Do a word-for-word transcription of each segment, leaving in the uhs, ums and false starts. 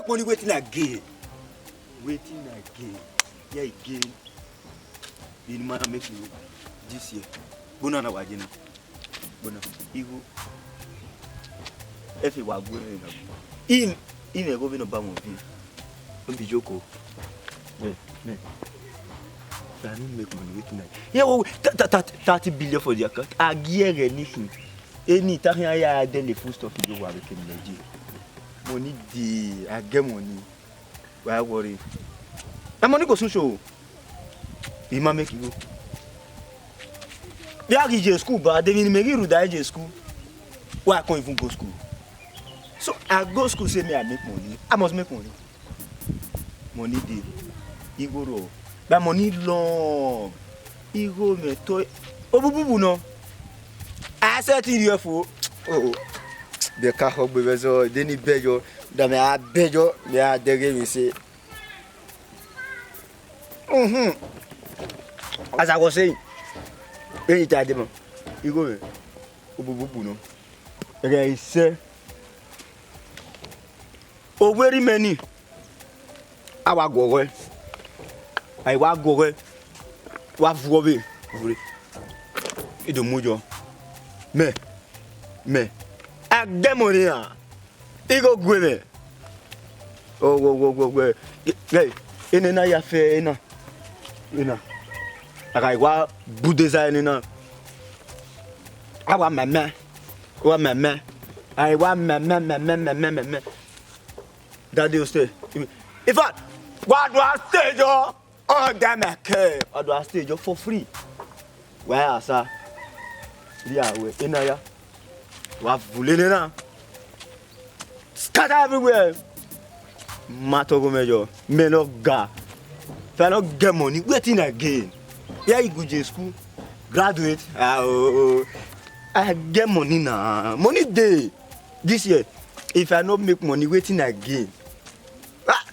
Money, wetin I gain? Wetin I gain? Yeah, I gain. Eni ma na make you this year. Gbona na wa je na. Gbona. Igho. Efe wa gu na. In, in ego vbe nọ ba wọn bi. Don't be joke o. Yeah, man. If I no make money, wetin I? Yeah, well, th-, th-, th-, thirty billion for the account. I get anything. Any time I, I dey the food stuff, you go have a Money dey, I get money. Why worry? My money go soon show. Emma make e go. Bia ghi je school, but the minute me ghi rhunmwuda je school, why I can't even go school? So I go school, say me I make money. I must make money. Money dey. Igho rrọọ. But money long. Igho mwẹ to. Obububu nọ. I set it here for. Oh, oh. Bẹka khọgbe vbe zọ, de ni bẹyọ. Da mẹ a bẹyọ, mẹ a dẹghe vbe se. Mhm. As I was saying, vbene I ta dee ma, igho mwẹ, obububu nọ. Ẹghẹ i sẹ, owerri mẹ ni, a wa guọghọe, a i wa guọghọe, wa vuọ vbe vure, I do mu yọ, mẹ, mẹ, a gẹ mọ ne iran. Igho gue mwẹ. Owo, wo, wo, wo. Ghẹ, enena ya fe ena. Ena. A gha wa bude za enena. A wa mẹmẹ. Wa mẹmẹ. A wa mẹmẹ, mẹmẹ, mẹmẹ, mẹmẹ. Daddy, you stay. In fact, wa do a stage, oh. Ọ da mẹ kẹ, ọ do a stage for free. Wẹ asa. Ria wẹ, ena ya. Wa vule nena. Scatter everywhere. Ma tọgho mẹ yọ. Mẹ nọ ga. If I no get money, wetin I gain? Yeah, I go je school. Graduate. Ah, oh, oh. I get money na. Money dey. This year, if I no make money, wetin I gain? Ah,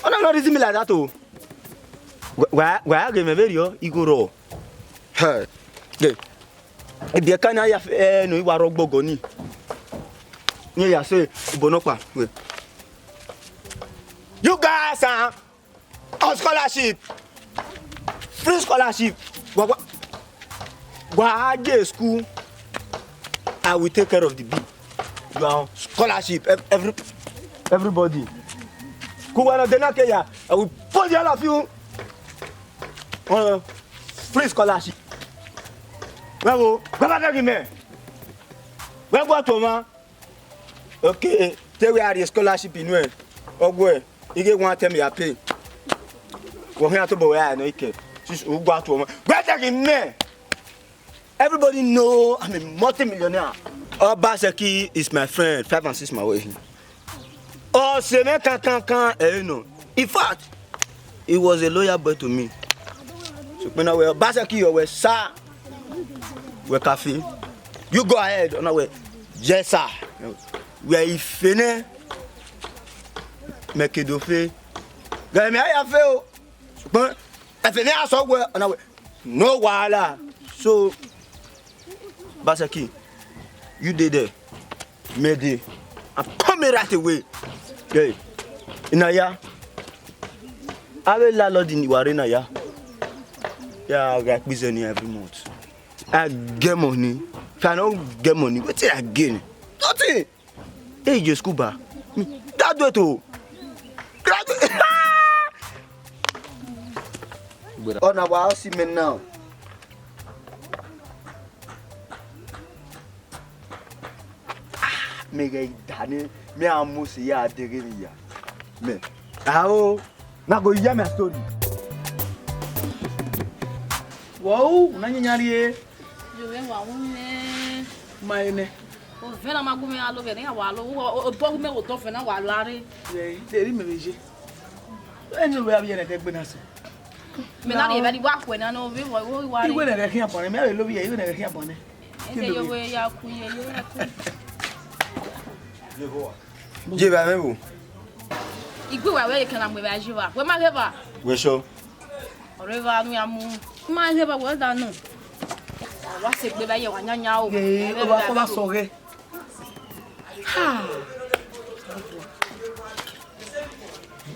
una no reason me like that o. Wa, wa, wa ghe mẹ vberriọ, igho rrọọ. Hẹ, de, ebiẹka ne a ya fe, eh, ne I wa rre ọgbọgọ ni. Ne I ya sẹ obọ nọkpa, wẹ. You guys are on scholarship. Free scholarship. Wa, wa, wa je school. I will take care of the bill. You are on scholarship. Ev-, every, everybody. Ku wa na de na ke ya. I will post all of you on free scholarship. Wẹ wo, gbẹbadẹghi mẹ. Wẹ gbọ to ma. Okay, te wẹ a rhie scholarship inu ẹ. Ọgwẹ, I ghe one term ya pay. Wọ khian tobọ wẹ a nọ ikẹ. Sis, u gua to ma. Gbẹdẹghi mẹ. Everybody know I'm a multi-millionaire. Obaseki is my friend, five and six my way. Ọ sẹ mwẹ kankankan, eh, you know. In fact, he was a loyal boy to me. So, when I were Obaseki, you were sir. Wẹ kafi. You go ahead, ọ na wẹ, yes, sir. Wẹ ife nẹ, mẹ ke do fe. Gẹ mẹ a ya fe o. Sokpan, ẹfe ne a sọ wẹ, ọ na wẹ, no wahala. So, Obaseki, you dey there. Mẹ dey. I'm coming right away. Hey, ena ya. Avbe landlord ni wa rre na ya. Ya gha kpe izẹ ni every month. I get money. If I no get money, wetin I gain? Nothing. Hey, je school ba. Me, that do it o. Graduate. Ọ na wa si me now. Ah, me ghe da ni, me a mu si ya deghe ni ya. Me. Ao, na go hear my story. Wow, na nyanyan rie. Yo, we wa wu me. Ma ene. O vẹ na ma gu me alo vẹ ne ya wa lo. O, o, o bọ gu me wo do vẹ na wa la re. Ye, de ri me vbe ye. Eni wẹ avie ne ẹdẹgbe na so. Me na rhie vbe wa kue na no vbe wo wo wa re. Iwe ne ẹghẹ khian bọnẹ, me avbe lovie, iwe ne ẹghẹ khian bọnẹ. Ede yo we ya ku ye yo ya ku. Je ba me wo. Igbe wa we ke na mu vbe je ba. We ma ghe ba. We so. Ọre va nu ya mu. Ma ghe ba we da nu. Wa se gbe ba ye wa nya nya o. Ye, o ba ko ba so ghe. Ha.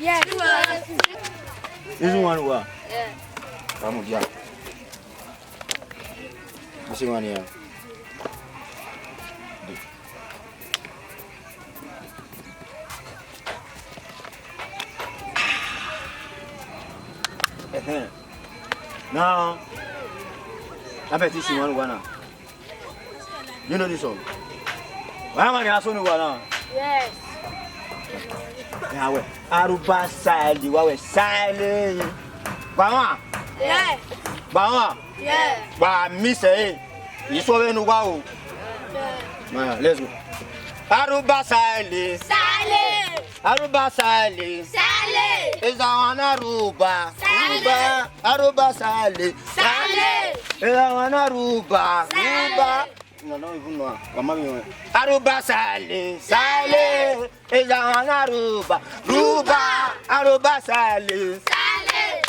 Yes. This one, what? Yeah. Come on, yeah. This one here. Ẹhẹn. Now, I bet you see one, one now. You know this song? Why am I asking you now? Yes. Ya wẹ, Aruba Sale, wa wẹ Sale. Gba wan? Yeah. Gba wan? Yeah. Gba mi sẹ e. Iso vbe nu wa o. Yeah. Nah, let's go. Aruba Sale. Sale. Aruba Sale. Sale. Is a one Aruba. Sale. Aruba. Aruba Sale. Sale. Is a one Aruba. Sale. Aruba. No, no, even no. Mama mi. Aruba Sale. Sale. Is a one Aruba. Ruba. Aruba Sale. Sale.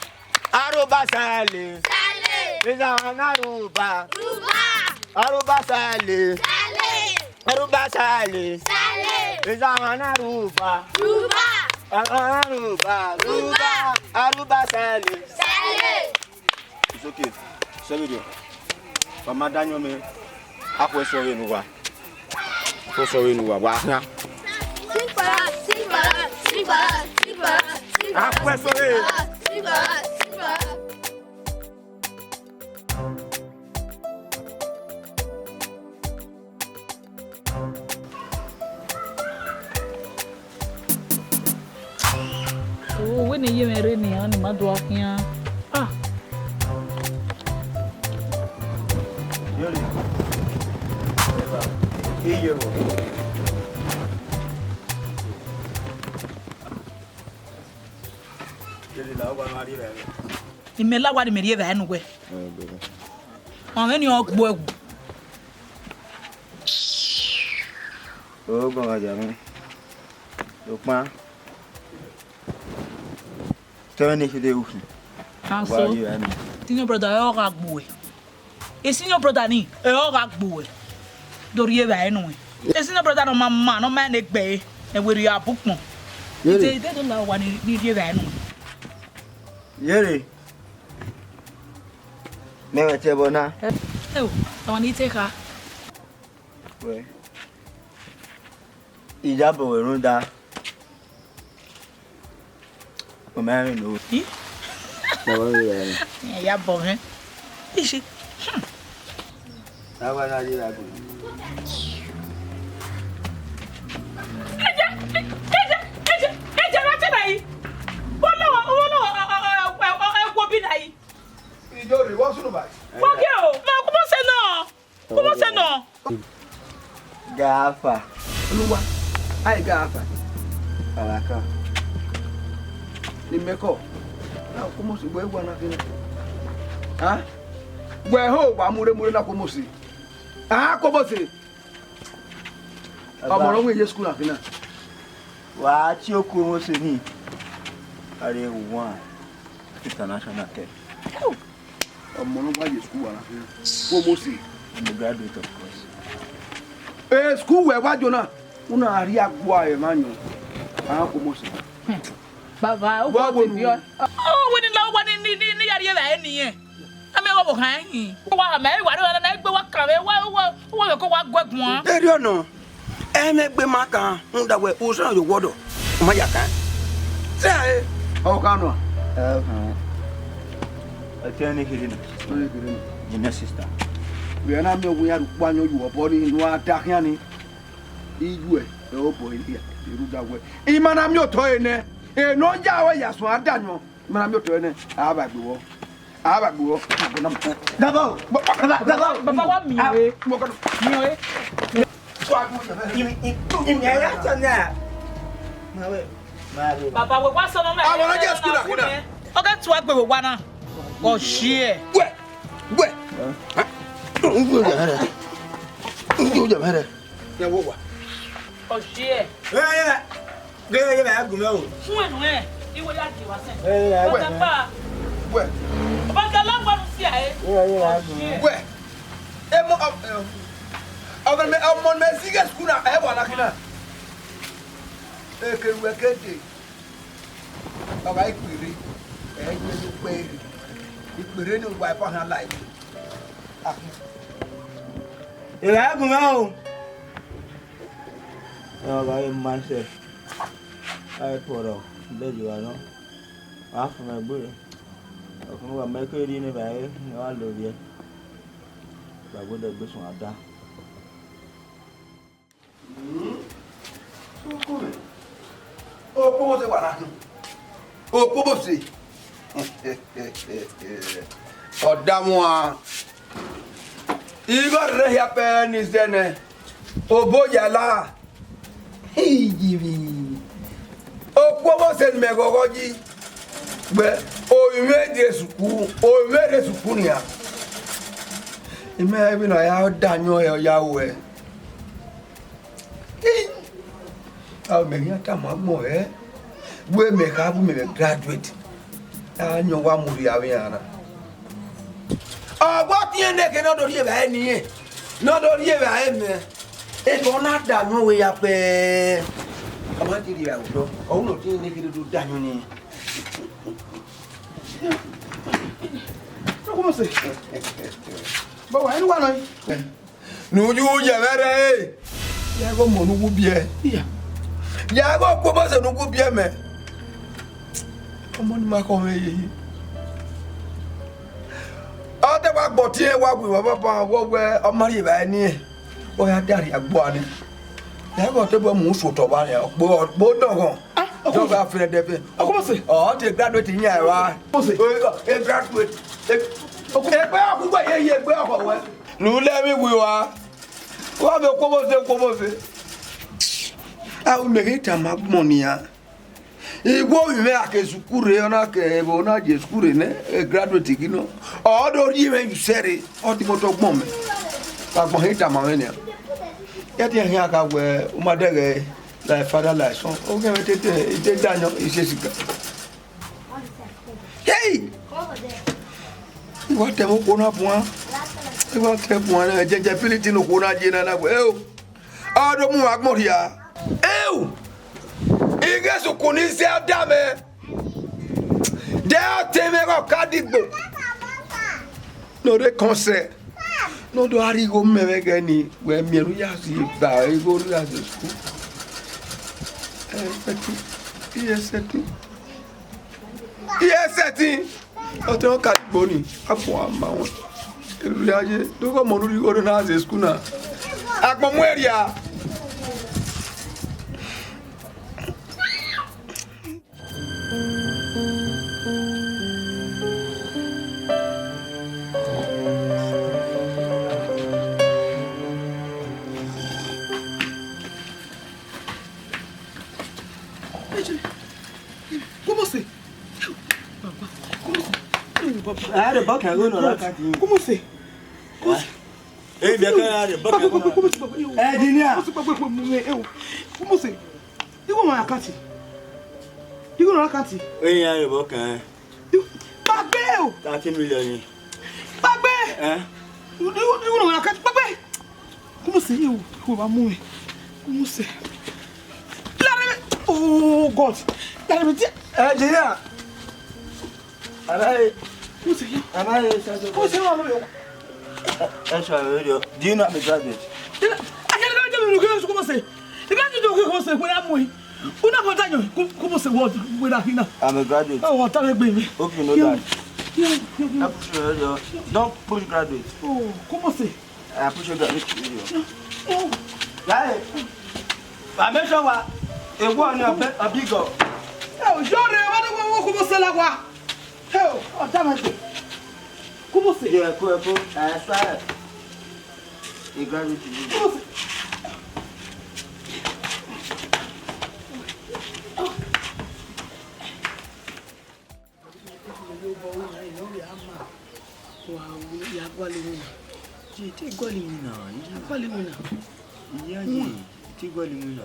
Aruba Sale. Sale. Is a one Aruba. Ruba. Aruba Sale. Sale. Aruba Sale. Sale. Is a one Aruba. Ruba. Aruba, Aruba. Aruba Sale. Sale. Soke, sẹ video. Wa ma da ayọn mẹ. A khuẹ sẹ ọre ne uwa. A khuẹ sẹ ọre ne uwa, wa khian. Sing para, sing para, sing para, sing para, sing para. A khuẹ sẹ ọre. Sing para, sing para. Oh, wẹ ne I ye mwẹ rre nian, ne ima do gha khian. Ah. Iye vbo? Imẹ la owa ne a rri evbare. Imẹ la owa ne imẹ rri evbare ne uwẹ. Ọ mwẹ ne ọ gbe ẹwu. Ogbọn gha ya mwẹ. Okpan. Tẹmwẹ ne I khin de ru khin. And so, senior brother, ọ gha gbe uwẹ. E senior brother ni, ọ gha gbe uwẹ. Do rri evbare nuẹn. E senior brother ne ọ ma ma, ne ọ ma ne gbe ẹre, ẹ wẹ rhie abukpọn. Yere. Ite, ite do la owa ni, ni rri evbare nuẹn. Yere. Mẹ wẹ tie ẹbọ na. Ẹ o, ọmwa ni te kha. Wẹ. Iyabọ wẹ rhunmwuda. Ọ ma rẹn no. I? Na wa rẹn. Ẹ ya bọ mwẹ. Ishi. Hmm. Na wa na ye ra gun. Eje, eje, eje, eje, ra te na yi. Wọ́n lọ́wọ́, wọ́n lọ́wọ́, ẹ, ẹ, ẹ, ẹ, ẹ, wo bi na yi. Ijo rẹ, wọ́n sunu ba. Wọ́n kí o, ma kú mọ́ sẹ́ náà. Kọmọ sẹ nọ. Gafa. Oluwa, ai gafa. Alaka. Ni mẹ kọ. Na kọmọ sẹ wẹ wa na kina. Ha? Wẹ ho wa mure mure na kọmọ sẹ. Ha kọmọ sẹ. Ọmọ rẹ wẹ ye school na kina. Wa tie oku ọmọ sẹ ni. Are one. International tẹ. Ọmọ ne ọ wa ye school wa na khin. Kọmọ sẹ. I'm a graduate, of course. Eh, school wẹ wa jona. Una rhie agbua emwa ayọn. A kọmọ sẹ. Baba, o wa wo ti bi ọ. O wẹ ni la, o wa ni, ni, ni, ni ya rhie vbe ẹre niyẹn. A mẹ gha vbe khan ẹhin. Wa mẹ, wa rre na egbe wa kan vbe, wa, wa, wa vbe ko wa gue guan. Erriọ nọ. Ẹmwẹ egbe ma kan, rhunmwuda wẹ, u sẹ ye owọdọ, u ma ya kan. Sẹ ẹre, ọ kha nọ. Ẹ khan. Ẹ te ne kherhe na. Te ne kherhe na. Junior sister. Vbe a na miẹn uwu iran rhie ukpa ayọn ye obọ ni, ne a da khian ni. Iyuẹ, ẹ obọ hia, rhunmwuda wẹ. I ma na miẹn otọ ẹre nẹ, enọ ya ẹ ya suẹn a da ayọn. Mara mi otọ nẹ, a vba gbe wọ. A vba gbe wọ. Gabọ, gabọ, gabọ. Baba wa mi we. Mi we. Imi, imi, imi, ẹ ya sọ na. Ma we, ma we. Baba we wa sọ na. Àwọn ọlọ́jà school náà kúnà. Ọ kẹ tu agbe we wa na. Ọ ṣí ẹ. Wẹ, wẹ. N yóò jẹ mẹrẹ. N yóò jẹ mẹrẹ. Ẹ wo wa. Ọ ṣí ẹ. Ẹ, ẹ. Ghe ye vbe a gu mwẹ o. Fún ẹnu ẹ, iwo ya di wa sẹ. Ẹ, ẹ, ẹ. Ọkẹ pa. Wẹ. Ọba gala wa nu si a e. Ẹ, ẹ, ẹ, ẹ. Wẹ. Ẹ mọ, ọ, ẹ, ọmọ mẹ, ọmọ mẹ si ghe school na, ẹ wa na kina. Eke wẹ ke de. Ọba ikpere. Ẹ, ẹ, ikpere. Ikpere ni wa ipa han lai. Ẹ, ẹ, gu mwẹ o. Ẹ, ọba ye ma sẹ. A i pọrọ, bẹghe wa nọ. A fun mẹ gbe. Ọfun wa mẹ ke rhie ne evbare, ne wa lovbiẹ. Wa gbe odẹ gbe suẹn ada. Hmm? Okpobose. Okpobose wa na khin. Okpobose. Ọ da wan. Igho rre hia pẹ ni zẹ nẹ. Obo yala. Iyivbi. Okpobose ne mẹ ghọghọ yi. Wẹ, ovbi mwẹ rrie sukuru, ovbi mwẹ rre sukuru nian. Imẹ vbene a ya da ayọn ẹre, ọ ya ruẹ. Ẹ, a mẹ khian tama agbọn hẹ, wẹ mẹ kha bu mẹ vbe graduate, a yan wa mu rhie avbe iran na. Ọ gba ọtiẹn nẹ ke ne ọ do rhie evbare ne irẹn, ne ọ do rhie evbare mẹ. Ekhọe ọ na da ayọn wẹ ya kpẹẹ. Ọ ma te rhie evbare odọ, ọ wu ne ọtiẹn nẹ ke ne do da ayọn nii. Ọ Ọkpọmọse. Baba, ẹ ne uwa nọ. Ne u yu yẹ vbe ẹre. Ya ghe ọmọ ne u gu biẹ. Iya. Ya ghe Ọkpọmọse ne u gu biẹ mẹ. Ọmọ ni ma khọ mwẹ yeye. Ọ te wa gbọtiẹn wa gu vbe ọba, vbe wẹ ọ ma rhie evbare niẹn. Ọ ya da rhie agbua ni. Ya ghe ọ te bu mu sotọ vba nian, ọ kpo, ọ kpo dọghọn. Ah, Ọkpọmọse. Dọghọn afẹn dẹfẹn. Ọkpọmọse. Ọ te graduate yan evba. Ọkpọmọse. Ọ, ọ, e graduate. E, Ọkpọmọse. Egbe ọkugbe yeye egbe ọkhọ wẹ. Ne u lẹ emwi wi ua. Wa vbe Ọkpọmọse, Ọkpọmọse. A, u mẹ ghi tama agbọn nian. Igho ovbi mwẹ a ke sukuru rre, ọ na ke ẹvbo na ye sukuru rre nẹ, e graduate ghi nọ. Ọ do rhie mwẹ ye usẹ rre, ọ dibọtọ ọgbọn mẹ. Agbọn he tama mwẹ nian. Ya dia khian kha wẹ, u ma dẹghẹ like father like son. Ọ ghe mwẹ tete, I te dayan, I sesi ga. Hey! I wa tẹ ẹmwẹ okhuo na buan. I wa tẹ buan na, jẹjẹ piliti ne okhuo na ye na na wẹ, eo. Ọ do mu agbọn rhia. Eo! I ghe sukun ni zẹ ada mwẹ. De ọ te mwẹ ghe ọkadigbo. Ne ọ rre kọn sẹ. Ne ọ do gha rhie igho mẹ vbe ẹghẹ ni, wẹ miẹn ne u ya zẹ ba igho ne u ya zẹ sukun. Ẹ, sẹtin. Iye sẹtin. Ọtẹn ọkadigbo ni, a fua ma wọn. Erriọ ye, do ghe ọmọ ne u rhie igho na zẹ school na. Agbọn mu ẹria. Come on, say. Baba, come on, say. Baba. Ah, the back and go no, that can't. Come on, say. Come on, say. Hey, the car, the back and go. Come on, say, Baba. Engineer. Come on, say, Baba. Come on, say. You want my account? You want my account? Hey, yeah, the back and. Gbagbe o. Thirty million ni. Gbagbe. Eh? Irun na ka gbagbe. Kọmọse, ewo, ewo ba mu mi. Kọmọse. Lare mi. Oh God. Lare mi die. Engineer. Anaye. Kọmọse ya. Anaye, sir. Kọmọse wa lo yo. Ẹ ṣọ ẹ yọ. Do you know I'm a graduate? Akẹ́lẹ́ bá jẹ́ mi lókè oṣù kọmọse. Ìgbà tí ìjọba kò ṣe ìpínlẹ̀ amú yìí, una bọ dayo, kọmọse word without hina. I'm a graduate. Oh, what are you doing? Hope you know that. Yo, yo, yo. Don't push graduate. Oh, kọmọse. I push a graduate to you. Oh. Right. I make sure what a one a big, a big girl. Oh, you're the one who come say la wa. Oh, oh, damn it. Kọmọse. Yeah, cool, cool. I swear. He grabbed it to you. Wa ya gualọ emwi na. Ye te gualọ emwi na, ya gualọ emwi na. Iya ye, te gualọ emwi na.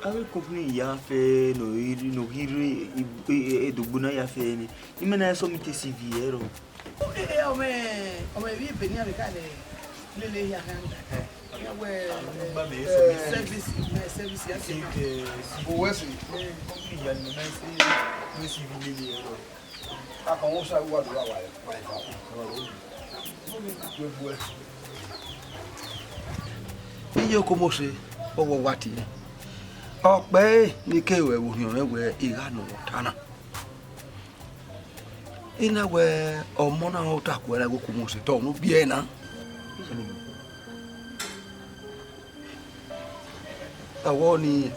Avbe company ya fẹ ne ọ ghi rre, ne ọ ghi rre, e, e, e, edogbo na ya fẹ nẹ. Imẹ na submit C V ẹrọ. Ọ, e, e, ọmọ, ọmọ emwi ebe ne iran vbe ka lele hia khan. Iran wẹ, service, eh, service ya si. Owẹ si. Eh, company ya ni na se, ne C V lele ẹrọ. Akọn wo sa wa do wa wa wa. Iye Okomose, ọ wọ wa tie. Ọ kpẹre ne I ke ru ẹvbo orhiọn mwẹ wẹ I gha nọ vbe ọta na. I na wẹ ọmọ na ọ ta kuẹ na, wẹ Okomose, te ọ ne u biẹ na. Awọ ni.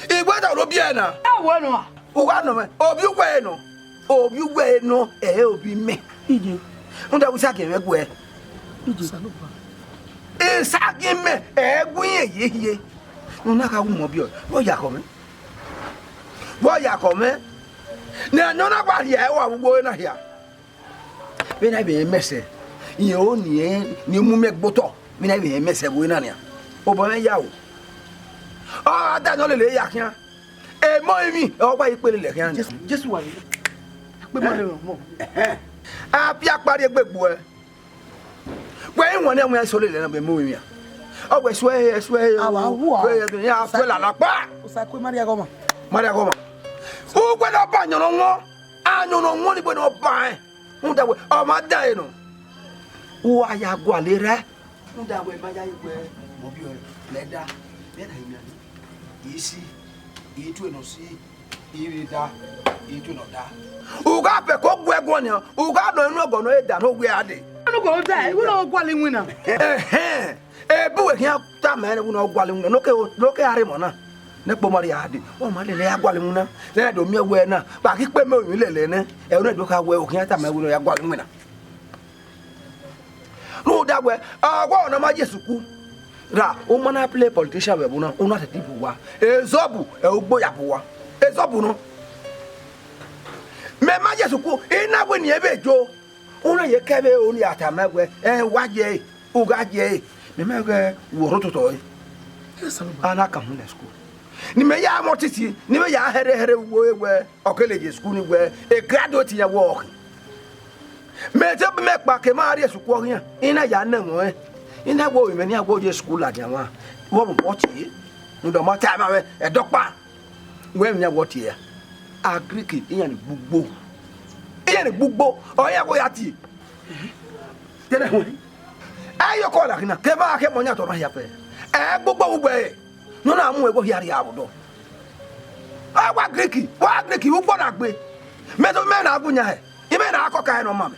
I wẹ ta ne u biẹ na. Awọ nọ a? U gha nọ mwẹ, ovbi uwẹ nọ, ovbi uwẹ nọ, ẹ i re ovbi mẹ. Iye. Rhunmwuda wẹ I sa gie mwẹ guẹ. Iye. Isagiẹn mẹ, ẹ i gu irẹn ye hie. Ne u na gha gu mẹ ọbiọ, vbe ọ ya khọ mwẹ? Vbe ọ ya khọ mwẹ? Ne a nọ na wa rhie ẹre wa vbe ugbo na hia. Vbene a vbe rẹn mẹ sẹ, irẹn ro ni, ni mu mẹ gbe otọ, vbene a vbe rẹn mẹ sẹ vbe na nian. Obọ mwẹ ya o. Ọ gha da nọ lele ya khian. Emọ emwi, ọ wa ikpe lele khian nian. Jesu, Jesu wa ye. Akpe ma lele ọmọ. Ẹhẹn. A fi akpariegbe gbuẹ. Wẹ i wọn ne ẹmwẹ eso lele na vbe mu emwi a. Ọ wẹ suẹ he, suẹ he. A wa wu a. Suẹ he, ya suẹ la la kpa. Osa kue Maria gọma. Maria gọma. U wẹ ne ọba ayọn ne ọ wọn. Ayọn ne ọ wọn ni wẹ ne ọba ẹn. Rhunmwuda wẹ, ọ ma dan ẹre nọ. U wa ya gualọ erha. Rhunmwuda wẹ, ma yayi wẹ, ovbi ọre, lẹda, vbene a i miẹn, i si, i tue ne ọ si, i vbe da, i tue ne ọ da. U gha bẹkẹ ogu ẹguọnọ nian, u gha nọ inu ọgọ ne ọ da ne owiẹ a dee. Anu gọlọ da, iwẹ na gualọ iwinna. Ẹhẹn, ebe uwẹ khian tama ẹre wẹ ne ọ gualọ iwinna, ne ọ ke, ne ọ ke gha rre emọ na. Ne ẹkpo ma rhie a dee, ọ ma lele ya gualọ iwinna. Ne ẹ do miẹn wẹ na, vbe a ghi kpe mẹ orinmwi lele nẹ, ẹre ne do kha wẹ, ọ khian tama ẹre wẹ ne ọ ya gualọ iwinna. Rhunmwuda wẹ, ọgua ne ọ ma ye sukuru, ra, u ma na play politician vbe ẹvbo na, u na sẹtin bu uwa. Ezọbu, ẹ, ugbo ya bu uwa. Ezọbu nọ. Mẹ ma ye sukuru, I na wẹ ne irẹn vbe jo. U na ye kẹ vbe ro ne a tama wẹ, ẹ, wa ye ẹre, u gha ye ẹre. Mẹ ma ghẹ wẹ ọrhototọ ẹre. A na kan uhunmwu lẹ sukuru. Ne imẹ ya mwẹ ọtiti, ne imẹ ya hẹrhẹ hẹrhẹ wẹ, wẹ, ọ kele ye sukuru ni wẹ, e graduate ya wẹ ọ khin. Mẹ te bu mẹ kpa ke ma rrie sukuru ọghe iran, I na ya nẹ ẹmwẹ ọnrẹn. I na wẹ ovbi mwẹ ne iran wẹ ọ ye sukuru ladian mwa, vbe ọ tie, rhunmwuda ọ ma tama mwẹ, ẹdọkpa. Wẹ emwi ne a wẹ ọ tie ra? Agiriki, iran ni gbugbo. Iran ni gbugbo, ọ iran wẹ ọ ya tie. Tene ẹhun, ẹ i ye ọkọ la khin na, ke ma khẹ mọ yan tọ na hia fẹ. Ẹ gbugbo vbe ugbẹre, ne ọ na mu ẹghẹ hia rrie vbe odọ. Ọ wa Grik, wa Grik, ugbọ na gbe. Mẹ to mẹ na gu yan hẹ, imẹ na kọka ẹre ne ọ ma mẹ.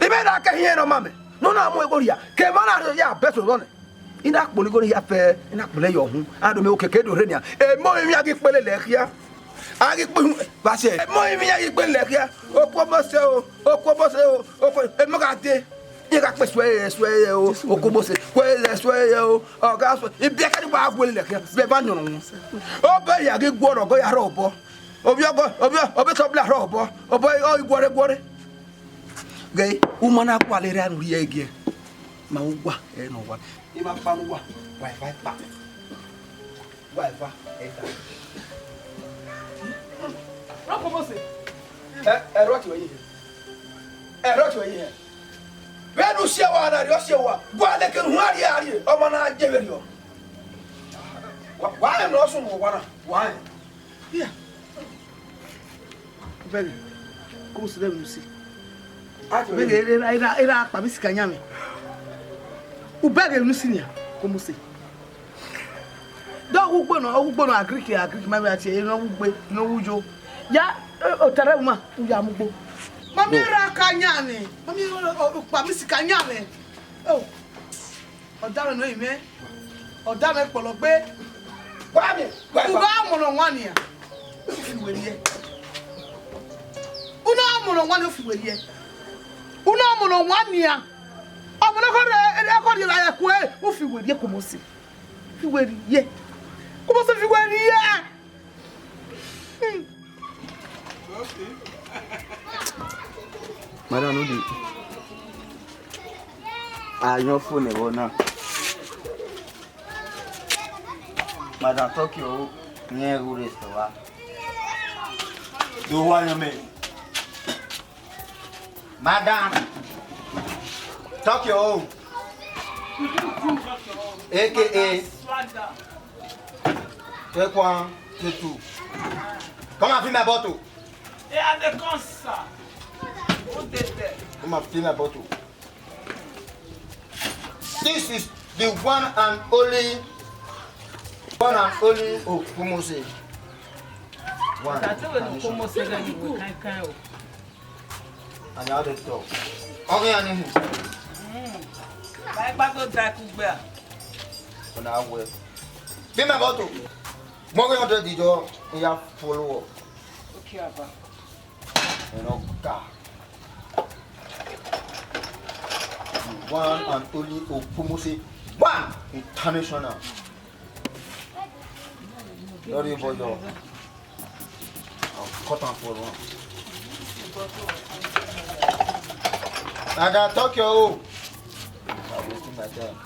Imẹ na kẹ hin ẹre ne ọ ma mẹ. Ne ọ na mu ẹghẹ hia, ke ma na ya bẹtẹ odọ nẹ. I na kpolo igho ne hia fẹ, I na kpolo ẹre yọ uhunmwu, a do mẹ okeke do rre nian. Emọ emwi a ghi kpele lẹ khia. A ghi kpe uhunmwu, vbe a sẹ. Emọ emwi a ghi kpele lẹ khia. Okuo Mose o, okuo Mose o, okuo, emọ gha dee. Iran gha kpe suẹrẹ, suẹrẹ o, okuo Mose, suẹrẹ, suẹrẹ o, ọ gha suẹ. Ibiẹka ni wa guẹre lẹ khia, vbe eva yọnrọn wọn. Obọ hia ghi guọrọ ọgọ ya rhọ obọ. Ovbi ọgọ, ovbi, ovbi tọ bla rhọ obọ, obọ ọ ghi guọre, guọre. Ghe, u ma na gualọ erha ne u rhie ẹre giẹ. Ma uwa, ẹ nọ wa. I ma kpa ne uwa, wa eva kpa. Wa eva, ẹ da. Rọpò Mose. Ẹ, ẹ rọ tuẹ yi hẹ. Ẹ rọ tuẹ yi hẹ. Vbene u si ẹre wa na rhie, ọ si ẹre wa. Gualọ ekene uwa rhie a rhie, ọ ma na je vberriọ. Wa, wa rẹn ne ọ sunu owa na, wa rẹn. Yeah. Ubẹghe, ke u sẹ vbe unu si. Ubẹghe, erha, erha, erha kpa vbe isika yan mwẹ. Ubẹghe unu si nian, ke u sẹ. Dọ ghugbo nọ, ghugbo nọ, Agiriki, Agiriki, ma vbe a tie, erha ghugbe, erha ghuyo. Ya, e, otara ẹvbo ma, u ya mu ugbo. Ma miẹn erha ka yan mwẹ, ma miẹn, o, o, kpa vbe isika yan mwẹ. O. Ọ da mwẹ nọ mwẹ, ọ da mwẹ kpọlọ gbe. Wa miẹn, wa, wa. U gha mọ ne ọ wan nian, u fi wẹ rhie. U na mọ ne ọ wan nian, u fi wẹ rhie. U na mọ ne ọ wan nian. Ọmọ ne ọ khọ rre, ọ khọ rrie vbe a ya kue, u fi wẹ rhie, ke u sẹ. Fi wẹ rhie. Ke u sẹ, fi wẹ rhie. Hmm. Madam, no dey. A yan phone ẹvbo na. Madam, talk your own. Rẹn ru restaurant. Do wa yan mẹ. Madam, talk your own. A K A. Take one, take two. Come and fill my bottle. Hey, I dey come, sir. Who dey there? Come and fill my bottle. This is the one and only, one and only Okumose. One. I tell you, Okumose, that you will kind, kind of. And how they talk. Okay, and him. Mm. Like back to that cook bear. When I work. Be my bottle. More than hundred the door. You have follow up. Okay, Abba. You know, God. One and only Okumose. One international. Sorry, boy, yo. I'll cut am for one. And I talk your own. I'm wasting my time.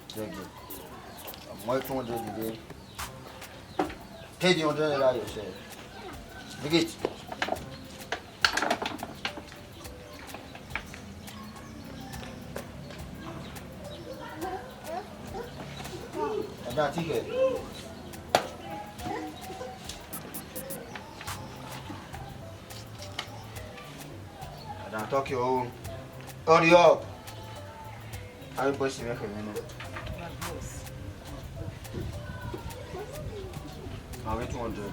Take it. I'm working on the day. Take the hundred naira yourself. Take it. Ati kẹ. Adan tọki o. Hurry up. Avbe boys mwẹ khẹ mwẹ nẹ. My boss. Avbe two hundred.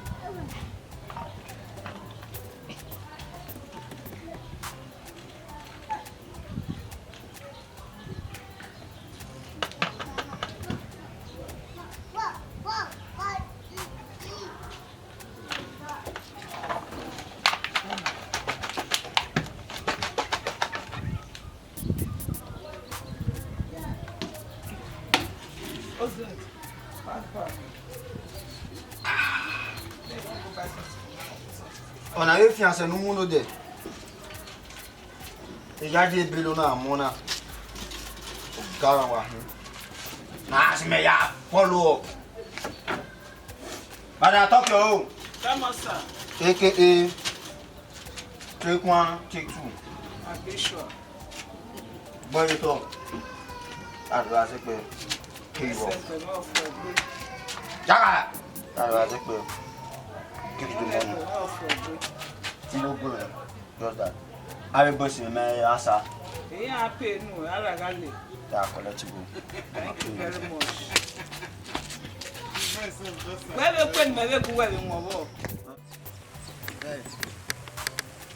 Ọna vbe fian sẹ ne u mu nodẹ. Eya die belo na mọ na. Ọga wa hin. Na si mẹ ya follow up. Madam Tokyo o. Come on, sir. A K A take one, take two. I be sure. Boy, you talk. I'd rather say, pé kí wọ. Ẹsẹ̀ tó náà fọ gbé. Jaga! I'd rather say, pé give the money. Ẹsẹ̀ tó náà fọ gbé. Tí ló gbé rẹ̀, just that. Avbe boys mẹ asa. Èyí á pè nù, ara gha lè. They are collectible. Thank you very much. Wẹ vbe kpe ni mẹ vbe gu wẹ vbe wọn vbọ. Guys,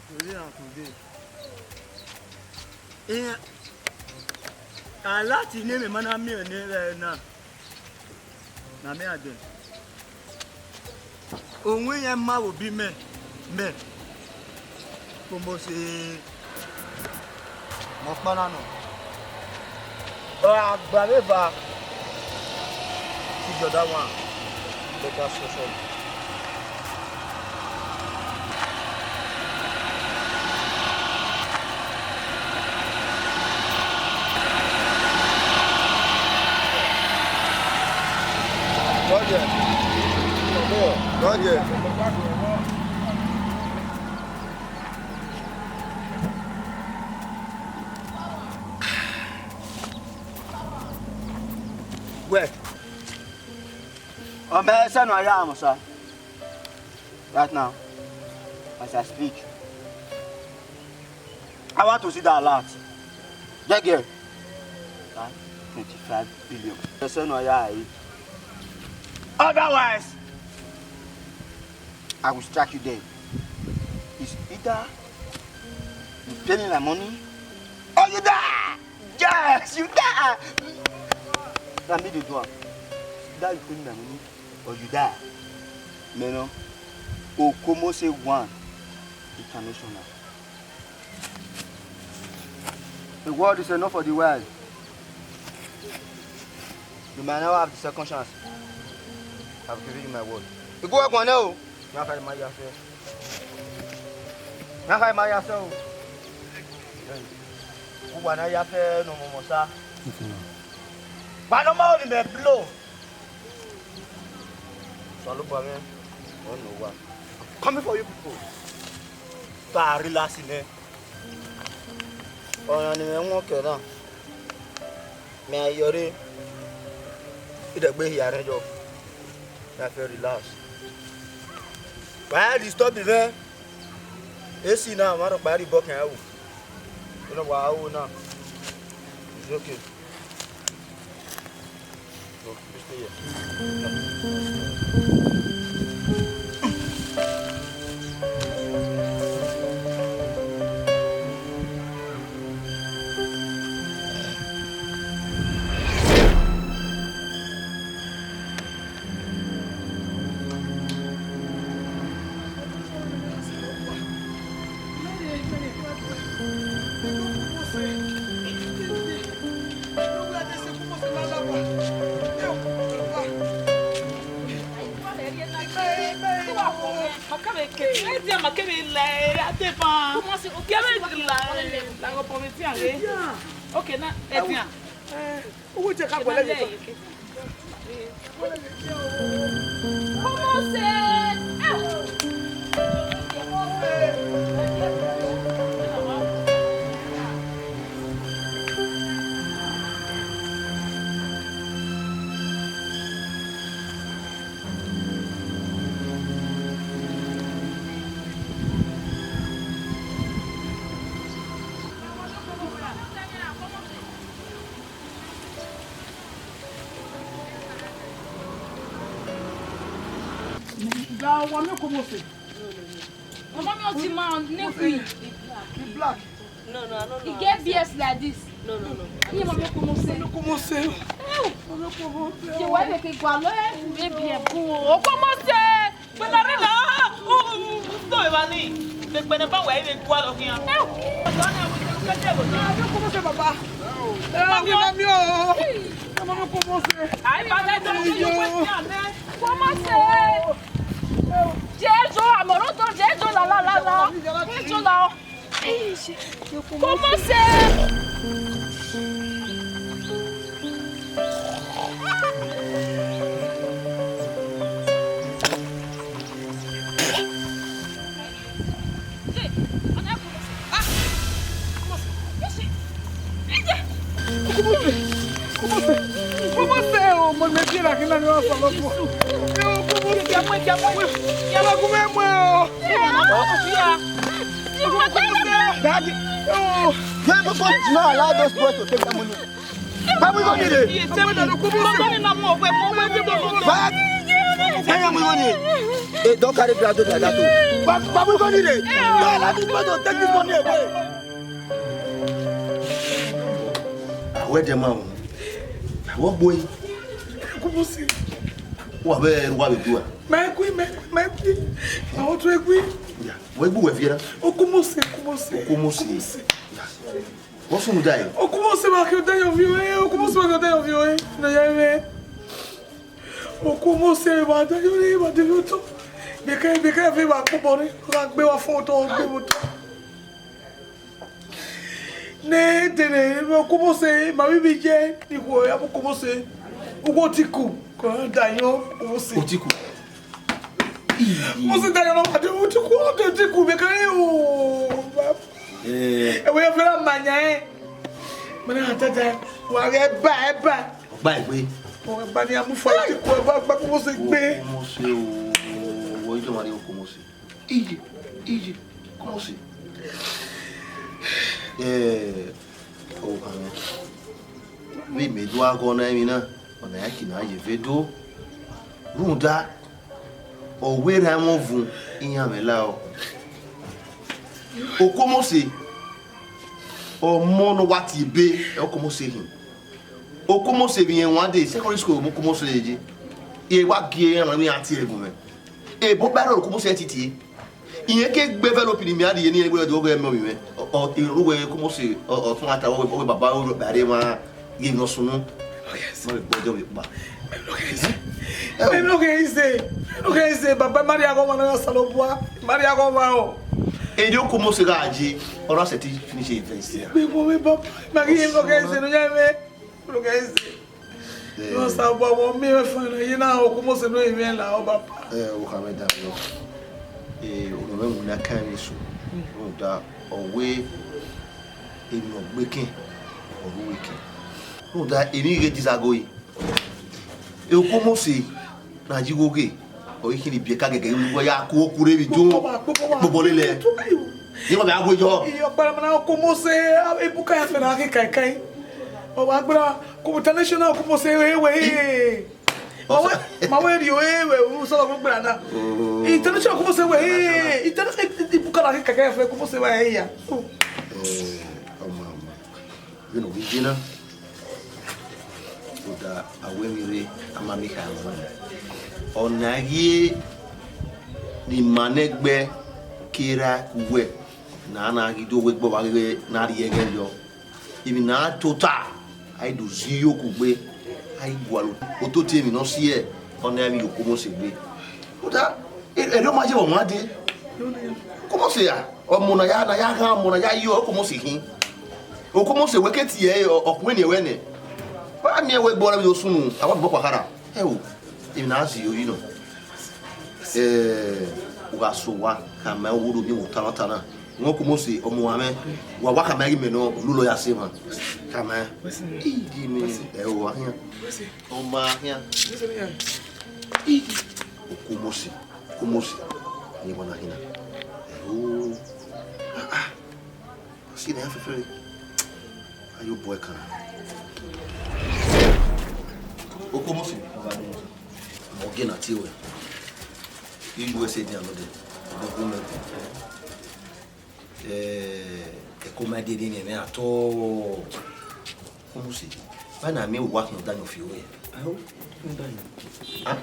today and today. Iran, a lati ne mẹ ma na miẹn ne ẹre na, na mẹ a dẹ. Owu iran ma vbe obọ imẹ, mẹ, Komosi, mẹ ọkpa na nọ. Ọ gha gba vbe eva, see the other one, better solution. Roger. Roger. Wẹ, ọ mẹ sẹ ne a ya mwẹ osa. Right now, as I speak, I want to see that alert. That girl, that twenty-five billion. Person no ya. Otherwise, I will strike you dead. It's either you pay me my money or you die. Yes, you die. Na me dey do am. Either you pay me my money or you die. Mẹ nọ, Okomo say one international. The word is enough for the wise. You might never have the second chance. I've given you my word. Igu ẹguọn nẹ o. Yan ka ma ya fẹ. Yan ka ma ya fẹ o. Uwa na ya fẹ ne ọmọmọ sa. Ba ne ọmọ ni mẹ blow. Osanobua mwẹ, ọ nọ owa. I'm coming for you people. Ba relax nẹ. Ọna ne imẹ wọn kẹ na. Mẹ a yọ rre. Idẹgbe hia rẹn yọ. Ya fẹ relax. Wa ya disturb mwẹ. A C na, ma rhọkpa rhie ibọkẹn aro. Vbene wa aro na. It's okay. So, you stay here. Okay, na, Edian. Uwu je ka gbẹlẹ ye tọ. Ọmọ ṣe. Wa miẹn Okomose. Mama, mi ọtí ma ne khui. He black. No, no, I don't know. He get beard like this. No, no, no. Iye, mama, Okomose. Okomose. Ew. Mama, Okomose. Ye wa vbe ke gualọ, eh, baby, eh, bu. Okomose. Gbẹnẹ rẹ la. Oh, oh, oh, oh, evba ni. Gbẹnẹ ba wa vbe gualọ khian. Ew. Okomose, baba. Mama, mama, Okomose. Ai, ba da do. Okomose. Jesu, amoroto, Jesu, la, la, la, la. Jesu, la. Okomose. Okomose, Okomose, Okomose, o, mo ne gie na kina ni wa fa lọ fo. E, Okomose, ya la gu mwẹ mu o. Daddy, oh. Why people not allow those boys to take that money? Why we go need it? Why? Why we go need it? They don't carry graduate like that too. Why, why we go need it? No, allow this boy to take this money away. Where the man? What boy? Okomose. Wa vbe, wa vbe do a? Ma egui, ma, ma egui. Ma otu egui. Ya, wẹ gbu wẹ viẹ na? Okomose, Okomose. Okomose. Ya. What's wrong with that? Okomose, ma ke da yo vi o, eh, Okomose, ma ke da yo vi o, eh. Na ya vbe. Okomose, ma da yo, eh, ma da yo to. Beke, beke vbe ma ko bọ re. Wa gbe wa fo to, gbe mo to. Ne dene Okomose, ma vbe vbe ye ni khuo ya bu Okomose. Uwu Otiku, ko da yo Okomose. Otiku. Okomose da yo no, ma de Otiku, o de Otiku, me kare o. Eh. E we fẹ́ ra ma yan e. Mana tata, wa ghe ba, e ba. Ọgba egbe. Ọgba ni a mu fa Otiku, e ba gba Okomose gbe. Okomose o, wo ijo ma re Okomose. Iye, iye, Okomose. Eh, o, amen. Vbe mẹ do aghọ na emwi na, ọ na ya ki na ye vbe do. Rhunmwuda, ọ wẹ erha ẹmwẹ ọvun iran mwẹ la ọ. Okomose, ọmọ ne ọ wa tie ebe, Okomose hin. Okomose vbe irẹn wan de secondary school, Okomose ye. E wa gie iran na, iran tie ẹre gun mwẹ. Ebo ba rẹ Okomose titi. Irẹn ke gbe envelope ne imẹ a rhie ne irẹn wẹ do ghe mẹ ovbi mwẹ. Ọ, ọ, erhu wẹ Okomose, ọ, ọ tọn ata, ọ wẹ, ọ wẹ baba, ọ wẹ baba rre mwa, ghe emwi ne ọ sunu. Ma vbe gbọdọ vbe kpa. Mẹ no kẹ ize. Mẹ no kẹ ize. Mẹ no kẹ ize. Baba, ma rhie aghọmwa ne Osanobua. Ma rhie aghọmwa o. Erriọ Okomose gha ye, ọ na sẹtin finish university. Gbe mo vbe baba. Ma ghi no kẹ ize, no ya mwẹ. Mẹ no kẹ ize. Eh. Osanobua, wẹ miẹn mwẹ fẹn na, iye na Okomose ne ọ mwẹ la, ọ baba. Eh, u khama da vbe. Eh, ono mwẹ mu na kan vbe eso. Rhunmwuda, ọ wẹ emwi ne ọ gbe kẹn, ọ ru ẹre kẹn. Rhunmwuda, emwi ghe dizago yi. E Okomose na yi igho ghe, ọ i khin ni biẹ ka gẹgẹ, igho ya ku oku rre vbe ijo. Kpokpo wa, kpokpo wa. Kpokpo lele. Ye ma bẹ a gue yọ. Iyọ kpara mana Okomose, ibuka ya fẹ na ghi kaikai. Ọ wa gbera, ko international Okomose we we. Ma we, ma we rio e we, u sọ gbera na. Oh. International Okomose we, international ibuka na ghi kaikai fẹ Okomose wa ya. Eh, ọma, ọma. Vbene ovbi iye na, rhunmwuda a wẹ emwi rre, a ma miẹn ikha ẹmwẹ. Ọ na ghi ne ima nẹgbẹ ke ra ku wẹ, ne a na ghi do wẹ egbe ọvba ghe ne a rhie ẹghẹ yọ. Emwi ne a tota, a i do zẹ iyokugbe, a i gualọ ototọ emwi ne ọ si ẹe, ọ na i vbe ye Okomose egbe. Rhunmwuda, e-, erriọ ma ye vbe ọmwa dee. Okomose ra, ọmọ ne a ya, ne a ya ghan, ọmọ ne a ya yọ, Okomose khin. Okomose wẹ ke tie ẹre, ọ, ọ khuẹnniẹn ruẹ nẹ. Wa miẹn wẹ egbe ọre vbe do sunu, a wa bọ kpakharha. Ẹo, emwi ne a zẹ iro yi nọ. Eh, u gha sẹ owa, khama ẹre, ọ ru miẹn vbe ota na, ota na. Wẹ Okomose, ọmọ uwa mwẹ, wa wa khama ẹre ghi mẹ nọ, ọ lulọ ya sẹ emwa. Khama ẹre. Idi mẹ, ẹo, a khian. Ọma khian. Idi. Okomose, Okomose. Ni wa na hina. Ẹo. Ah, ah. Si ne a fẹfẹre. Ayo boy kan. Okomose. Mo ghe na tie wẹ. Iye uwẹ sẹ dian nọ dẹ, ọdọ kọ mẹ. Eh, ẹko ma dede ne ẹmwẹ a tọ. Komosi, vbene a miẹn owa khian ọdayọn fi ore. Aho, ọdayọn. Ah,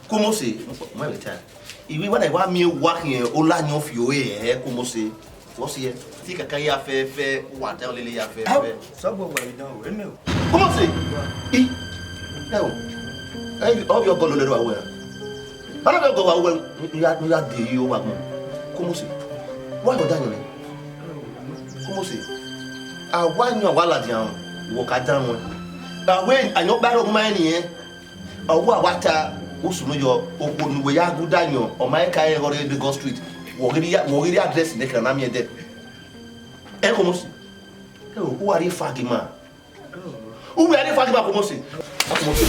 Komosi, ma vbe ta. Ivbi vbene a wa miẹn owa khian ọdayọn fi ore, eh, Komosi. Wọ si ẹ, ti kaka ya fẹfẹ, wa ta lele ya fẹfẹ. Sọgbọ wa idan o, eme o. Komosi. I. Ẹ o. Ẹ, ọ vbe ọgọ lele ro awẹ. Ana vbe ọgọ wa wẹ, ya, ya de yi owa gbọn. Komosi. Wa ọdayọn nẹ. Komosi. A wa yan wa ladian, wọ ka dan wọn. A wẹ, a yan ọkpa rhọkpa ma ẹn niẹn. Ọ wa wa ta usunu yọ, okhuo ne uwẹ ya gu da yan, ọ ma ka rẹn ghe Lagos Street. Wọ ghi ya, wọ ghi ya address ne kra na miẹn dẹ. Ẹ Komosi. Ẹ o, u wa rhie fagi ma. U wa rhie fagi ma Komosi. Komosi.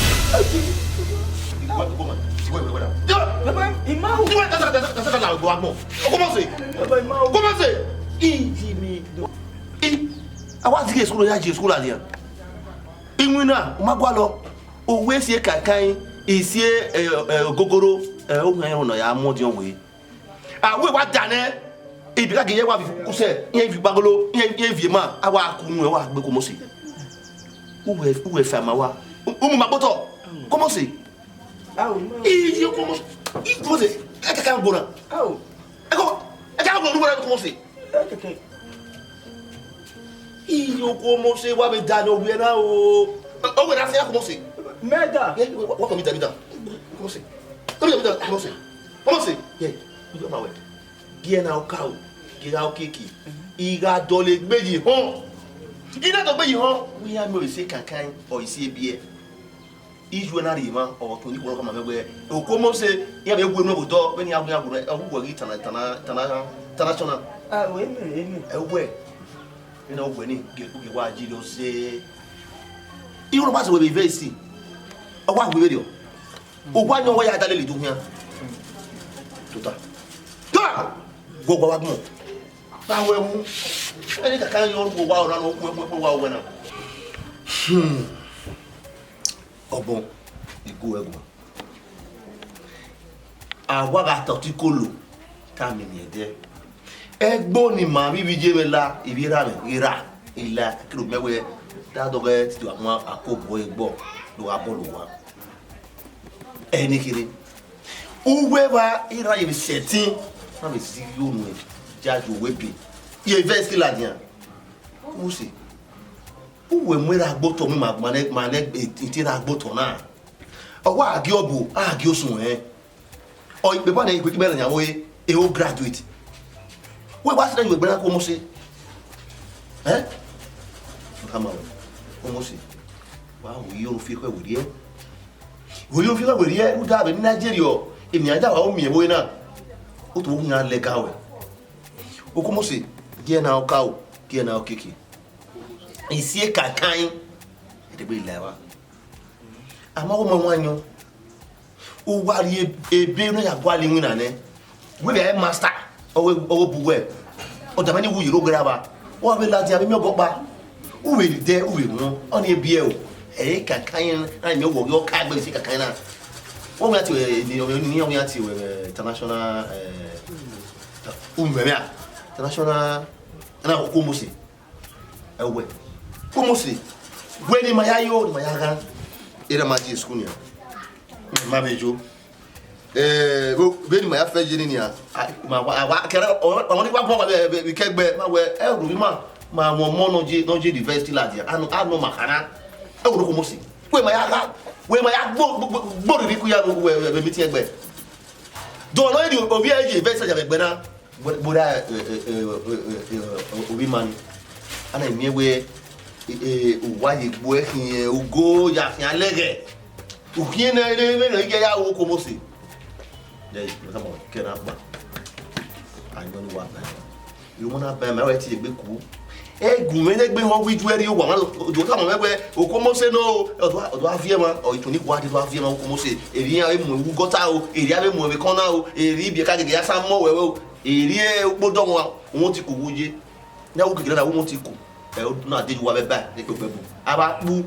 Iwe, iwe, iwe, iwe, iwe. Baba, ima o. Iwe, ta, ta, ta, ta, ta, ta, ta, ta, ta, ta, Komosi. Baba, ima o. Komosi. Iji mi do. I, a wa zighe school, ya je school a dia. Iwinna, u ma gualọ. Uwẹ si ekankan, i si e, e, ogogoro, e, ohan ẹro nọ ya mu ọdiọn wẹ. A wẹ wa danẹ, ibighagi ye wa vi kusẹ, iran vi gbagolo, iran, iran vi ema, a wa ku unu, ẹ wa gbe Komosi. Uwẹ, uwẹ fa ma wa. U, u mu ma gbotọ, Komosi. Iye Komosi, i Komosi, ẹ kẹkẹ gbona. Ẹ kọ, ẹ kẹkẹ gbona, Komosi. Iye Komosi, wa vbe danẹ ovbi ẹre na o. Ovbi ẹre na sẹ Komosi. Mẹ da. Ẹ, wa, wa, wa kọ mi da, mi da. Komosi. Komosi, mi da, Komosi. Komosi. Ye, mi da ma wẹ. Gie na ọka o, gie na okiekie. I gha dọlegbe yi họn. I na dọlegbe yi họn, wẹ iran miẹn ọre ise kankan, ọ ise ebiẹ. Iye uwẹ na rhie emwa, ọ tọn ni khuọrọ khama mwẹ wẹ, Komosi, iran vbe wu enu ẹvbo dọ, vbene iran wu iran wu, ọ wu wẹ ghi tana, tana, tana, tana sọna. Ah, wẹ mẹ, wẹ mẹ. Ẹ wẹ, vbene ọ wẹ ni, gie, gie wa yi rọ zẹ. Ighoro ma sẹ wẹ vbe verse, ọ wa wu vberriọ. Owa yan wẹ ya da lele do khian. Tota. Tota! Wọ gba wa gbọn. Na wẹ wu. Ẹni kaka yan ọrugbo wa ọna ne ọ kue kue kue wa wẹ na. Hmm. Ọgbọn, igu ẹguan. A wa gha ta ọtẹn ikolo, ta miẹn miẹn ẹdẹ. Ẹgbo ne ima vbe ivbi ye mwẹ la, ivbi erha mwẹ ghi ra, I la, kere mẹ wẹ, da dọghẹ titi wa mu akobo ẹgbọ, do gha bọlọ owa. Ẹi ni kherhe. Uwu evba I ra ye vbe sẹtin, na vbe zighi unu ya ye owa ebe. Ye vẹ ẹse ladian. Komosi, uwẹ mu erha gbe otọ mu ima, ma nẹ, ma nẹ iti erha gbe otọ na. Ọ wa gie ọbo, a gie osuẹn. Ọ ikpe ba nẹ ikpe kpe ya wo e o graduate. Wẹ wa sẹ ne uwẹ gbe na Komosi. Ẹn? Khama wẹ, Komosi. Wa hu iye orufi ekhọe werriẹ. Wẹ iye orufi ekhọe werriẹ, rhunmwuda vbe Nigeria, emian da wa miẹn vbe na. Otu vbe ohu iran lẹga wẹ. Komosi, gie na ọka o, gie na okiekie. Isi ekankan, ẹdẹgbe la evba. A ma gu ọmọ wan yọn. U wa rhie ebe ne ọ ya gualọ iwinna nẹ. Wẹ vbe a master, ọ vbe, ọ vbe bu wẹ. Ọ dama ne u ye rre oghe ra vba. Wa vbe ladian vbe miẹn ọghe ọkpa. U vbe dẹ, u vbe wọn, ọnii biẹ o. Ẹ i kankan yẹn, a miẹn wọ ghi ọ ka gbe isi kankan na. Wọ wian tie, ni, ni, ni, ni, wian tie, eh, international, eh, u mẹ mẹ a. International, na Komosi. Ẹwẹ, Komosi, wẹ ne ima ya yo, ne ima ya ghan, erha ma die school nian. Ma vbe yo. Eh, vbe, vbene ima ya fẹ ye ni nian, a, ma wa, a wa, kẹrẹ, ọ, ọ ni wa gbọn wa vbe, vbe, vbe kẹgbẹ, ma wẹ, ẹ, ru ima, ma wọn ọmọ nọ je, nọ je university ladian, a nọ, a nọ ma khara. Ẹ wo Komosi. Wẹ ima ya gha, wẹ ima ya gbo, gbo, gbo, gbo rhirhi ku ya vbe, vbe, vbe meeting ẹgbẹ. Do nọ eni ovbi ẹre ye vẹ sẹja vbe ẹgbẹ na, bora, eh, eh, eh, eh, eh, eh, ovbi ima ni. A na miẹn wẹ, eh, eh, uwa ye gbe ẹre khian, ugo ya khian lẹghẹ. Ukhiẹn ne, ne, ne, ne, iye ya wo Komosi. Dẹ, mo ta mo, kẹ na gba. A yọ ni wa na. Irun na bẹn mẹ, ọ ti egbe ku. Ẹ gu mwẹ ne egbe họn wẹ ijuẹ rhie owa, mwa do, do khama mwẹ wẹ, Komosi nọ, ọ do, ọ do a viẹ mwa, ọ itu ni gua de do a viẹ mwa Komosi. Erriọ iran vbe mu ẹvbo gọta o, erriọ iran vbe mu ẹvbo ẹkọn na o, erriọ ibiẹka gege ya sa mọ wẹ o, erriọ ukpo dọ wọn, wọn ti ku wu ye. Ya wu kekele na, wọn ti ku. Ẹ, ọ na de ju wa vbe ba, ne kpekpe bu. A vba kpu,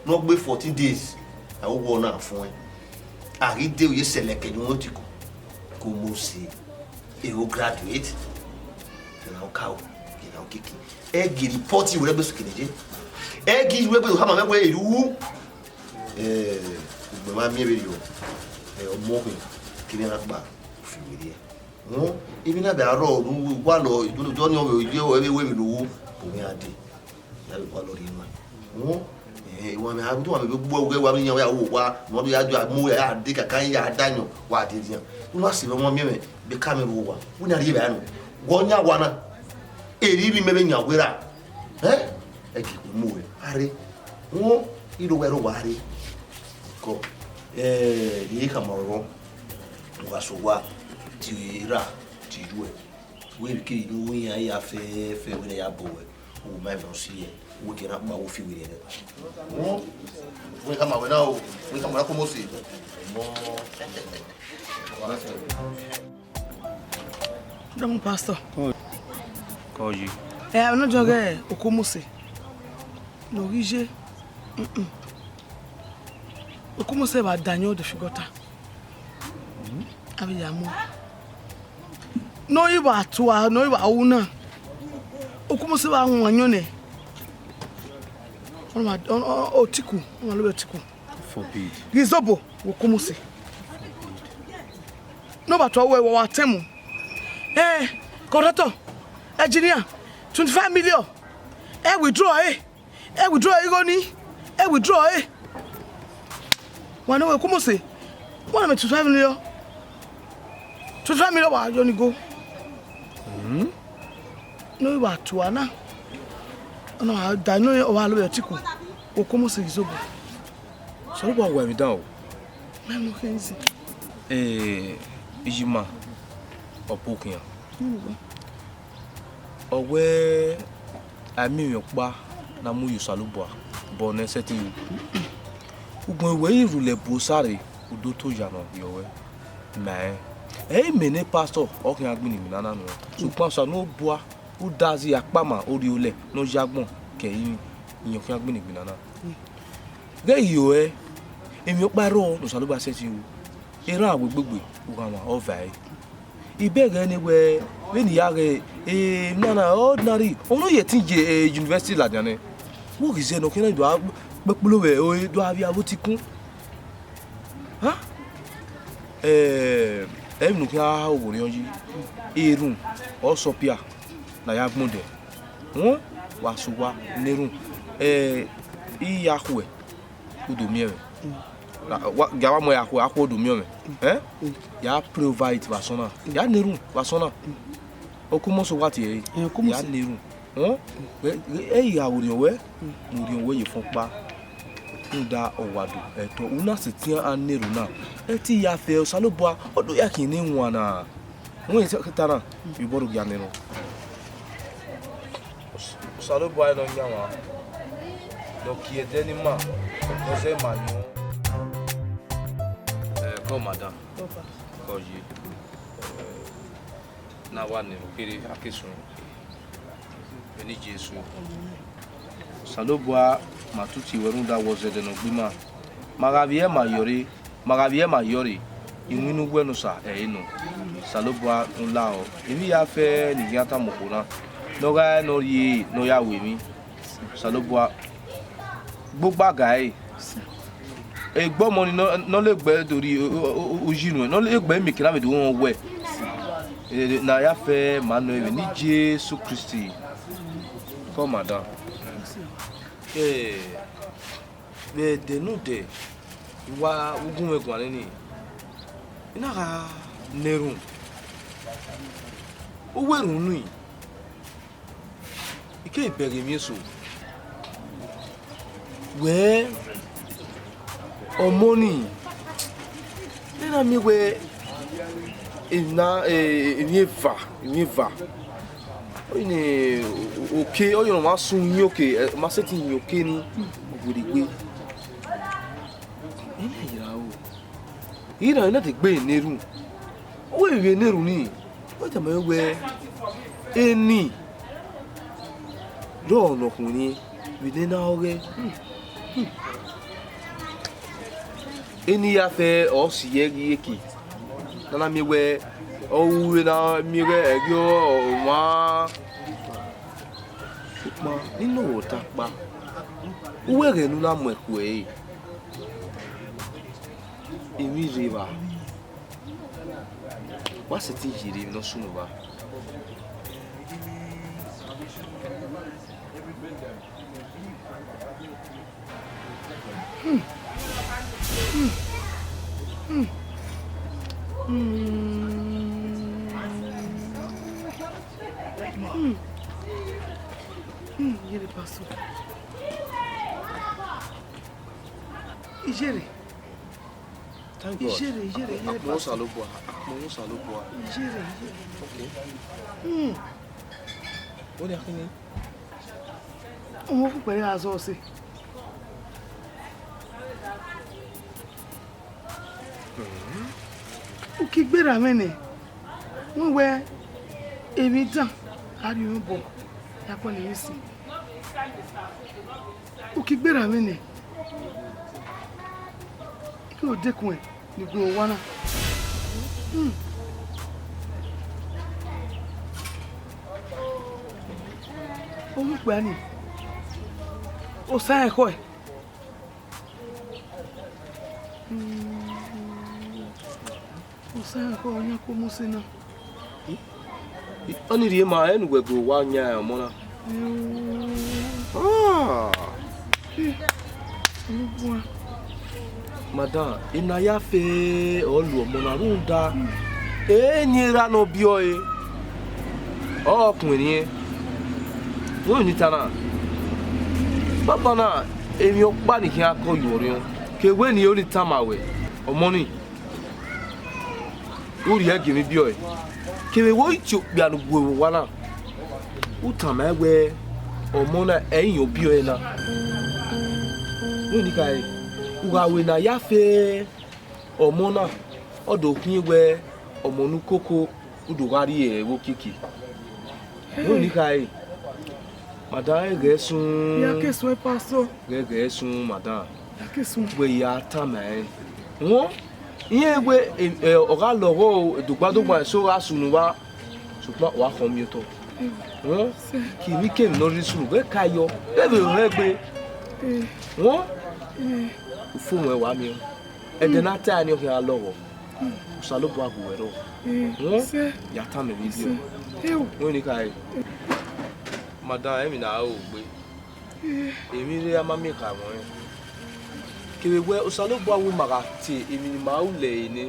ne ọ gbe fourteen days, a wu wọ na fun ẹn. A ghi de ye sẹlẹkẹ ni wọn ti ku. Omosi, e ho graduate, ena ọ ka o, ena ọ kiki. Ẹ ghi report iwẹ rẹ gbe sukene je. Ẹ ghi iwẹ gbe hama mwẹ wẹ eru. Eh, ugbẹn ma miẹn vberriọ, eh, ọmọ khin, kevbe iran na kpa, u fi werriẹ. Emwi na bẹ arrọọ ne uwa lọ, Jọni ọ vbe ye ẹvbo ẹvbo emwi ne u ru, ọ vbe iran dee. Ya vbe gualọ rhie nuẹn. Ehẹn, iwinna mwẹ, a, iwinna mwẹ vbe gbuẹ ughe, wa vbe yan, wa ya ru owa, ne ọ do ya, ya mu, ya dee kakan, ya da ayọn, wa dee dian. U na sẹ mwẹ, ọmwa miẹn mwẹ, bekamiẹn ru owa. Wẹ na rhie evbare nọ. Wẹ ọ yan owa na. Erha ivbi mẹ vbe yan wẹ ra. Ẹn? Ẹ gie wẹ mu wẹ. A rre. Uhun, I rre owa, rre owa, a rre. Kọ. Ẹ, rhie khama ọghọ. Wa sẹ owa. Tie erha, tie iruẹ. Wẹ vbe kiri ne u ru iran ya fẹfẹ, wẹ ne ya bọ wẹ. U ma emwi ne ọ si ẹe, wẹ ke na kpa, wẹ fi werriẹ nẹ. Wẹ khama wẹ na o, wẹ khama na Okomose. Dọmọ pastor. Kọ yi. Ẹ, ọ nọ jọ ghe Okomose. Ne ọ ghi ye. Mm-mm. Okomose vbe da ayọn de fi gọta. A vbe ya mu. Ne ọ i vba tua, ne ọ i vba ru na. Okomose vbe wan ayọn nẹ. Ọ ma, ọ, ọ, Otiku, ọ ma lo Otiku. Forbid. Ghi zobo, Okomose. Ne ọ vba tua wẹ, wa tẹn mu. Eh, contractor, engineer, twenty-five million. Ẹ withdraw ẹre. Ẹ withdraw igho ni, ẹ withdraw ẹre. Wa nọ wẹ Okomose, wa na mẹ twenty-five million. Twenty-five million wa yọ ni go. Hmm? Ne ọ i vba tua na. Ọ na da nọ, ọ wa lo vbe Otiku. Okomose ghi zobo. Osanobua wa emwi dan o. Mẹ mu khin zẹ. Eh, Iyima, ọ bu khian. Ọ wẹẹ a miẹn emwi ọkpa ne a mu ye Osanobua, but ne ọ sẹtin ru. Ugbẹn wẹ i rhulẹ bu Osa rre, u do to ya nọ yọ wẹ. Ma rẹn. Ẹ i mẹ ne pastor, ọ khian gbinni emwi nana nuẹn. Sokpan Osanobua, u da zẹ akpama orhiolẹ ne ọ ya agbọn ke ẹrinmwi, irẹn ọ khian gbinni emwi nana. Ghẹ i yo ẹe, emwi ọkpa i rrọọ ne Osanobua sẹtin ru. Erhan wẹ egbegbe, u gha mwa, ọ va ẹe. I bẹghe ne wẹ, vbene I ya ghe, eh, emwi nana ordinary, ọ nọ ye ẹtin ye, eh, university ladian nẹ. Vbọ ghi zẹ ne ọ khian do a kpẹkpolo vbe ore, do a vbiẹ avbe otikun. Ha? Eh, emwi ne u khian ha oghorriọn yi, erhunmwu, ọ sẹ ọpia ne a ya gbọn odẹ. Uhun, wa sẹ owa ne erhunmwu, eh, I ya khuẹ. U do miẹn mwẹ. Na, wa, gia wa mu ẹre akhuẹ, akhuẹ u do miẹn mwẹ. Ẹn? Ya provide vbe asọn na. Ya na erhunmwu vbe asọn na. Okomose wa tie ẹre. Ẹ, Okomose. Ya na erhunmwu. Họn? Ẹ, ẹ, ẹ i gha vbe orhiọn wẹ, ne orhiọn wẹ ye fọn ọkpa. Rhunmwuda ọ wa do, ẹtọ, u na sẹtin a na erhunmwu na. Ẹ te ya fẹ, Osanobua, ọ do ya khian ne wan na. Wẹ ta na, vbe obọ do gia na erhunmwu. Osanobua ne ọ yan mwa, ne ọ kie ẹdẹ ne ima, ne ọ zẹ ima yọn. Ẹ, kọ madam. Kọ ye. Ẹ, na wa ne kere a ke sun. Vbene Jesu. Osanobua ma tutu wẹ rhunmwuda wẹ ọ zẹ ẹdẹ ne ọ gbe ima. Ma gha vbiẹ ma yọ rre, ma gha vbiẹ ma yọ rre, iwinna uwẹ ne Osa ẹre nọ. Osanobua ne u lahọ, emwi ya fẹ ne I khian tama okhuo na, ne ọ gha re ne ọ rhie ne ọ ya ru emwi. Osanobua, gbogba ga ẹre. Egbe ọmọ ni nọ, nọ le gbe do rhie, o, o, o, uyi nuẹn, nọ le gbe mieke na vbe do rọnrọn wẹ. Eh, ne a ya fẹ ma nọ vbe ni Jesu Kristi. Kọ madam. Eh, vbe ẹdẹ nodẹ, I wa gu mwẹ guan nene, I na gha na erhunmwu. U wẹ erhunmwu nii, I keghi bẹghe emwi eso. Wẹ ọmọ nii, ne na miẹn wẹ emwi na, eh, emwi eva, emwi eva. Ọ yi ne oke, ọ yi ne ọ ma sun yin oke, eh, ọ ma sẹtin yin oke ni, ọ werriegbe. Ena ira o. Ira na te gbe ne erhunmwu. Ọ wẹ vbe ne erhunmwu nii, ọ tama mwẹ wẹ, eni rọ ne ọ khuẹnniẹn vbe ne na ọghẹ. Eni ya fẹ ọ si ye ghi eke. Na miẹn wẹ ọ ru vbene a miẹn ighẹ ẹghẹ ọmwa. Sokpan ne I nọ wẹ ọta ọkpa, uwẹ ẹghẹ ne u na mu ẹkue ẹre, emwi rre evba. Wa sẹtin ye rre emwi ne ọ sunu evba. Iyẹrẹ, Pastor. Iyẹrẹ. Thank God. Iyẹrẹ, iyẹrẹ, iyẹrẹ, Pastor. Akpọnmwẹ Osanobua, akpọnmwẹ Osanobua. Iyẹrẹ, iyẹrẹ. Okay. Hmm. What do you mean? Ọmọ pupẹ gha zọ ọse. Ukigberra mwẹ nẹ, wẹ wẹ emwi dan a rhie mwẹ obọ ya kpọlọ emwi sin. Ukigberra mwẹ nẹ, I odekuẹn ni gue owa na. Hmm. Ovbi ukpia ni, osa rẹn ekhọe. Hmm. Osa rẹn ekhọe, ọ yan ku Mosi na. Ọnii rhie ma, ẹ ne uwẹ gue owa yan ọmọ na. Yo. Ah. Eh, Osanobua. Madam, ena ya fe ọ lu ọmọ na rhunmwuda eni erha ne ọ biẹ ọre, ọ kun erriẹn. Vbene I ta na, banbanna, emwi ọkpa ni khian kọ ye orhiọn, ke wẹ ne I ro ni tama wẹ, ọmọ ni, u rhie gie emwi biẹ ọe, kevbe wẹ ọ i tie okpia ne u gue vbe owa na, u tama ẹn wẹ, ọmọ na, ẹ i yan obiẹ ọe na. Vbene I khare, u gha ru ena ya fe ọmọ na, ọ do khin wẹ ọmọ ne ukoko, u do gha rrie ẹvbo kiki. Vbene I khare, madam, ghẹ sun. Ya ke sun, Pastor. Ghẹ, ghẹ sun, madam. Ya ke sun. Wẹ ya tama ẹn. Wọn, irẹn wẹ, e, e, ọ gha lọghọ o, dogbadogba eso gha sunu vba, sokpan wa khọn miẹn otọ. Wọn, ke emwi kemwi ne ọ rhirhi sunu, ghẹ ka yọ, ghẹ vbe họn egbe. Wọn, ufo ruẹn wa miẹn. Ẹdẹ ne a ta ẹre ni ọ khian lọghọ. Osanobua gu wẹ rrọọ. Wọn, ya tama emwi biẹ ọe. Wọn ni khare. Madam, emwi na ro gbe. Emwi rre a ma miẹn kha ẹmwẹ ọnrẹn. Kevbe wẹ Osanobua wẹ ima gha tie emwi ne ima ru lẹ ẹre nẹ,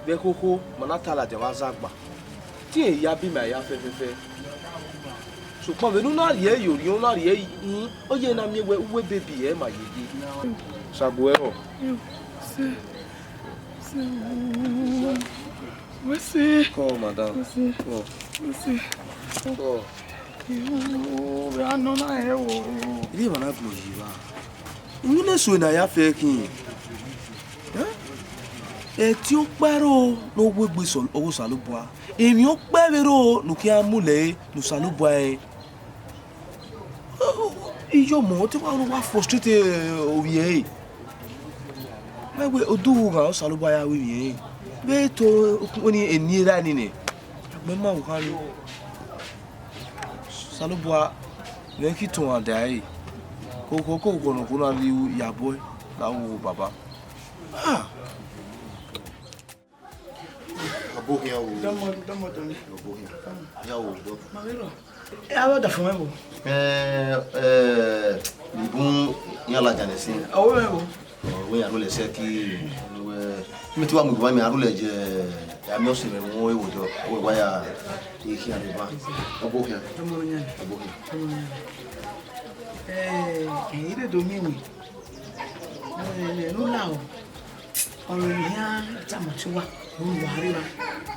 vbe ẹkhokho, ma na ta ladian vbe azagba. Te irẹn ya bu ima ya fẹfẹfẹ. Sokpan vbene u na rhie ẹre ye orhiọn, u na rhie ẹre hin, ọ ye na miẹn wẹ uwu ebebi ẹ ma ye ye. Osa gu ẹre rrọọ. Wẹ se. Wẹ se. Come, madam. Wẹ se. Come. Wẹ se. Come. Yo, vbe a nọ na rẹn o. Iri emwa na gbẹn oyi evba. Unu ne eso na ya fe khin. Ẹtin ọkpa ẹre ne ọ wegbe sẹ ọghe Osanobua. Emwi ọkpa ẹre ne u khian mu lẹ ẹre ne Osanobua rẹn. Iyọmọ, ọ te wa ru wa frustrate ovbi ẹre. Wẹ wẹ, odughu ghan Osanobua ya ru emwi ẹre. Vbe to okun ni eni erha ni nẹ. Agbọn ma vbe khan ni. Osanobua, mwẹ ki tọn da ẹre. Koko koko ne ọ kona rri ya bọe, la wo baba. Ah! Ọbokhian o. Dọmọ, dọmọ, dọmọ. Ọbokhian. Ya wo dọ. Ma vbe rọ. Ẹ, avbe ọdafẹn mwẹ vbo? Ẹ, ẹ, ibun iran ladian nẹ sin. Ọ wẹ vbo? Ọ wẹ iran rhulẹ sẹ ki, wẹ, mẹ te wa mu ibun mẹ, a rhulẹ ye, a miẹn ọse mwẹ mu ewo dọ, ọ wẹ wa ya ikhian rre ban. Ọbokhian. Dọmọ yan. Ọbokhian. Dọmọ yan. Ẹ, ẹ, I rre do miẹn wẹ. Ẹ, ne u la o. Ọmọ ne iran tama te uwa, ne uwa rre evba,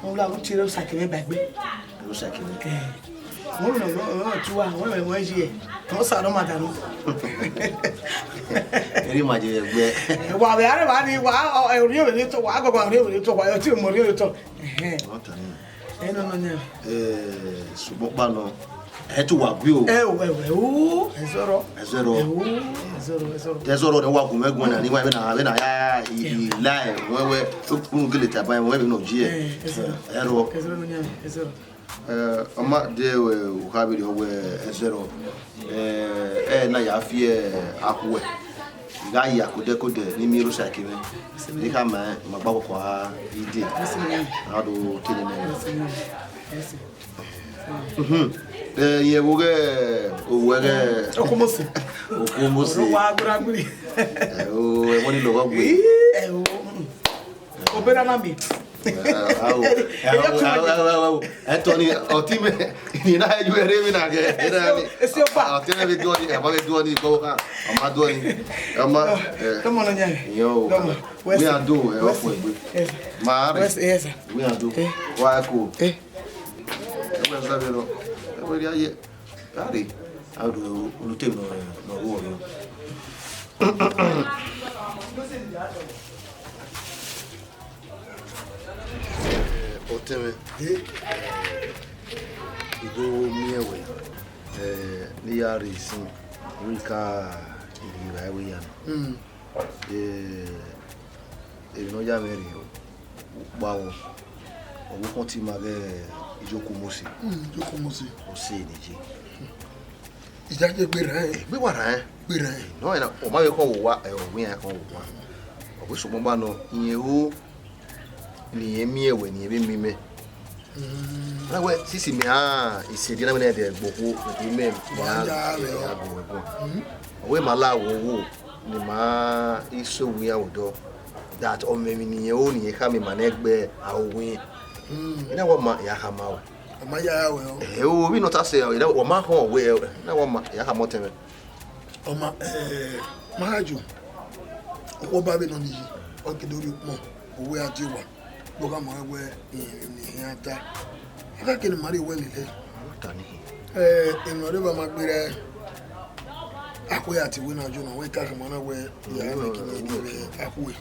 ne u la vbe tie ẹre Osakhẹmwẹ ba egbe. Osakhẹmwẹ. Ẹ, wẹ ne ọ, ọ, ọ te uwa, wẹ mẹ wẹ ye, ọ sa nọ ma danu. Erha ima ye ẹgbẹ. Ẹ, wa vbe a rre evba ni, wa, ọ, ẹ, orhiọn vbe ne tọ, wa gọgọ orhiọn vbe ne tọ, wa, ẹ, ọtẹn mẹ orhiọn vbe tọ. Ẹhẹn. Ọ ta ni. Ẹ nọ nọ yan. Ẹ, sokpan ọkpa nọ. Ẹ tu wa gui o. Ẹ o, ẹ o, ẹ o, ẹ zọrọ. Ẹ zọrọ. Ẹ o, ẹ zọrọ, ẹ zọrọ. Ẹ zọrọ ne wa gu mwẹ guan na, ni wa vbe na, vbe na ya i, i la ẹ, wẹ, wẹ, okpunu gele ta ba, wẹ, vbe nọ ji ẹ. Ẹ, ẹ zọrọ. Ẹ rọ. Ẹ zọrọ, nọ yan, ẹ zọrọ. Ẹ, ọ ma de, ẹ, u kha vberriọ wẹ ẹ zẹrọ. Ẹ, ẹ na ya fi, ẹ, akhuẹ. I gha ya kodẹ kodẹ ne I miẹn erha osa ke mwẹ. Ne I khama ẹn, ma gba koko a i de. A do kene nẹ. Mhm. Ẹ, irẹn vbe oghẹ, owẹ ghẹ. Okumose. Okumose. Wa gbera gbiri. Ẹ, o, ẹmwẹ ni lọghọ gbe. Ẹ, o, mm. Obera na mi. Ẹ, ao, ao, ao, ao, ao. Ẹ tọ ni, ọtẹn mwẹ, ni na ju ẹre mi na gẹ. Esi ọba. Ọtẹn mwẹ vbe duọ ni, ẹ ma vbe duọ ni, kọ ha, ọ ma duọ ni. Ẹ ma, ẹ. Come on, Onye. Yo. Come on. Wẹ a do, ẹ, ọfọ egbe. Yes, sir. Ma rẹ. Yes, sir. Wẹ a do. Eh. Wa ko. Eh. Ẹ wẹ sa vbe rọ. Ẹ wẹ ria ye. Gari, a do unu te nọ, nọ ru ọre. Eh, ọtẹn mwẹ, eh, I do miẹn wẹ, eh, ne I ya rre sin, vbe I ka rhie evbare vbe ya na. Mm. Eh, emwi ne ọ ya mwẹ rre, ukpawọ, ọ vbe khọn tie ima ghẹ Ijoku Mose. Mm, Ijoku Mose. Ose ne je. Ijaje gbe rran ẹn. Egbe wa rran ẹn. Gbe rran ẹn. Nọ ẹna, ọ ma vbe khọn vbe owa, ẹ, ọ wẹ iran khọn vbe owa. Ọ vbe sokpan ọba nọ, irẹn ho ne irẹn miẹn wẹ ne irẹn vbe miẹn imẹ. Mm. Na wẹ, sisi mẹ a, isẹdi na mẹ nẹ dẹ gbe okhuo, imẹ, mẹ a, ya vbe ya ọ. Gu ẹguọn. Mm. Ọ wẹ ma la wo wo, ne ma i so wu iran vbe odọ. That ọ mwẹ emwi ne irẹn ho ne irẹn khama ima nẹ gbe aro wu iran. Mm. I na wẹ ọ ma, ya khama o. Ọ ma ya ya wẹ o. Ẹ o, vbe nọ ta sẹ, ọ ma họn wẹ, na wẹ ọ ma, ya khama ọtẹn mwẹ. Ọ ma, eh, ma ha ju. Okhuo ba vbe nọ ni yi, ọ ke do rhie ukpọn, ọ wẹ a die owa, do gha ma wẹ, eh, emwi ne iran ta. A ka kene ma rhie wẹ lele. Ọ ta ni. Eh, emwi ne ọ rre evba ma gberra, akhuẹ a tie wẹ na, Jona, wẹ ka khama na wẹ, ya, mm, ne kene, mm, rhie vbe akhuẹ.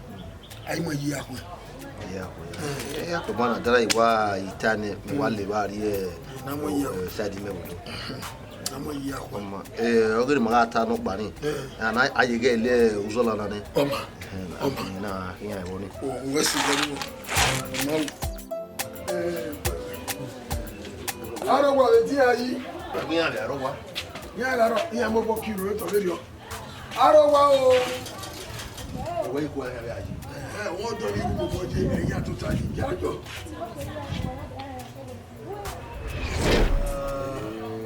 A i mu ẹre yi akhuẹ. Yi akhuẹ. Eh. Eh, akhuẹ ma na dara, I wa i ta nẹ, mẹ wa, mm, le vba rrie, na mu ẹre yi, eh, akhuẹ. Side mẹ vbe odọ. Na mu ẹre yi akhuẹ. Ọ ma, eh, ọ ghe ne ima gha ta nọkpa ni. Eh. A na, a ye ghẹ lẹ uzọla na nẹ. Ọ ma. Eh, na, ọ ma. Na khian ẹvbo ni. O, wẹ si gẹ ni. Ọ ma. Eh, arọgua vbe dia yi. Khian vbe arọgua. Iran gha rọ, iran mobọ kiro etọ vberriọ. Arọgua o. Owẹ ikhuo ẹre vbe a yi. Ẹ, wọn dọ ni ru mobọ ye, ẹ ya tota yi, ya jọ.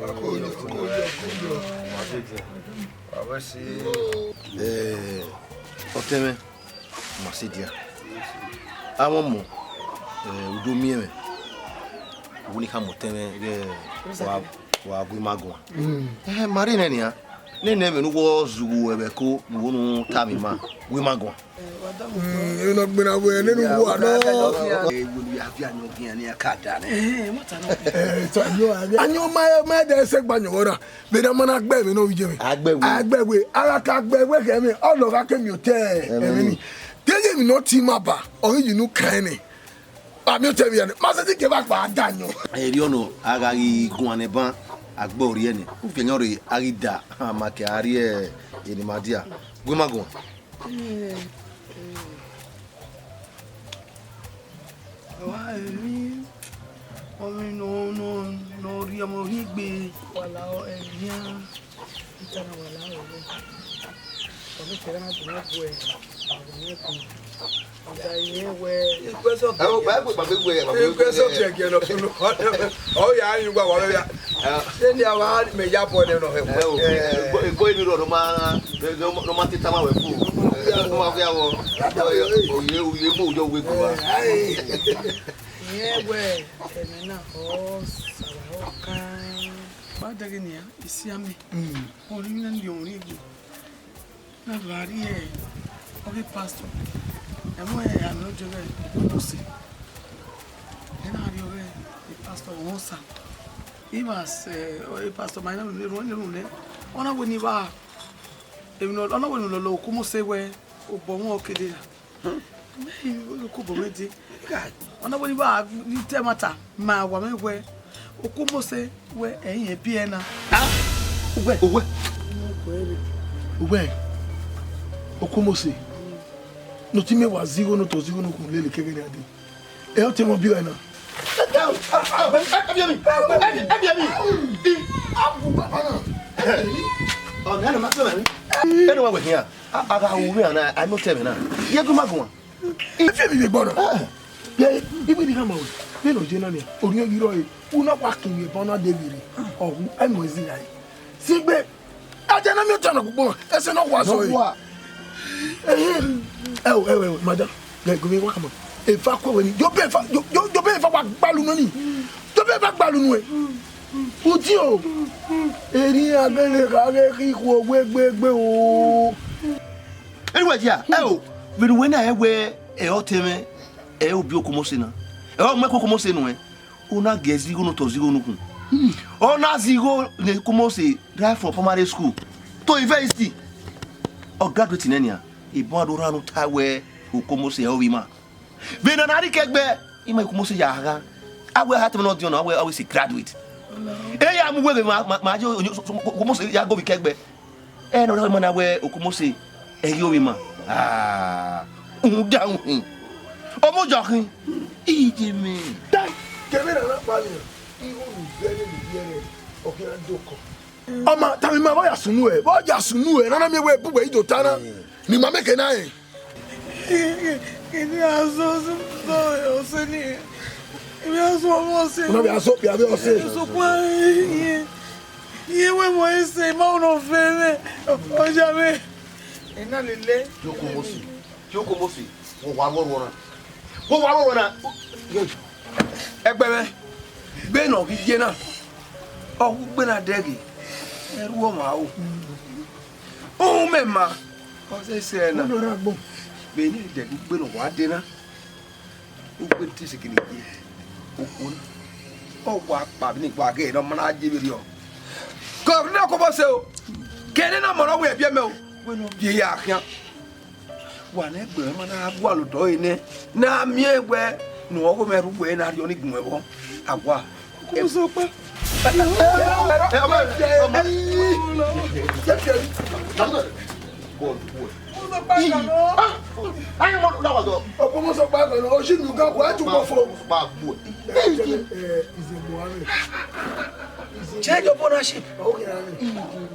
Wa ko yọ, ko yọ, ko yọ. Wa vbe si. Ẹ, ọtẹn mwẹ. Ma sẹ dia. Avbe ọmọ, eh, u do miẹn mwẹ. Uwu ni khama ọtẹn mwẹ ghẹ wa, wa gu ima guan. Mm. Eh, ma rre nẹ nian. Nene ẹmwẹ ne uwẹ zughu ẹvbo ẹko ne uwẹ nu tama ima, gu ima guan. Mm, emwi ne ọ gbinna vbe nene uwa nọ. Eh, wẹ ne u ya viọ ayọn ọghe iran ne iran ka da nẹ. Eh, ma ta nọ. Eh, ta nọ, a ghe. Ayọn ma, ma dẹ sẹ gba ayọn vbọ na. Vbene a ma na gbe ẹmwẹ ne ovbi iye mwẹ. A gbe ẹwe. A gbe ẹwe. A gha ka gbe ẹwe khẹ mwẹ, ọ lọ gha ke miẹn otọ ẹmwẹ ni. Ẹmwẹ ni. Te ye emwi ne ọ tie ima ba, ọ ghi ye unu kan ẹnẹ. A miẹn otọ ẹmwẹ ya nẹ. Ma sẹtin ke evba kpa a da ayọn. Erriọ nọ, a gha ghi guan nẹ ban, a gbe orriẹ nẹ. Ufianyọn rre, a ghi da, a ma ke a rrie eni ma dia. Gu ima guan. Wa emwi, ọmwi nọ, nọ, nọ rhie ọmọ rhie egbe, wa la ẹmwẹ iran, I ta na wa la ẹmwẹ. Ọmọ kẹrẹ na bu mwẹ bu ẹ, ọ bu mwẹ bu. Ọ da irẹn wẹ. Ẹ o, Bible kpakpa egbe, Bible egbe. Ọ ya yin uwa wa ya. Eni a wa mẹ ya bọ nẹ nọ hẹ. Ẹ o, ego, ego eni rọ nọ ma, nọ ma te tama wẹ fu. Nọ ma fi awọ. Oye, oye, mo yọ wẹ gu wa. Irẹn wẹ, ẹmwẹ na, ọ, sara, ọ kan. Wa dẹghe nian, isi amẹ. Mm. Ọ rhie mwẹ ne ọ rhie egbe. Na do a rrie ọghe pastor. Ẹmwẹ ame ọ jẹ ghẹ Ose. Ẹ na rrie ọghe pastor Ọmọsa. I ma sẹ, eh, pastor ma na rhie erhunmwu nẹ. Ọ na wẹ ne I vba, emwi ne ọ, ọ na wẹ ne ọ lọlọ Okumose wẹ, obọ mwẹ ọ ke dee ra. Mẹ i, ọ ke obọ mwẹ dee. Ọ na wẹ ne I vba, I ta ẹmwata, ma wa mwẹ wẹ, Okomose wẹ ẹi rẹn biẹ na. Ah, uwẹ, uwẹ. Uwẹ, Okomose. Ne otọ mwẹ wa zẹ igho ne otọ, zẹ igho ne okhuo lele ke ẹghẹ ne a dee. Ẹ, ọ te mwẹ biẹ na. Ẹ biẹ mi. Ẹ biẹ mi. Ẹ biẹ mi. Ọ na ne ma tọ mwẹ. Ẹ ne wa wẹ khian. A gha ru mwẹ na, a i mẹ otọ mwẹ na. Ye gu ma guan. Ẹ fi emwi vbe egbe ọna. Ye, iwẹ ni khama wẹ, vbene ọ ye na nia, orhiọn ghi rrọọ re, u na wa kin vbe ebe ọ na de vberri, ọ wu, ẹ mu ẹzẹ rae. Sigbe, a dia na miẹn otọ na kpokpo, ẹsẹ ne ọ wa zọ re. Ẹ o, ẹ o, ẹ o, madam, gu mwẹ wa khama. Efa ku wẹ ni, yo be efa, yo, yo, yo be efa wa gbalu nọ ni. Yo be efa gbalu nuẹn. Uti o, erriọ a gele kha ghe khin ikhuo wegbe egbe o. Erriọ wẹ dia, ẹ o, vbene uwẹ na rẹn wẹ ẹ i re ọtẹn mwẹ, ẹ i re obi Okomose na. Ẹ i re ọmọ ẹko Okomose nuẹn, u na gie zẹ igho ne otọ, zẹ igho ne okhuo. Ọ na zẹ igho ne Okomose right from primary school to university. Ọ graduate nẹ nian, ebọ a do rhan ne u ta wẹ Okomose ẹ i re ovbi ima. Vbe nana rhie ikẹgbẹ, ima Okomose ya gha. A wẹ a ha tama nọ diọn nọ, a wẹ, a wẹ sẹ graduate. E ya mu wẹ ghe ma, ma, ma je Okomose ya go vbe ikẹgbẹ. Ẹ ne ọ rhie ima na wẹ Okomose ẹ i re ovbi ima. Ah, uhunmwu da uhunmwu. Ọ mu jọ khin. Iye mẹ. Dai, kevbe na na kpa nian, igho ne u zẹ ne u viẹ rẹ, ọ khian do kọ. Ọ ma tama ima vbe ọ ya sunu ẹ, vbe ọ ya sunu ẹ, ne a na miẹn wẹ bu wẹ i do ta na, ne ima mẹ ke na rẹn. Kini a zọ, zọ, zọ, ọse ni. Imi a zọ ọmọ ọse. Una vbe a zọ okpia vbe ọse. Sokpan, iye, iye wẹ mọ ese, ma uno fẹ mwẹ, ọja mwẹ. Ena lele. Yo Okomose, yo Okomose, wo wa rọrọ na. Wo wa rọrọ na. Ẹgbẹe mwẹ, vbene ọ ghi ye na, ọ hu ugbe na dẹghe, ẹrhu ọmwa o. Uhunmwu mẹ ma, ọ sẹ sẹ na. Vbene ẹdẹdugbe ne ọ wa dee na, ugbe te sikini ye okhuo na. Ọ wa kpa vbene I wa ghe ne ọ ma na ye vberriọ. Ke ọ rhie Okomose o, ke nene ọmọ ne ọ wẹ biẹ mẹ o, wẹ ne ọ biẹ ya khian. Wa ne ẹgbẹe ma na gualọ odọ ẹre nẹ, ne a miẹn wẹ ne ọ gho mwẹ rre uwẹ na rhiọ ni gun ẹvbo. A wa. Okomose ọkpa. Okomose ọkpa kan, o si nu gan, wa tu kpọfo. Change of ownership.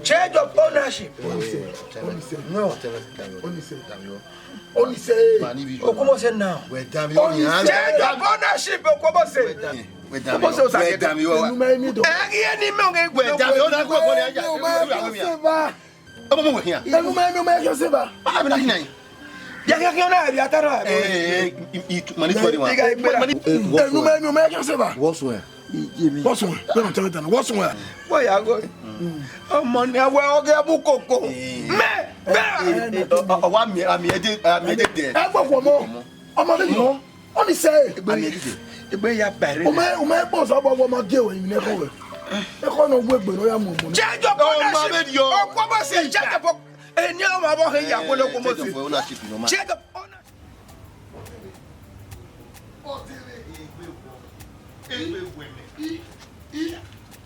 Change of ownership. No. Onise. Okomose now. Change of ownership, Okomose. Okomose Osa. Ẹ ghi eni mẹ ọghe egbe. Ọmọ mo wẹ khian. Enu ma, enu ma, yo se ba. Ya khian khian na, ya ta na. Enu ma, enu ma, yo se ba. What's wrong? What's wrong? What's wrong? Wọ́n ya gọ. Ọmọ ni a wẹ ọgẹ mú koko. Mẹ, mẹ. Ọwọ́ àmì, àmì ẹ̀jẹ̀, àmì ẹ̀jẹ̀ dẹ̀. Ẹ gbọ́ fún ọmọ. Ọmọ mi nìyẹn. Onise. Egbe ya bare. O ma, o ma kpọ sọ bọ, ọmọ die wẹ, ine ko wẹ. E ko no wẹ gbe no ya mu ọmọ. Change of ownership. Okomose, change of, eni ọmọ abọ he ya wele Okomose. Change of ownership. Egbe wẹ mẹ. I, i,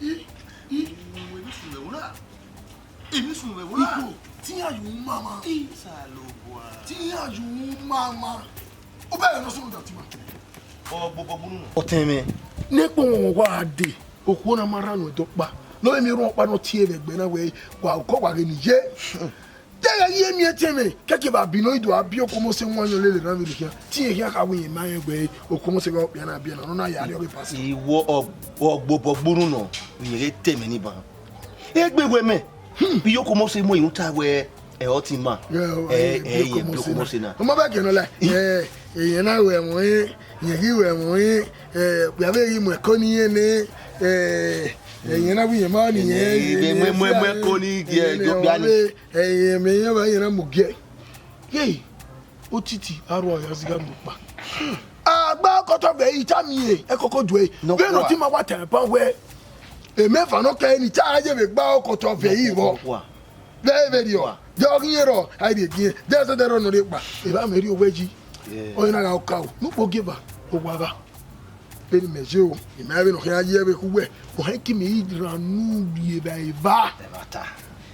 i, i. Emi sunu ẹvbo na. Emi sunu ẹvbo na. Ikhuo, te iran ye uhunmwu mama. Isalobua. Te iran ye uhunmwu mama. U bẹghe ne ọ sunu da tima. Ọ gbobọ gbunu nọ. Ọtẹn mwẹ. Ne ekpo wọn wa dee, okhuo na ma rhan nuẹn dọkpa. Ne ọ vbe miẹn orhuọn ọkpa ne ọ tie vbe ẹgbẹ na wẹẹ, wa okọ wa ghe ne I ye. Te ẹ ghi ye miẹn etẹn mwẹ, kẹkẹ vbe abi nọ, I do a biẹ Okomose wan yọ lele na vbe rhia. Te irẹn khian kha wẹ irẹn ma rẹn wẹẹ, Okomose gha okpia na biẹ na, ne ọ na ya rrie ọghe pastor. Iwọ ọ, ọ gbobọ gbunu nọ, vbe irẹn ghe te mwẹ ni ban. Egbe wẹ mẹ, hmm, iye Okomose mu irun ta wẹẹ, ẹ, ọ ti ma. Ẹ, ẹ, ẹ, iye bi Okomose na. Ọ ma bẹghe nọ la, ẹ, ẹ, irẹn na wẹ ẹmwẹ ọnrẹn, irẹn ghi wẹ ẹmwẹ ọnrẹn, ẹ, okpia vbe ghi mu ẹko ne irẹn nẹ, ẹ, ẹ, irẹn na wẹ irẹn ma ni irẹn, irẹn mu, mu, mu ẹko ni gie, gie okpia ni. Ẹ, irẹn mẹ irẹn vba irẹn na mu gie. Ye, otiti, aro ya zigha mu kpa. A gba ọkọtọ vbe ita miẹn, ẹkọkọ due. Vbene ọ ti ma wa tẹn pan wẹẹ, emẹva nọ kẹre ni te a ye vbe gba ọkọtọ vbe ivbọ. Vbe vberriọ, de ọ ghi rrọọ, a rhie gie, de ẹzẹdẹ rrọọ nọ rhie kpa, evba mẹ rhie owẹ yi. Ọyẹn na gha ọka o, ne ukpo gie eva, owa evba. Vbene imẹ ye o, imẹ vbene ọ khian ye vbe khu wẹ, ọ hẹn ke imẹ i rhan unu rri evbare eva. Ẹmwata.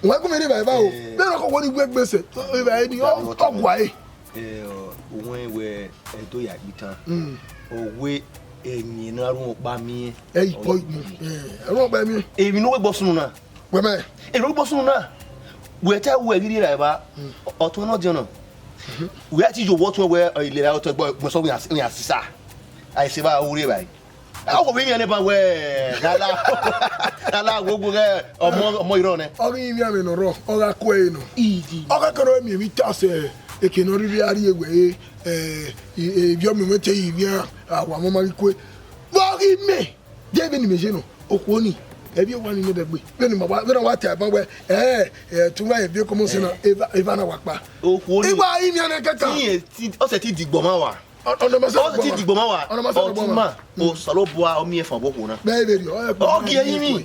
Ọ hẹn ke imẹ rri evbare eva o. Eh. Vbene ọ khọ wẹ ne I gu egbe sẹ, evbare ni, ọ, ọ guae. Eh, ọ, uwẹ wẹ ẹdo ya kpitan. Mm. Ọ wẹ ẹyẹn ne a rhunmwuda ọkpa miẹn. Ẹ i kọ ikpẹn. Eh, ẹ rhunmwuda ọkpa miẹn. Emwi ne uwẹ gbe ọ sunu na. Wẹ mẹ. Emwi ne uwẹ gbe ọ sunu na. Wẹ te wẹ ghi rri evbare eva. Mm. Ọtuẹn nọdiọn nọ. Mhm. Wẹ a ti ye owẹ ọtuẹn wẹ, ọ, ilera ọtuẹn gbẹ, gbẹ sọ wẹ iran, iran sisa. A i sẹ evba u rri evbare. A wo vbe irian nẹ ba wẹ, na la, na la wo gbe ọmọ, ọmọ irọ nẹ. Ọ ghi rinmwian vbene ọ rrọọ, ọ gha ku ẹre nọ. Idi. Ọ gha kẹrẹ miẹn emwi ta sẹ eke ne ọ rhirhi a rrie wẹ, eh, eh, ivbi ọmiọnmwẹ te yi ivbi iran, a wa mọ ma ghi kue. Vbe ọ ghi mẹ, de vbene imẹ ye nọ, okhuo ni, ẹvbi owa ni nẹdẹgbe. Vbene ma wa, vbene wa ta ẹban wẹ, eh, eh, tuma ẹvbi okomose na, eva, eva na wa kpa. Okhuo ni. I wa rinmwian nẹ kẹkan. Ti, ọ sẹ ti digbọ ma wa. Ọ, ọ nọ ma sẹ Ọ ti digbọ ma wa. Ọ nọ ma sẹ digbọ ma. Ọtẹn ma, Osanobua, ọ miẹn fan vbe okhuo na. Bẹ́ẹ̀ bẹ́ẹ̀ rí, ọ yẹ kó Ọ gie yín mi.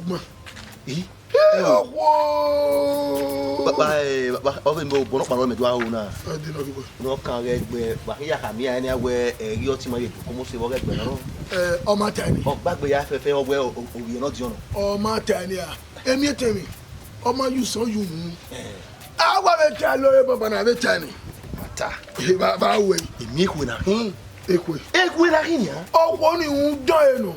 Ih. Ẹ, ọwọ́. Baba, ẹ, baba, ọ vbe mẹ obọ nọkpa nọ mẹ do aro na. Ẹ dẹ nọ dugbo. Nọ kan ghẹ gbẹ, wa khian ya khama iran wẹ, ẹ, ghi ọtẹn ma ye do, kọmọ se vbe ọ ghẹ gbẹ nọ. Ẹ, ọ ma ta ni. Ọ gbagbe ya fẹfẹ, ọ wẹ o, o, ovbi nọdiọn nọ. Ọ ma ta ni a. Emi etẹn mi, ọ ma ye usọ ye uhunmwu. Ẹ. A wa vbe ta lo re baba na vbe ta ni. Ma ta. Ẹ, ba, ba wẹ. Emi ekhue na khin. Ekhue. Ekhue na khin nian. Ọwọ ni rhunmwuda ẹre nọ.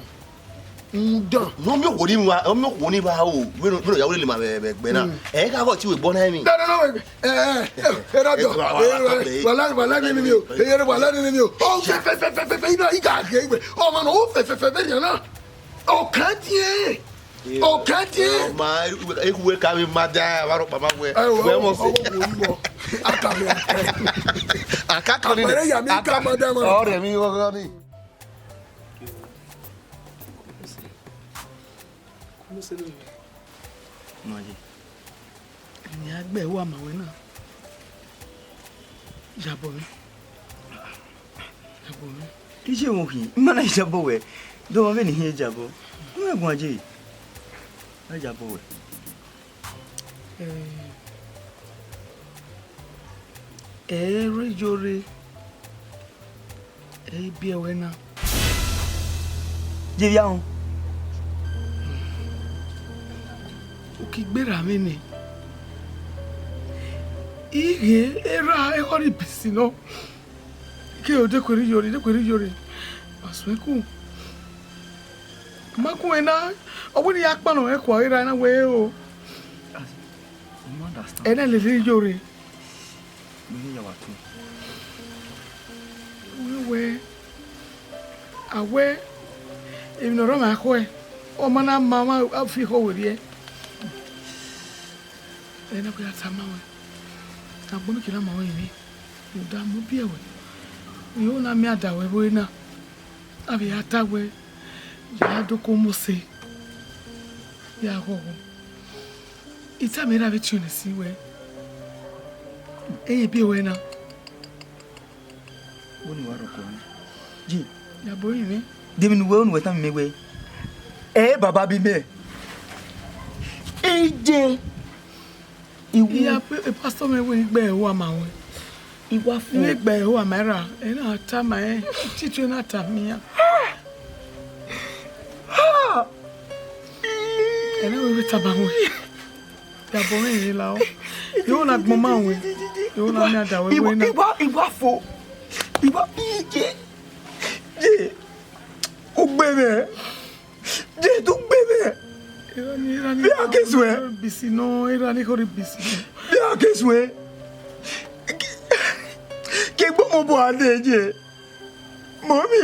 Rhunmwuda. Ne ọ miẹn okhuo ni wa, ọ miẹn okhuo ni wa o, vbene, vbene ọ ya wẹ lele ima vbe, vbe ẹgbẹ na. Mm. Ẹ gha ghe ọtẹn wẹ gbọ na emwi. No, no, no, ẹ, ẹ, ẹ, ẹ, radio. Ẹ, wa, wa, wa, wa, Wala, wala ni ni mi o. Ẹ, wala ni ni mi o. Ọ fẹ, fẹ, fẹ, ina, i gha ghe wẹ. Ọ ma nọ, ọ fẹ, fẹ, fẹ, vbe rian na. Ọ kan tiẹn. Ọ kan tiẹn. Ma, ekhue ka vbe ma da, wa rọ kpa ma wẹ. Ẹ, wẹ, wẹ mọ se. Wẹ, wẹ, wẹ. A ka vbe, a ka. A ka kọ ni. Àpẹẹrẹ ya mi ka ma da, ma. Ọrẹ mi ghọghọ ni. Kọmọ se lọ. Nọ ye. Eni a gbe ẹhoho ma wẹ na. Yabọ mwẹ. Yabọ mwẹ. Iye wo khin, ima na yabọ wẹ. Dọmọ vbene I hiẹn yabọ. Ima guan ye. A yabọ wẹ. Eh, ẹ i rre yo rre. Ẹ i biẹ wẹ na. Ye via họn. U ki gberra mwẹ nẹ. I ghe erha ekhọe rhie bisi nọ. Ke o de kuerre iyore, de kuerre iyore. Ma suẹn ku. Ma ku ẹn na, ọ wẹ ne I ya kpannọ mwẹ kua erha na wẹ o. I don't understand. Ẹ na lele iyore. Mẹ ne ya wa tu. Wẹ wẹ, a wẹ, emwi ne ọ rre ọmwa ekhọe, ọ ma na ma, ọ ma fi ekhọe werriẹ. Ẹ na wẹ a tama wẹ, agbọn ne kira ma wẹ emwi, u da mu biẹ wẹ, u na miẹn ada wẹ vbe na, a vbe ya ta wẹ, ya do ko Mose, ya ghọghọ. I tama erha vbe tiọn nẹ si wẹ, ẹ i biẹ wẹ na. Vbene wa rhọkọ na? Ye. Ya bọ rinmwian. De emwi ne uwẹ unu wẹ tama mẹ wẹ, ẹ baba bi mẹ. Iye. Iwu. Iya, e pastor mẹ wẹ ne I gbe ẹhoho ma wẹ. I wa fo. Ne I gbe ẹhoho ma ra, ẹ na tama ẹ, titi na tama iran. Ha! Ẹ na wẹ vbe tama wẹ. Ya bọ mwẹ rre la o. Yo na gbọn ma wẹ. Yo na miẹn ada wẹ wẹ na. Iwa, iwa fo. Iwa iye. Ye. U gbe mwẹ. Ye, u gbe mwẹ. Erha ni, erha ni. Vbe a ke suẹn? Bisi nọ, erha ni khorri bisi nọ. Vbe a ke suẹn? Ke gbọmọ bu a dee ye. Mọmi.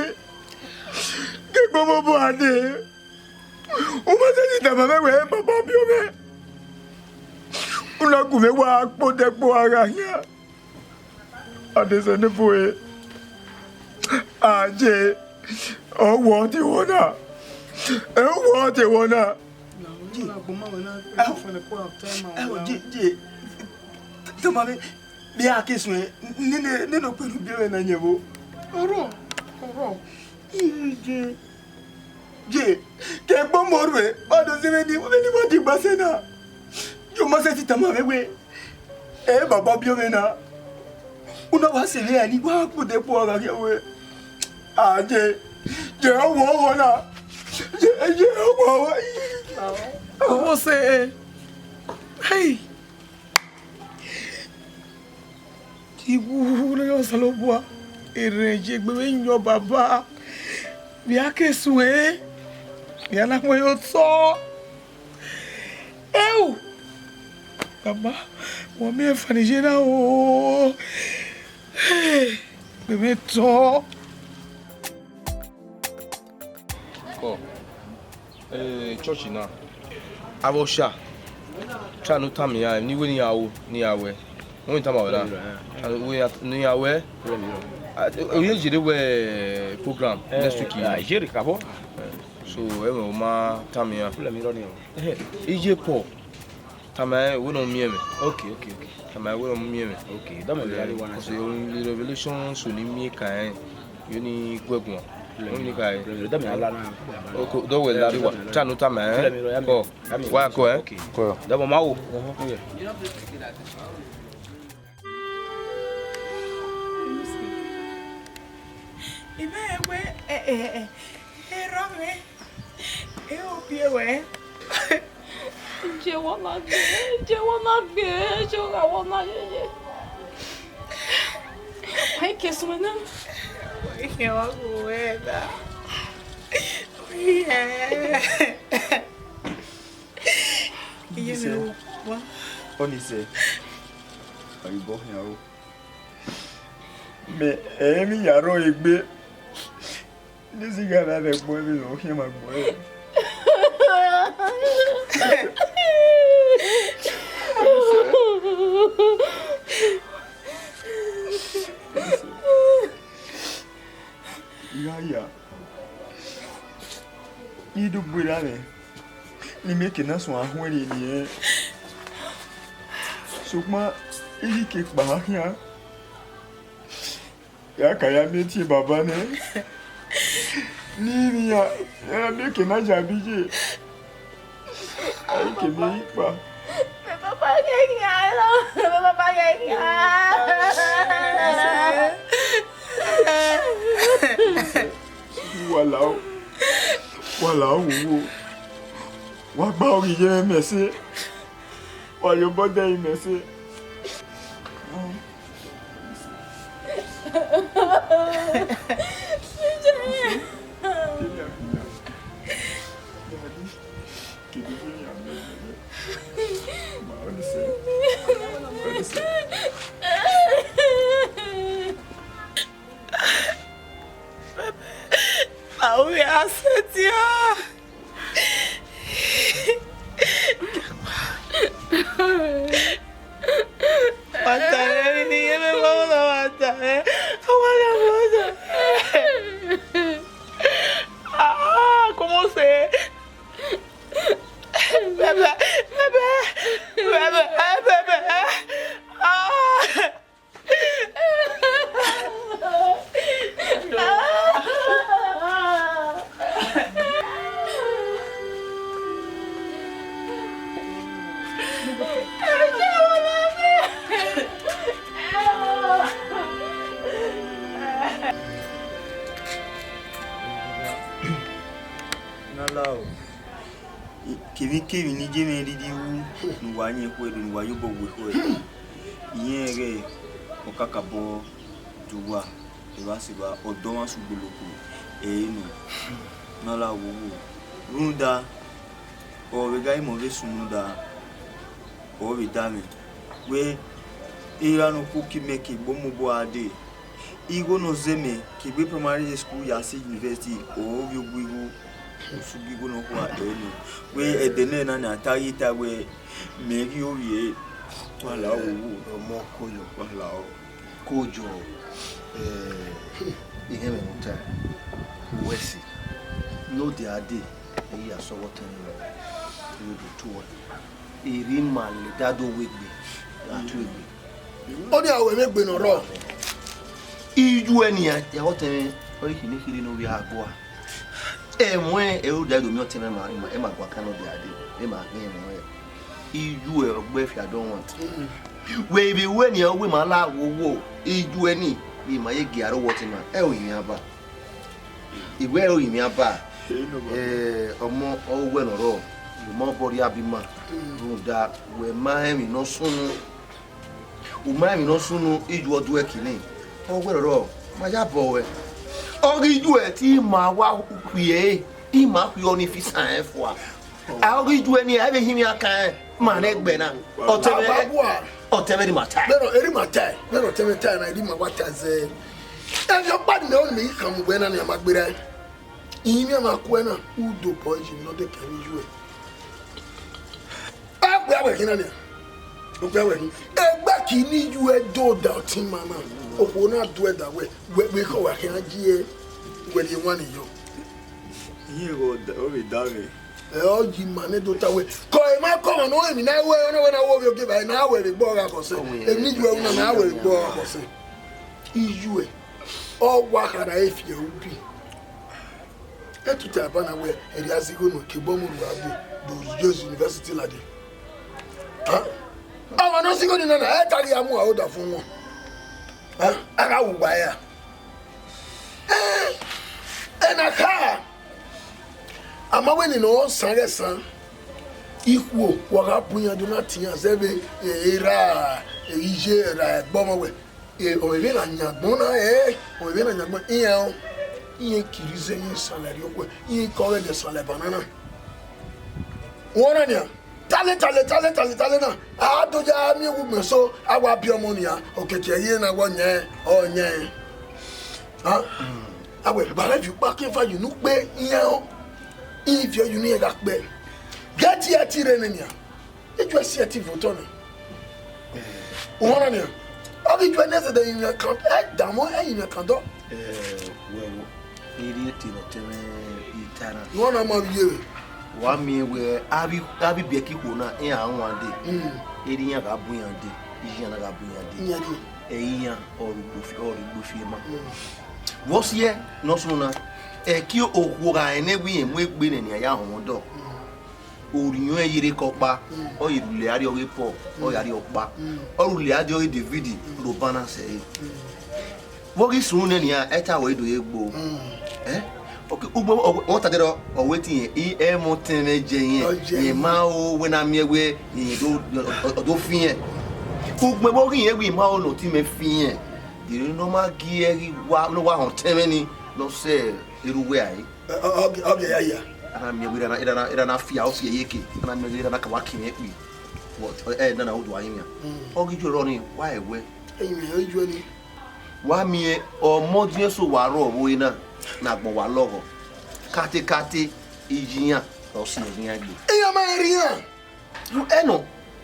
Ke gbọmọ bu a dee. U ma sẹtin tama mwẹ wẹ, baba biẹ mwẹ. U na gu mwẹ wa kpodẹ kpo a gha khian. Adesẹ ne fo e. Aye. Ọ wọ te wọ na. Ẹ wọ te wọ na. Ẹ wọ, ye, ye. Tama mwẹ, vbe a ke suẹn, nene, nene okpia ne u biẹ mwẹ na yẹn vbo? Ọrọ, ọrọ. Iye. Ye, ke gbọmọ rre, ọ do zẹ vbene, vbene wa di gba sẹ na. Ye, u ma sẹtin tama mwẹ wẹ, ẹ baba biẹ mwẹ na. U na wa sẹ vbe ẹre ni, wa kpodẹ kpo a gha khian wẹ, aye, Jẹ ọwọ ọwọ na. Jẹ, jẹ ọwọ ọwọ. Ọmọ sẹ, hey. Iwu ne Osanobua, erhẹn ye egbe vbe yọ baba. Vbe a ke suẹn, vbe a na kpẹn ye otọ. Ẹu! Mama, wa miẹn Fani ye na o. Hey, vbe mwẹ tọ. Kọ, eh, church na. Avbe ọsha, cha ne u tama iran, ne I wẹ ne iran ru, ne iran wẹ. Wẹ ne I tama wẹ na. Wẹ ne iran wẹ. Ah, ọ ye jere wẹ program next week. Ah, jere ka bọ. So, ẹmwẹ ọ ma tama iran. Problem irọ ni o. Ehe, iye Paul, tama ẹn wẹ ne ọ miẹn mwẹ. Okay, okay, okay. Tama ẹn wẹ ne ọ miẹn mwẹ. Okay, dọmọ mi lari wa na. Because the revelation so ne I miẹn ka ẹn, yo ni gu ẹguan. Problem irọ, dọmọ mi la na. Okay, dọwẹ lari wa. Cha ne u tama ẹn. Problem irọ, ya mi. Kọ, wa kọ ẹn. Okay. Kọ. Dọmọ ma wo. Imẹ wẹ, ẹ, ẹ, ẹ, erha mwẹ, e obiẹ wẹ. Je wọ na gbe, je wọ na gbe, je gha wọ na yeye. Wa ke suẹn na. Wa ke wa gbe wẹ na. Iye mwẹ o, wa. Ọnise, ọyibọ khian o. Mẹ, ẹ i re emwi ya rrọọ egbe. Ne I zigha vbe ẹgbọn ẹvbo ne ọ khian ma gbẹn. I gha ya, I do gberra mwẹ ne I miẹn eke na suẹn ahuẹn rhie eni ẹnrẹn. Sokpan I ghi ke kpa khian. Ya ka ya miẹn tie baba nẹ. Ne I vbe iran, iran miẹn eke na yabi ye. A i ke miẹn yi kpa. Mẹ papa ghẹ khian, mẹ papa ghẹ khian. Wa lao, wa lao wowo. Wa gba oghi ye mwẹ mẹ ẹse. Wa ye obọ dẹ ye mẹ ẹse. Awe asetia. Wa ta ẹre, iye mwẹ wa ta ẹre. Wa ta ẹre. Ah, ¿cómo se? Bẹbẹ, bẹbẹ, bẹbẹ, bẹbẹ. Ah. Na la o. Kevbikevbi ne I ye mwẹ rhirhi ru ne uwa yin ekhue do ne uwa ye obọ we ekhue, I rẹnrẹn ighẹ ọ kakabọ do uwa, evba sẹ evba, ọdọ mwa sẹ ugboloko ẹre nọ. Ne ọ la wowo, rhunmwuda ọ vbe gha re mẹ ọ vbe sunu da, ọ vbe da mwẹ wẹ, erha ne okhuo ke imẹ ke gbe mobọ a dee. Igho ne ọ zẹ mẹ ke egbe primary school ya sẹ university, ọ vbe ogu igho, osugi igho ne ọ khua ẹre nọ. Wẹ ẹdẹ nẹ na, ne a ta ghi ta wẹ mẹ ghi ovbi ẹre, wa la wowo. Ọmọ koyọ. Wa la o. Koyọ, eh, ihẹn mwẹ ne u ta, uwẹ si, ne ọ dia dee, ẹ i ya sẹ ọghọ tẹn nẹ, I vbe do tuẹ. Erha ima le da do wegbe, gha tuegbe. Ọ dia wẹ vbe egbe ne ọ rrọọ. Iye uẹ nian, ya ọtẹn mwẹ, ọ i khin ne kherhe ne ovbi a gua. Ẹmwẹ ẹre u dia do miẹn ọtẹn mwẹ ma, ma, ẹ ma gua kan ne ọ dia dee, ẹ ma ghi ẹmwẹ. Iye uẹ ọgbẹe fi adọ wan. Wẹ ivbi wẹ nian, wẹ ma la wowo, iye uẹ ni, vbe ima ye gie aro wọ ọtẹn ma, ẹ o yin aba. Iwẹ ro yinmwian ba, eh, ọmọ ọghe uwẹ ne ọ rrọọ, u ma obọ rhie abi ima, rhunmwuda wẹ ma rẹn emwi ne ọ sunu. U ma rẹn emwi ne ọ sunu, iyu ọ duẹ kini. Ọ wẹ rrọọ, ma ya bọ ruẹ. Ọ ghi yu ẹ te ima wa khuiẹ ẹre, ima khuiẹ ọnii fi san rẹn fua. A ọ ghi yu ẹ nii, a vbe hinmwian kan rẹn, ma nẹ ẹgbẹ na. Ọtẹn mwẹ, Ababua. Ọtẹn mwẹ, erha ima ta. Vbene ọ, erha ima ta, vbene ọtẹn mwẹ ta na, erha ima wa ta zẹ. Emwi ọkpa ni mẹ, ọ ni mẹ ghi khama uwẹ na, ne a ma gberra. Ihinmwian ma kuẹ na, u do bọ yi ne ọ de kẹ vbe yu ẹ. Okpia wẹ khin na nia. Okpia wẹ khin. Egbe ki ni yu ẹ do da ọtẹn ima na. Okhuo na do ẹdẹ wẹ, wẹ, wẹ khọ wa khian gie wẹ rhie wan ni yọ. Iye gho da, o vbe da mwẹ. Ẹ, ọ yi ima ne do ta wẹ. Kọ emwa kọ ọmwa ne emwi na wẹ, ọ na wẹ na wẹ ovbi ogieva, na wẹ vbe gbe ọghe Abọsẹ. Emwi ni yu ẹ na, na wẹ vbe gbe ọghe Abọsẹ. Iyu ẹ, ọ wa khara e fi ẹre ubi. Etutu aba na wẹ, erriọ a zẹ igho ne ke bọ mu ru agbe, do St. John's University ladian. Ha? Ọmwa ne ọ zẹ igho ni na na, ẹ ta ghi a mu aro da fun wọn. Ha? A gha wu uwa ra? Ẹ, ẹ na kha. A ma wẹ nene ọ san ghẹ san. Ikhuo, wa gha bu iran do na tie iran zẹ vbe, e, erha, e, iye, erha, ẹgbọmọ wẹ. E, ọ vbe na yan agbọn na, ẹ, ọ vbe na yan agbọn, iran, iran kiri zẹ, iran sanlẹ rrie okhuẹ, iran kọ ghẹ ne sanlẹ banana. Wẹ ọna nian, tale, tale, tale, tale, tale na, a do ya miẹn uwu gbẹn so, a wa biẹ ọmọ nian, okiekie ẹre na wẹ ọ yan, ọ yan. A, a wẹ, ba rẹ viọ ukpa ke eva ye unu kpe, iran, iran viọ ye unu iran gha kpẹ. Ghẹ tie ẹtin rre nẹ nian. Eju ẹsi ẹtin vbe otọ na. Uhunmwu na nian. Ọ ghi ju ẹne zẹdẹ rinmwian kan, ẹ damọ, ẹ rinmwian kan dọ. Eh, wẹ wo, erriọ ẹtin ne ọtẹn mwẹ i ta na. Uhunmwu na ma vbiẹ vbe. Wa miẹn wẹ, avbe, avbe ibiẹka ikhuo na, iran a wan dee. Mm. Erha iran gha bu iran dee, iye iran na gha bu iran dee. Iran dee. Ẹ iran ọre ugbo fi, ọre ugbo fi ma. Mm. Vbọ siẹ ne ọ sunu na, ẹki okhuo gha rẹn ne wẹ irẹn mu egbe nẹ ne iran ya họn ọdọ. Mm. Orhiọn ẹre ye rre ke ọkpa, mm, ọ ye rhulẹ a rrie ọghe Pọl, ọ ya rrie ọkpa. Mm. Ọ rhulẹ a die ọghe Devid, mm, rho ban na sẹ ẹre. Mm. Vbe ọ ghi sunu nẹ nian, ẹ ta wẹ do ye gbo. Mm. Eh? Ok, ugbẹn ọ, ọ ta dẹrọ, ọ wẹ te irẹn, i ẹmwẹ ọtẹn mwẹ jẹ irẹn, ọ jẹ irẹn, irẹn ma ho wẹ na miẹn wẹ irẹn do, ọ, ọ, ọ do fi irẹn. Ugbẹn vbe ọ ghi irẹn wẹ irẹn ma ho ne ọtẹn mwẹ fi irẹn, de erriọ ne ọ ma gie ẹre ghi wa, ne ọ wa họn ọtẹn mwẹ ni, ne ọ sẹ erha uwẹ rae. Ọ, ọ, ọ, ọ gie ya ya. A na miẹn wẹ erha na, erha na, erha na fia, ọ fia iyeke. A na miẹn wẹ erha na ka wa kin mwẹ kpii. What? Ẹ, ẹ, na na, u do a yin mwian. Mm. Ọ ghi ju ẹre ọnii, wa ẹwẹ. Ẹ yin mwian, ọ ju ẹre nii. Wa miẹn ọmọ ọdiọn eso wa rrọọ vbe ore na, ne agbọn wa lọghọ. Katekate, iye iran, ọ si ẹre iran gbe. Iran ma rẹn iran. Yu ẹnọ.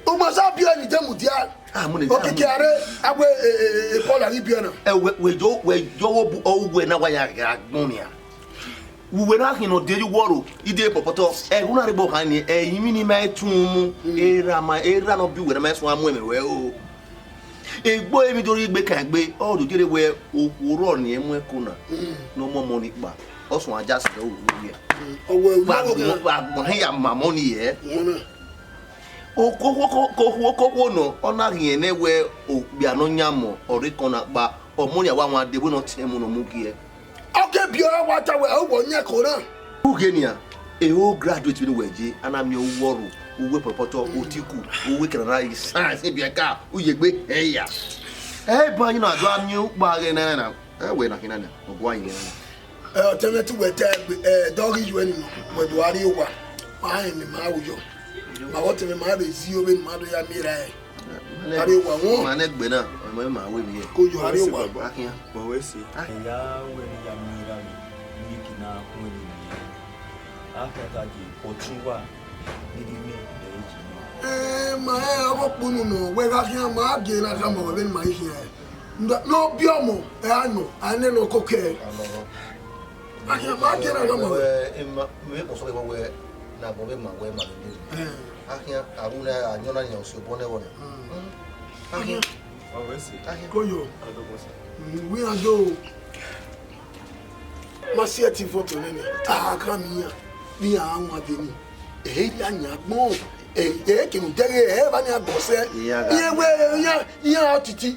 Ugbẹn sa biẹ ni de mudia. Ah, mo ne, okiekie a rre, a wẹ, e, e, e, Pọl a ghi biẹ na. Ẹ, wẹ, wẹ yo, wẹ yo wo bu, ọ wẹ na wa ya gha gbọn nian. Uwẹ na khin ne ọ de ye uwọrọ, i de pọpọtọ. Ẹ, u na rhe gbe ọkhan ni, ẹ, imwi ni ma tun mu, mm, erha ma, erha ne ọ biẹ uwẹ na ma suẹn mu ẹmwẹ ruẹ o. Egbe emwi do rhie egbe kan egbe, ọ do jere wẹ okhuo rrọọ ni ẹ mu ẹko na, mm, ne ọ mu ọmọ ni kpa, ọ suẹn a just rẹ ru wẹ. Mm, ọ wẹ, kpa agbọn, kpa agbọn hẹ ya ma ọmọ ni yẹ. Okhuo, okhuo, okhuo, okhuo nọ, ọ na ghi rẹn nẹ wẹ okpia ne ọ yan mọ, ọ rre ekọn na kpa, ọmọ ni a wa wan dee, wẹ ne ọ tiẹn mu ne ọ mu gie. Ọ ke biẹ ọre wa ta wẹ, ọ wẹ ọ yan ẹko na. Ughe nian, e ho graduate vbene uwẹ ye, a na miẹn uwọrọ, uwu pọpọtọ, otiku, uwu ekẹnana, science, ibiẹka, u ye egbe hẹ ya. Ẹ ban yi na do a miẹn ukpa ghẹ na na. Ẹ wẹ na khin na na, ọ gua yi na na. Ẹ, ọtẹn mwẹ te uwẹ ta egbe, ẹ, dọghe iye uwẹ ni nọ, wẹ do a rrie owa, ma rẹn ne ma ru yọ. Ma vbe ọtẹn mwẹ ma vbe zẹ ovbe ne ma do ya miẹn erha ẹre. A rrie owa wọn. Ma nẹ egbe na, ọmọ ma wẹ vbiẹ. Ko yọ a rrie owa. Akhian. Bọ wẹ se. Ah. Ẹya wẹ ne ya miẹn erha mwẹ, ne ke na kun ẹre nẹ. A kaka je, ọtẹn wa, ne I rhie mwẹ, ẹ i je nọ. Ẹ, ma rẹn ọghe okpunu nọ, wẹ gha khian, ma gie na khama wẹ vbene ma i khian. Nda, ne ọ biẹ ọmọ, ẹ a nọ, a nẹ ne ọ koko ẹre. Akhian, ma gie na khama wẹ. Ẹ, ma, mẹ vbe kpọsọ wẹ, wẹ, ne agbọn vbe ma wẹ ma vbe dee. Ẹ. Akhian, a ru ne a yọn na yan osio obọ nẹ vbọ nẹ. Mm. Akhian. Ọ wẹ se. Akhian. Koyo. Adọgbọn se. Mm, wẹ iran do. Ma si ẹtin vbe otọ nene, a gha miẹn iran, ne iran gha wan dee ni. Ẹ i ya yan agbọn, ẹ, ẹ kene u dẹghe, ẹ i vba ne iran gọ sẹ. Iran gha, iran wẹ, iran, iran ọtiti.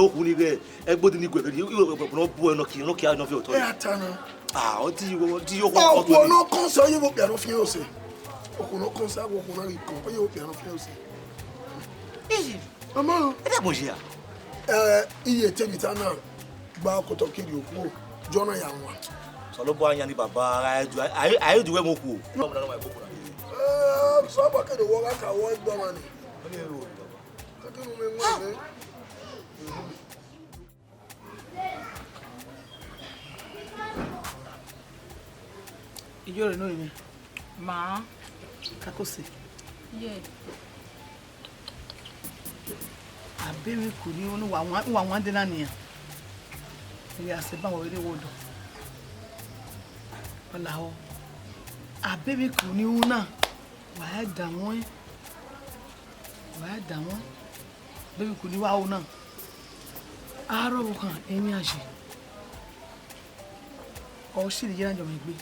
okhu ni ghẹ, ẹgbodi ni guẹ vbe rhie, iwẹ, iwẹ, iwẹ, ne ọ bu ẹre nọ kie, nọ kie, nọ viọ otọ. Ẹ a ta na. Ah, ọ di iwẹ, ọ di okhuo, ọ Okhuo tọ ne ọ kọn sẹ, ọ ye vbe okpia ne ọ fian ose. Okhuo ne ọ kọn sẹ, okhuo na ghi kọn, ọ ye vbe okpia ne ọ fian ose. Ii, Mama, ẹ dẹ bọ ye a? Ẹ, iye te emwi ta na, gba okotọ kiri okhuo, jọ na ya wan. Osanobua yan ni baba, a i du, a i, a i du wẹ mu okhuo. Ẹ, sọ bọ kede wọ gha ka wọ egbe ọmwa ni. Kake nu mẹ wan mẹ. Iyore nọ mwẹ. Ma. Kakose. Ye. Abe emwi ku ni unu wa wan, wa wan de na nian. Iye a sẹ ban wẹ vbe rre wodọ. Ọ lahọ. Abe emwi ku ni unu na, wa i danmwẹ. Wa i danmwẹ. Abe emwi ku ni wa ru na. Aro vbe okhan emwi a ye. Ọ sirri iye na jọ mwẹ egbe.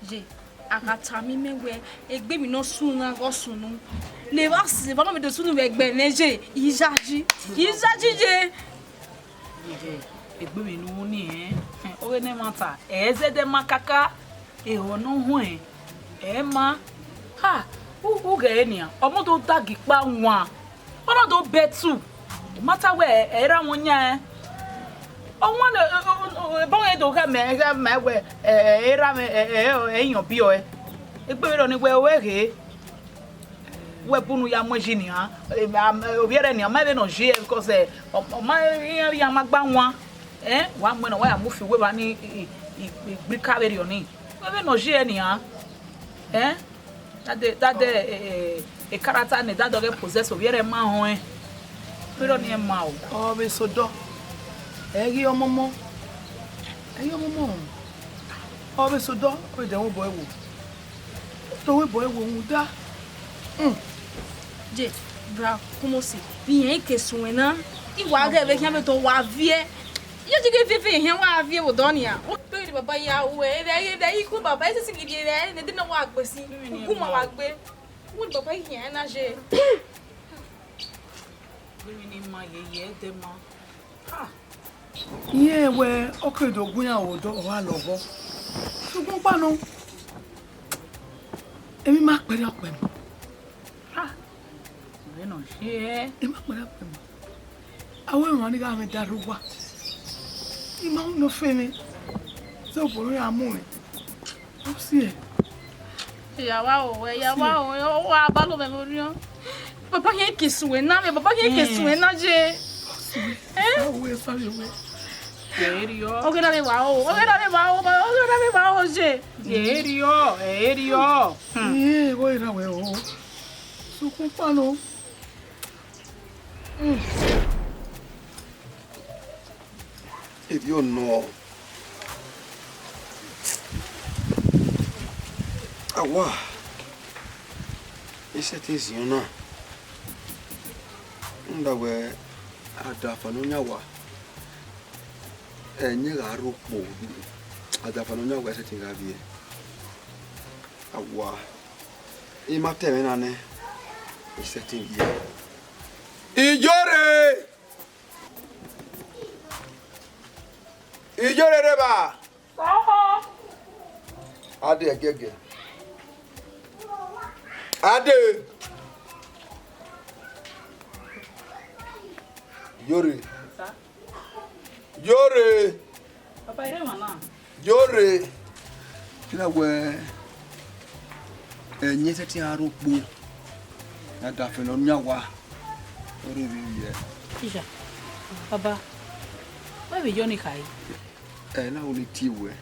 Ye, a gha tama imẹ wẹẹ, egbe emwi ne ọ sunu na ghe ọ sunu. Ne evba sẹ evba nọ vbe do sunu vbe ẹgbẹ nẹ ye, iyayi, iyayi ye. Ye, egbe emwi ne u ni rẹn, ọghe ne ẹmwata, ẹ i zẹdẹ ma kaka, ehọ ne ọ huẹn, ẹ i ma. Ha, u, u ghẹ re nian, ọmọ do da gi ikpa wan, ọ na do bẹtu, u ma ta wẹẹ, ẹ i ra wọn yan ẹn. Ọmwa ne, ọ, ọ, ọ, ọ, ebọ mwẹ do gha mẹ, gha mẹ wẹ, ẹ, ẹ, erha mwẹ, ẹ, ẹ, ẹ, ẹ, yan ọbiọ ẹ. Egbe vberriọ ni wẹ, wẹ ghe. Wẹ bunu ya mu ẹji nian, ẹ, a, ovbi ẹre nian, ọ ma vbe nọ ye, because, ẹ, ọ, ọ ma, iran, iran ma gba wan. Ẹ, wa mu ẹn, wa ya mu fi uwu evba ni, i, i, i, i gbrika vberriọ ni. Wẹ vbe nọ ye nian. Ẹ? Dade, dade, eh, eh, character ne dade ọghe possess ovbi ẹre ma họn ẹn. Vberriọ ni ẹ ma o. Ọ vbe sẹ odọ, ẹ i ghi ọmọmọ, ẹ i ghi ọmọmọ. Ọ vbe sẹ odọ, ọ vbe dẹ ẹmwẹ obọ ẹvbo. Dẹ ẹmwẹ obọ ẹvbo rhunmwuda. Hmm. Je, bra Kumosi, vbe irẹn ke suẹn na, I wa ghẹ vbe khian vbe tọ wa viẹ. Iye jighi viẹ viẹ, irẹn wa viẹ vbe odọ nian. Te ne baba ya ru ẹre, ẹre, ẹre, ikun baba, ẹ sisi ghi rhie ẹre, ne de ne wa gbe sin, ugun ma wa gbe. Wẹ ne baba khian na ye. Vbene ima yeye ẹdẹ ma. Ah. Irẹn wẹ ọ ke do gu iran vbe odọ, ọ gha lọghọ. Sokpan ọkpa nọ, emwi ma kpẹrẹ ọkpẹ ma. Ah. Vbene ọ ye. Emwi ma kpẹrẹ ọkpẹ ma. Avbe emwa ni gha mwẹ da rre owa. I ma ru ne ọ fẹn mwẹ. Zẹ obọ ne ọ ya mu mwẹ. Usiẹ. Ya wa o, ya wa o, ọ wa ba lọ mwẹ vbe orhiọn. Baba khian ke suẹn na, baba khian ke suẹn na ye. Usiẹ. Eh? Sa wẹ, sa wẹ. Eriọ. Ọghe na vbe wa o, ọghe na vbe wa o, ọghe na vbe wa o je. Eriọ, eriọ. Hmm. Ee, wẹ na wẹ o. Sukun kpanu. Hmm. Eriọ nọ. Awa, I sẹtin ziẹn na. Rhunmwuda wẹ, adafa ne ọ yan wa, ẹyẹn gha rre okpo, adafa ne ọ yan wa, I sẹtin gha viẹ. Awa, I ma ta ẹmwẹ na nẹ, I sẹtin viẹ. Iyore! Iyore rre evba! Sir. Ade ẹgẹgẹ. Ade. Iyore. Sir. Iyore. Papa, ire emwa na. Iyore. Kila wẹ, ẹyẹn sẹtin a rre okpo. Adafa ne ọ yan wa. Ọ rre vbe ivbiẹ. Teacher, Baba, wẹ vbe yọ ni khare? Ẹ na, u ni tie wẹ.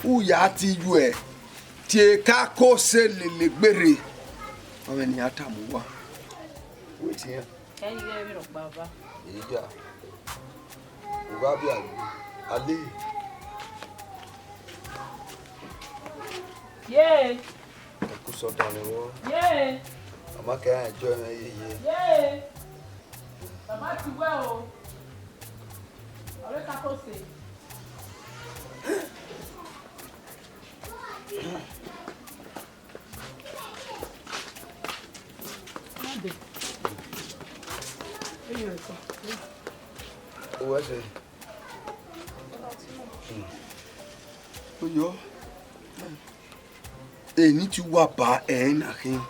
U ya ti yuẹ, tie ka kose lele gberre. Ọ vbe ne iran tama uwa. Wẹ tie iran. Ẹ i ghe vbe rhọkpa eva. Iya. U gha biẹ a gbe. Ale. Ye. Ẹkusọ dan mwẹ vbọ. Ye. Ọ ma kẹ iran enjoy mwẹ yeye. Ye. Baba ti wẹ o. Ọre ka kose. Uwẹ sẹ. Hmm. Oyọ. Eni te uwa ba ẹre na khin.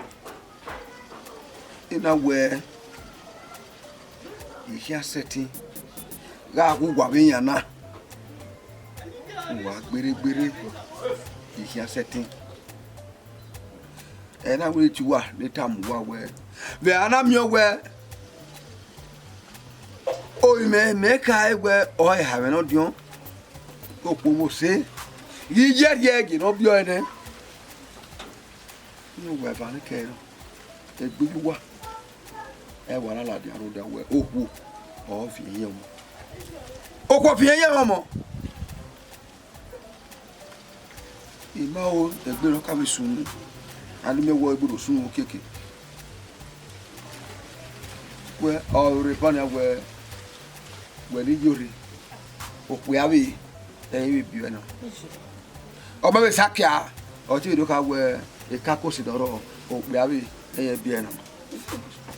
I na wẹ, I khian sẹtin gha gu uwa vbe iran na. Uwa gberregbere, I khian sẹtin. Ẹ na wẹ te uwa ne tama uwa wẹ, vbe a na miẹn wẹ, orinmwẹ mẹ ka wẹ ọ eha mwẹ ne ọ diọn, okpogho sẹ, ghi ye rhie ẹgie ne ọ biẹ ọre nẹ. Ne uwa eva ne kẹre nọ, egbe ye uwa, ẹ wa na ladian rhunmwuda wẹ okhuo ọ viọ ẹyẹn ọmọ. Okhuo viọ ẹyẹn ọmọ. I ma ho egbe ne ọ ka vbe sunu, a ni miẹn wẹ ọ gbe do sunu okiekie. Wẹ ọ rre eba nian wẹ, wẹ ne I yo rre, okpia vbe ẹre vbe biẹ na. Ọ ma vbe sa kia, ọ te vbe do kha wẹ, eka kose ne ọ rrọọ, okpia vbe ẹre biẹ na.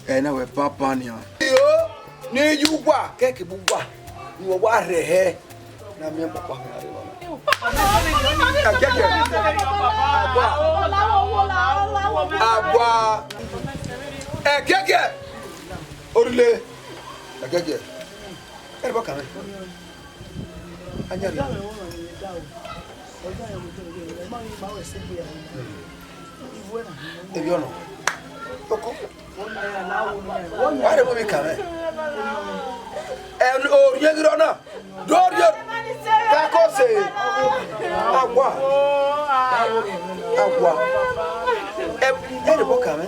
Ẹ na wẹ banban nian. Iyo, ne I ye uwa, kẹkẹ bu uwa, ne uwa rhẹhẹ. Na miẹn papa mwẹ a rre evba na. Ẹgẹgẹ. Abua. Abua. Ẹgẹgẹ. Orile. Ẹgẹgẹ. Ẹrẹ bọ kan mwẹ. Anya rẹ. Ebi ọnọ. Oko. Wa rẹ mo bi kan mwẹ. Ẹ, orhiọn ghi rọ na. Do rhie. Ka ko se. Awa. Awa. Ẹ, ẹ rẹ mo kan mwẹ.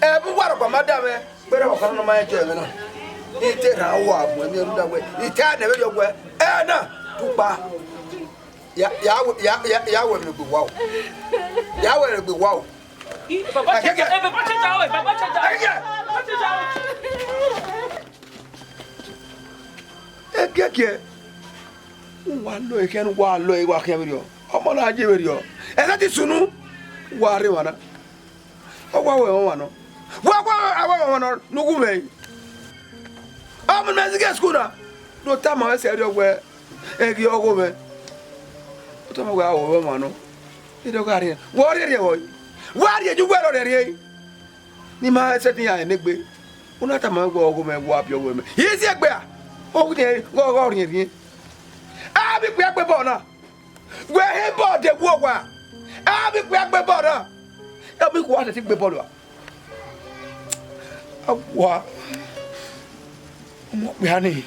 Ẹ bu wa rọ gba ma da mwẹ. Kpẹrẹ ọkhan ne ọ ma rẹn jẹ ẹmwẹ na. I te rhan uwa mu ẹmwẹ rhunmwuda wẹ, I te a nẹ vberriọ wẹ, ẹ na, tukpa. Ya, ya, ya, ya, ya wẹ emwi ne egbe wa o. Ya wẹ emwi ne egbe wa o. Baba Ẹkẹkẹ. Cheja, eh, Baba Cheja, oh, Baba Cheja. Ẹkẹkẹ. Baba Cheja, oh. Ẹkẹkẹ. Uwa lọ ẹre khian, uwa lọ ẹre, wa khian vberriọ. Ọmọ na je vberriọ. Ẹghẹ te sunu, uwa rre emwa na. Ọ wa wẹ ọmwa nọ. Wa wa, a wa wẹ ọmwa nọ ne u gu mwẹ. Ọ mu ne mẹ zighi school na. Ne ọ tama mwẹ sẹrriọ wẹ, ẹ ghi ọghe mwẹ. Ọ tama wẹ, a wẹ ọmwa nọ. Erriọ gha rrie. Wẹ ọ rhie rhie vbọ? Wa rhie ju wẹ rọ rhie rhie. Ne ima sẹtin ya rẹn ne egbe. U na tama mwẹ wẹ ọghe mwẹ, wa biẹ ọghe mwẹ. Iziẹgbẹ a? Ọ wu rhie, ghe ọ rhie rhie. A vbe ikpia gbe ball na. Wẹ he ball de wu owa. A vbe ikpia gbe ball na. Ẹ mi khuo a sẹtin gbe ball ra. Awa, ọmọ okpia ni,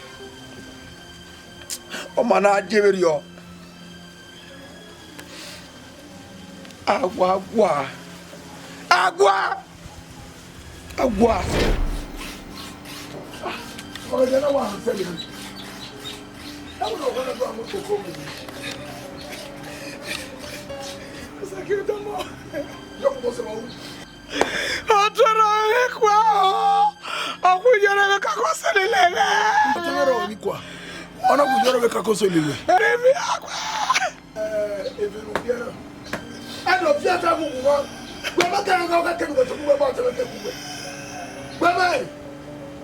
Ọ ma na je vberriọ. Awa, awa. Awa! Awa! Ọmọ ẹgbẹ́ náà wà ní sẹ́yìn. Ẹ wọ́n lọ wọ́n lọ́dọ̀ àwọn tó kọ́ mi. Ẹ sá kí ẹ tọ́ mọ́. Yọ kó bọ́ sẹ́wọ̀n wú. Ọtẹn rọ vbe kua o, ọ khu yọrọ vbe kakọ sẹlẹ lẹ. Ọtẹn rọ vbe kua, ọ na khu yọrọ vbe kakọ sẹlẹ lẹ. Ẹrẹ mi akwa. Ẹ, eve ne u biẹ na. Ẹ ne ọ biẹ ta mu wu wa. Wẹ ma kẹrẹ gha, ọ ka kẹrẹ wẹ, tọkun wẹ ma ọtẹn wẹ kẹ wu wẹ. Wẹ ma,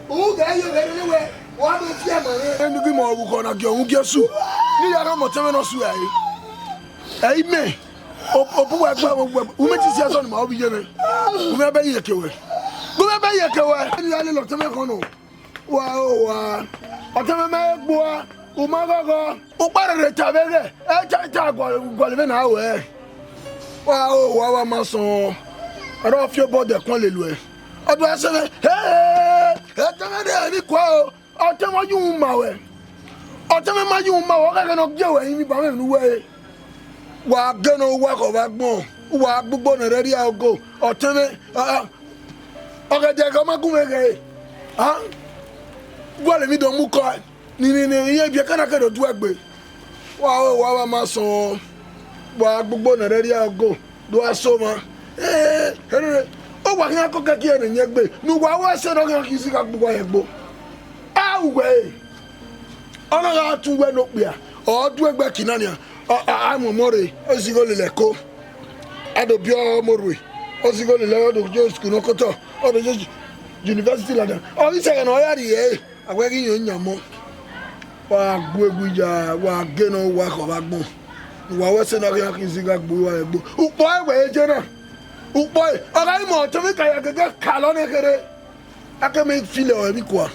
u ghẹ yọ vbe rre wẹ, wa do fiẹ ma rre. Enu ghi mọ ọvbokhan na gie ọhunmwu gie Jesu. Ne I ya gha mọ ọtẹn mwẹ ne ọ su ẹre. Ẹ i mẹ. Ọ, ọ bu wẹ gba wẹ, wẹ, u mẹ ti si ẹzọ ne ima ovbi iye mwẹ. U mẹ bẹ yeke wẹ. U mẹ bẹ yeke wẹ. Eni ya lele ọtẹn mwẹ khọn nọ. Wa o wa. Ọtẹn mwẹ ma gbua. U ma ghọghọ. U kpa rherhe ta vbe ghẹ. Ẹ ta, ta gualọ, gualọ vbe na wẹ. Wa o wa, wa ma sọn. Ọre ọ fi obọ dẹ kuan lele uẹ. Ọ do ẹse mwẹ. He, ọtẹn mwẹ de emwi kua o. Ọtẹn mwẹ ọ ye uhunmwu ma wẹ. Ọtẹn mwẹ ma ye uhunmwu ma wẹ, ọ ghẹghẹ ne ọ gie wẹ rinmwian ba mwẹ emwi ne uwẹ re. Wa ghe ne uwa khọ vbe agbọn, uwa gbe ugbo ne ẹrẹ rria ogo. Ọtẹn mwẹ, a, a, ọ ghẹ dia ẹghẹ ọ ma gu mwẹ ghẹ re. A, gualọ emwi do mu kọ, ni, ni, ni, iye ibiẹka na ke do du ẹgbe. Wa, wa, wa ma sọn, wa gbe ugbo ne ẹrẹ rria ogo. Do a so mwa. Ee, erere, ọ wa khian kọkẹ kie ne iyẹn gbe, ne uwa wẹ ẹse ne ọ khian khian izi gha gbe uwa ye egbe. A uwẹ e, ọ na gha tọn uwẹ ne okpia, ọ du egbe ẹki na nian, ọ, a, a mu ọmọ rre, ọ zigho lele ẹko. A do biẹ ọmọ rre, ọ zigho lele, ọ do yo school ne ọ kotọ, ọ do yo university ladian. Ọ ghi sẹ ẹghẹ ne ọ ya rhie ẹre. A wẹ ghi yan yan mọ, wa gu egbe ya, wa ghe ne ọ wa khọ vbe agbọn. Wa wẹ ẹse ne ọ khian khian izi gha gbe uwa egbe. Ukpọ ẹre wẹ ye je na. Ukpọ ẹre, ọ gha i mẹ ọtẹn mwẹ ka ya gẹgẹ ka lọ ne kherhe. A ke mẹ file ọre emwi kua.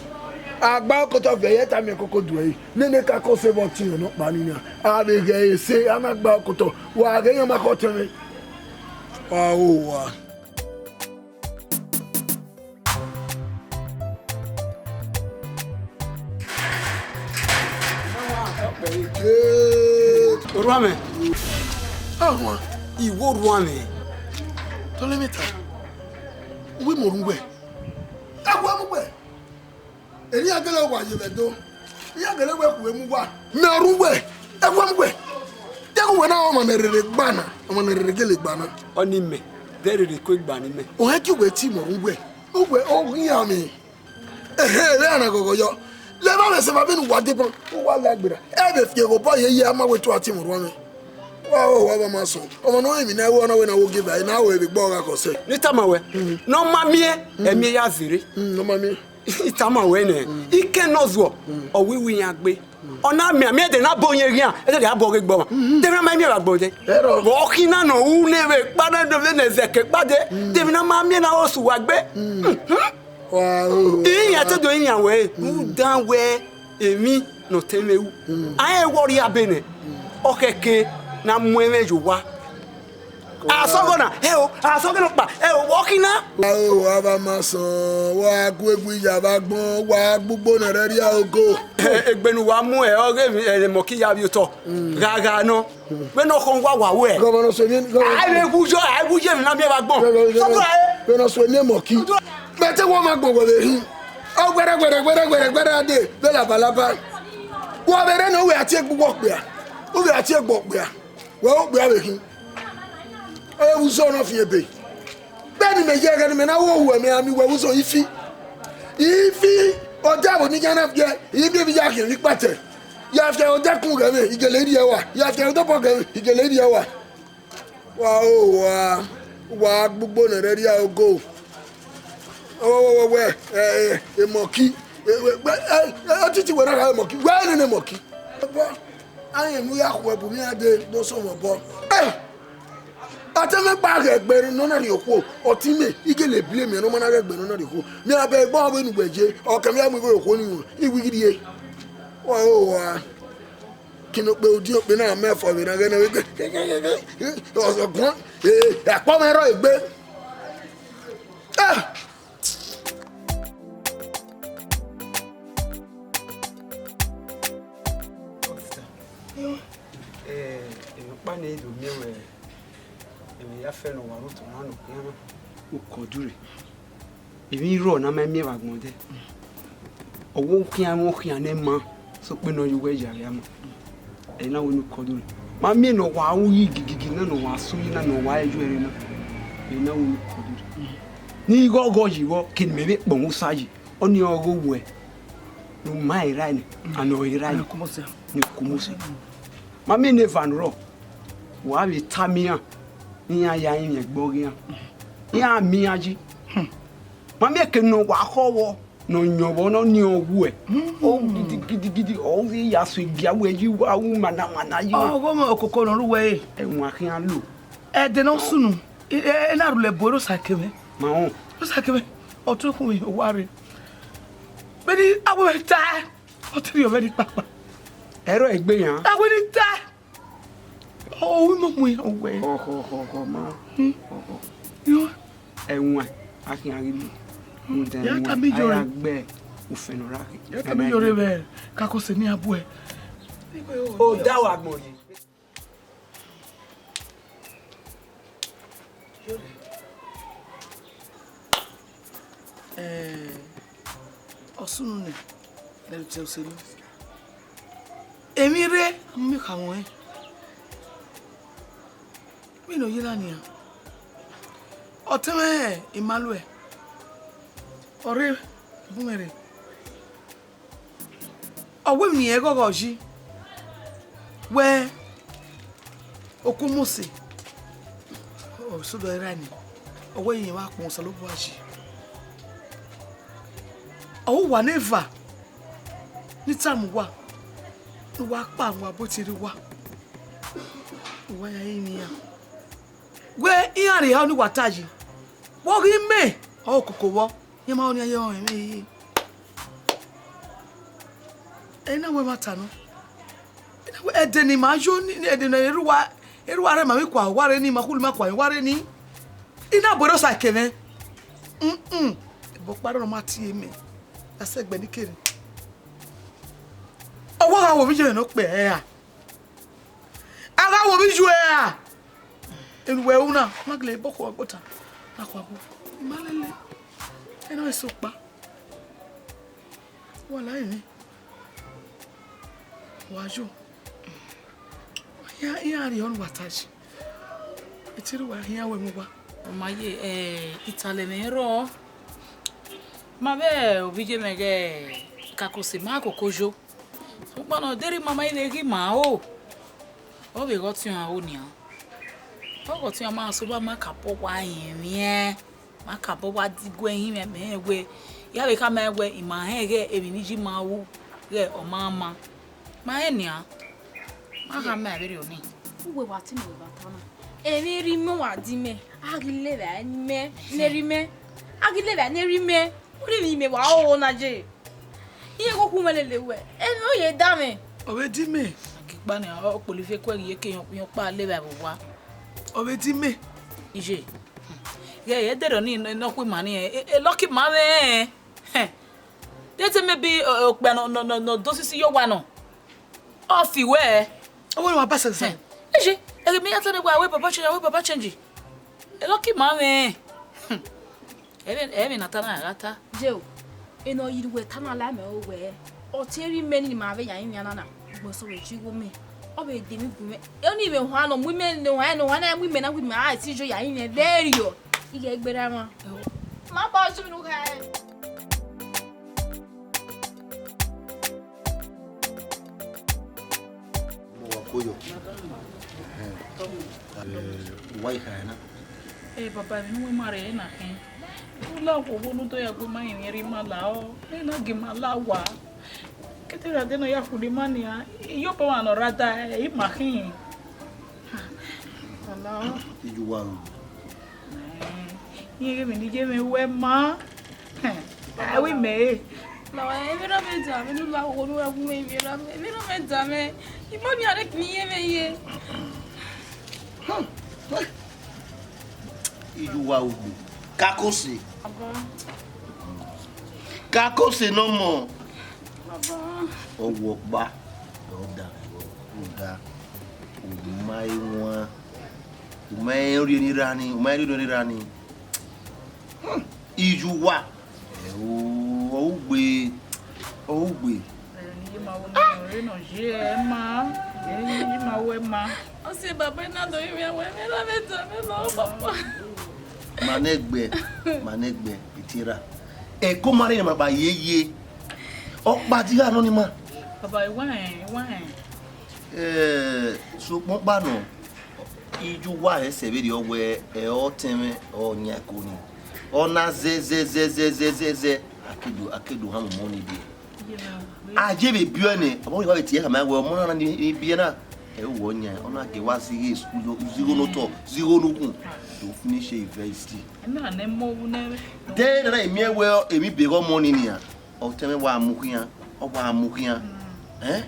A gba okotọ viẹ, ẹ ta miẹn koko duẹ ẹre. Nene ka kọ sẹ vbe ọtẹn nọkpa ni nian. A vbe ghẹ ẹre ẹse, a na gba okotọ. Wa ghe iran ma khọ ọtẹn mwẹ. Wa ho wa. Orhuanmwẹ. Orhuan. Iwẹ orhuanmwẹ. Tọlẹmwẹta. Uwẹ mọ orhu wẹ. Ẹwẹ mu wẹ. Eni a gele wa ye vbe do. Iran gele wẹ khu emu wa. Mẹ orhu wẹ. Ẹwẹ mu wẹ. Deghẹ uwẹ na ọmwa ne rere gba na. Ọmwa ne rere gele gba na. Ọni mẹ. De rere ko gba ni mẹ. Ohẹn ki uwẹ ti mọ orhu wẹ. Uwẹ ọ ghi ya mẹ. Ehe, vbe a na ghọghọ yọ. Lẹ evba mwẹ sẹ evba vbene uwa deba, uwa la gberra. Ẹ vbe fi eghe obọ ye, ye a ma wẹ te uwa tie mwẹ orhuanmwẹ. Wa ho wa vba ma sọn. Ọmwa ne ọ rẹn emwi ne a ru, ọ na wẹ ne a wo give a, ne a ru vbe egbe ọghe akhọsẹ. Ne I tama wẹ, ne ọ ma miẹn, ẹmiẹn ya zere. Mm, ne ọ ma miẹn. I tama wẹ nẹ, ikẹn ne ọ zuọ, ọ wẹ iwẹ iran gbe. Ọ na miẹn, miẹn ẹdẹ ne a bọ yẹn ghian, ẹdẹ a bọ ghe egbe ọmwa. Deghẹ a ma miẹn vbe agbọn dẹ. Ẹrọ. Vbe ọ khin na ne ọ ru ne vbe ekpa na, vbe ne ẹzẹ ke ekpa dẹ, deghẹ ne a ma miẹn na, ọ sẹ uwa gbe. Mhm. Wa o. Iran te do iran wẹ, rhunmwuda wẹ emwi ne ọtẹn mwẹ ru. A rẹn wẹ ọ rhie abe nẹ, ọ khẹke ne a mu ẹmwẹ ye owa. Asọghọ na, ẹ o, asọghọ nọkpa, ẹ o, vbe ọ khin na. Wa o, wa vba ma sọn, wa gu egbe ya vbe agbọn, wa gbe ugbo ne ẹrẹ rria ogo. Egbe ne uwa mu ẹ, ọghe emwi, ẹ, emọ ki ya vbe otọ. Gha gha nọ. Vbene ọ khọn uwa wa wẹ. Gọvanọ Suẹmiẹn, gọvanọ. A vbe wu yọ, a vbe wu yọ emwi ne a miẹn vbe agbọn. Gọvanọ, gọvanọ. Sọkọ ẹ. Vbene Suẹmiẹn mọ ki. Mẹ te wọ ma gbọn wẹ vbe hin. Ọ gbẹrẹ, gbẹrẹ, gbẹrẹ, gbẹrẹ, gbẹrẹ, a de, vbe labalaba. Wa vbe rre ne u vbe a tie egbe uwa okpia. U vbe a tie egbe okpia. Wẹ okpia vbe khin. Ọ vbe vbe uzọ ne ọ fian ebe. Vbene imẹ ye ẹghẹ ne imẹ na ru ohu ẹmwẹ, a miẹn wẹ vbe uzọ ifi. Ifi, odẹ vbe ne iyan na viẹ, I miẹn vbe I ya khian emwi kpatẹ. Ya fian odẹ kun ghẹ mwẹ, I gele rhie ẹre ua. Ya fian odẹ obọ ghẹ mwẹ, I gele rhie ẹre ua. Wa o wa, wa gbe ugbo ne ẹrẹ rria ogo. Wẹ, wẹ, wẹ, wẹ, ẹ, ẹ, emọki. Ẹ, wẹ, wẹ, ẹ, ẹ, otiti wẹ na gha emọki. Wẹ nene emọki. Ọbọ, a rẹn ne u ya khu ẹbu mẹ iran dee, do sẹ mwẹ obọ. Ẹ, ọtẹn mwẹ gba ghẹ ẹgbẹe ne ọ na rhie okhuo, ọtẹn mwẹ, I gele blame ẹn ne ọ ma na ghẹ ẹgbẹe ne ọ na rhie okhuo. Mẹ a bẹ egbe ọvbehe ne uwẹ ye, ọ kẹ mẹ ya mu igho ye okhuo ni wọn, I wẹ I ghi rhie. Wa o wa. Kene okpia, udiẹn okpia na ma fọ vbe na ghẹ nẹ vbe gbe. Ọguan, eh, akpọ mwẹ rrọọ egbe. Ah! Ya fẹ ne ọ wa rre otọ na ne okhian na. Ukọdure. Emwi rrọọ ne a ma miẹn vbe agbọn dẹ. Ọ wẹ okhian mwẹ okhian ne ma, sokpan ne ọ ye uwẹ ya vbe ama. Ẹ na wẹ ne ukọdure. Ma miẹn ne ọ wa ru yi gigigi na, ne ọ wa sẹ uyi na, ne ọ wa yu ẹre na. Ẹ na wẹ ne ukọdure. Ne I ghọghọ yi vbọ, ke ne mẹ vbe kpọnmwẹ Osa yi, ọnii ọghe owẹ ne u ma i rae nẹ, and ọ i rae nẹ, ne u ku Mosi. Ma miẹn ne eva nọ rrọọ, wa vbe tama iran, iran ya rinmwian ẹgbẹe ọghe iran, iran miẹn iran yi. Ma miẹn eke ne ọ wa khọ vbọ, ne ọ yọn vbọ, ne ọ niọn wuẹ. Ọ gidigidigidi, ọ vbe ya so igia wẹ yi wa ru manamana yi. Ọghe ọmọ okoko ne ọ ru wẹ re. Ẹwaẹn khian lo. Ẹdẹ ne ọ sunu, ẹ na rhulẹ bu ẹre Osa ke mwẹ. Ma họn. Osa ke mwẹ, ọ tue khu mwẹ, ọ wa rre. Vbene a wẹ mwẹ tae, ọ te rhie ọmwẹ ni kpakpa. Ẹrọ egbe yan. A wẹ ni tae. Ọ, u no mu iran wẹ. Họ, họ, họ, họ, ma. Hmm. Họ, họ. Yo. Ẹwaẹn, a khian ghi lu. Rhunmwuda ya ẹwaẹn, tama iyore. A ya gbe ufẹn ne ọ ra khin. Ya tama iyore vbe Kakose ne iran bu ẹ. O da wa agbọn ye. Eh, ọ sunu nẹ, ne ẹre tie oselu. Emwi rre, a mu miẹn okhaẹmwẹ ọnrẹn. Vbene ọ ye na nian, ọtẹn mwẹ Emmanuel, ọ rre bu mwẹ rre. Ọ wẹ emwi ne irẹn ghọghọ yi, wẹ oku Mosi, ọ sodọ ra ni, ọ wẹ irẹn wa kpọnmwẹ Osanobua yi. Ọ wẹ uwa ne eva ni tama uwa, ne uwa kpa uwa bu tie rre uwa, uwa ya rinmwian. Wẹ iran rhie ọnii wa ta yi, vbe ọ ghi mẹ ọre okoko vbọ, iran ma ọnii ye ọnrẹn mwẹ ye. Ẹ na wẹ ẹmwata nọ. Ẹ na wẹ ẹdẹ ne ima yo ni, ẹdẹ ne erha uwa, erha uwa rre ma vbe kua uwa rre ni, ma khulu ma kua uwa rre ni. I na bu ẹre Osa ke mwẹ. Mm-mm. Ẹbọ ọkpa rrọọ ma tie mẹ. A sẹ ẹgbẹ ni kere. Ọ wa gha wo vbe iye mwẹ ne ọ kpẹ ẹre ra? A gha wo vbe iye ua ra? Enu wẹ ru na, ma gele bọ khua ọgbota, na khua bọ. I ma lele. Ẹ na eso kpa. Wa la emwi. Wa yo. Wa ya iran rhie ọnii wa ta yi. Etiri wa khian wẹ mu wa. Ọ ma ye, eh, italẹ mwẹ rrọọ. Ma vbe ovbi iye mwẹ ghẹ Kakose ma koko yo. Sokpan ọ deghẹ ima ma i vbe ghi ma ro, ọ vbe ghe ọtiọnrẹn aro nian. Ọ ghe ọtiọnrẹn ma sẹ uwa ma ka bọ wa rinmwian, ma ka bọ wa diguẹ rinmwian mẹ rẹn wẹ, ya vbe khama rẹn wẹ ima rẹn ghẹ emwi ne iye ima ru ghẹ ọ ma ma. Ma rẹn nian, ma khama ẹre vberriọ nii. Uwẹ wa te nọ vbe ta na. Emwi rre imẹ wa di mẹ, a ghi levba ne imẹ, ne rre imẹ, a ghi levba ne rre imẹ, u rhie emwi imẹ wa ro na ye. Iye gho khu mwẹ lele wẹ, emwi ọ ye da mwẹ. Ọ vbe di mẹ. Akikpa ni ọ kpolo ife kuẹ ghi ye ke yan yan kpa levba vbe owa. Ọ vbe di mẹ. Iye. Ghẹ ẹ dẹrọ ni ne ọ khu ima ni, e lucky ma mwẹ. Hẹn. They say maybe okpia nọ nọ nọ nọ do sisi ye owa nọ. Ọ fi wẹ. Ọ wẹ wa ba sẹsẹ. Iye. Ẹ ghi mẹ ya ta ne wa wẹ baba change, wẹ baba change. E lucky ma mwẹ. Ẹmwẹ, ẹmwẹ na ta na gha ta. Jeo, enọ yi wẹ ta na la mẹ o wẹ. Ọ te rhie imẹ ni ma vbe ya rinmwian na na. Ugbẹn sẹ vbe ji igho mẹ. Ọ vbe de emwi bu mwẹ. Ọnii vbe huan nọ mu imẹ ne huan ne huan na mu imẹ na wi mẹ a ti yo ya rinmwian vberriọ. I ghẹ gberra mwa. Ma ba ọjọ mẹ ne u kha ẹre. Mo wa koyo. Eh, wa ikha na. Eh, baba, emwi ne uwẹ ma rre na khin. U la okhuo vbọ ne u do ya gu ima rinmwian rre ima la ọ. Ena gie ima la owa. Kete ra de ne ọ ya khulo ima nian, iyobọ ọmwa ne ọ rre ada, ima khin. Ọna ọ. Iye uwa ru. Iye ghẹ emwi ne iye mwẹ wẹ ma. Ẹwe imẹ re. Ma wa emwi rọ mẹ da, emwi ne u la okhuo ne uwẹ gu mwẹ emwi rọ mẹ, emwi rọ mẹ da mẹ. Ima ni a rre kin iye mwẹ ye. Iye uwa ugbo. Kakose. Baba. Kakose ne ọmọ. Baba. Ọ wẹ ọkpa. Ọ da vbe ọ da. U ma i wan. U ma rẹn orhiọn ni rra ni, u ma rẹn orhiọn ni rra ni. Hmm, iye uwa. Ẹ o, ọ ugbe, ọ ugbe. Ẹ, iye ma wo ne ọ rre nọ ye ẹ ma, ẹ, iye ma wo ẹ ma. Ọ si baba na do ivbi ẹwẹ, mẹ na vbe tọ, mẹ na papa. Ma nẹgbẹ, ma nẹgbẹ, etira. Ẹko ma rẹn ma ba ye ye. Ọkpa di gha nọ ni ma. Baba, I wa rẹn, I wa rẹn. Ẹ, sokpan ọkpa nọ, iye uwa rẹn sẹ vberriọ wẹẹ, ẹ, ọtẹn mwẹ, ọ yan ẹko ni. Ọ na zẹ, zẹ, zẹ, a ke do, a ke do han mu ọmọ ni dee. A ye vbe biẹ nẹ, ọmọ ni wa vbe tie khama wẹẹ, ọmọ na ni biẹ na, ẹ, u wẹ ọ yan, ọ na gie wa zighi school, zighi ne otọ, zighi ne ukhun, do finish university. Ẹ na nẹ mọ wu nẹ. De nana, I miẹn wẹẹ emwi be ghe ọmọ ni nian, ọtẹn mwẹ wa mu khian, ọ wa mu khian. Ẹn?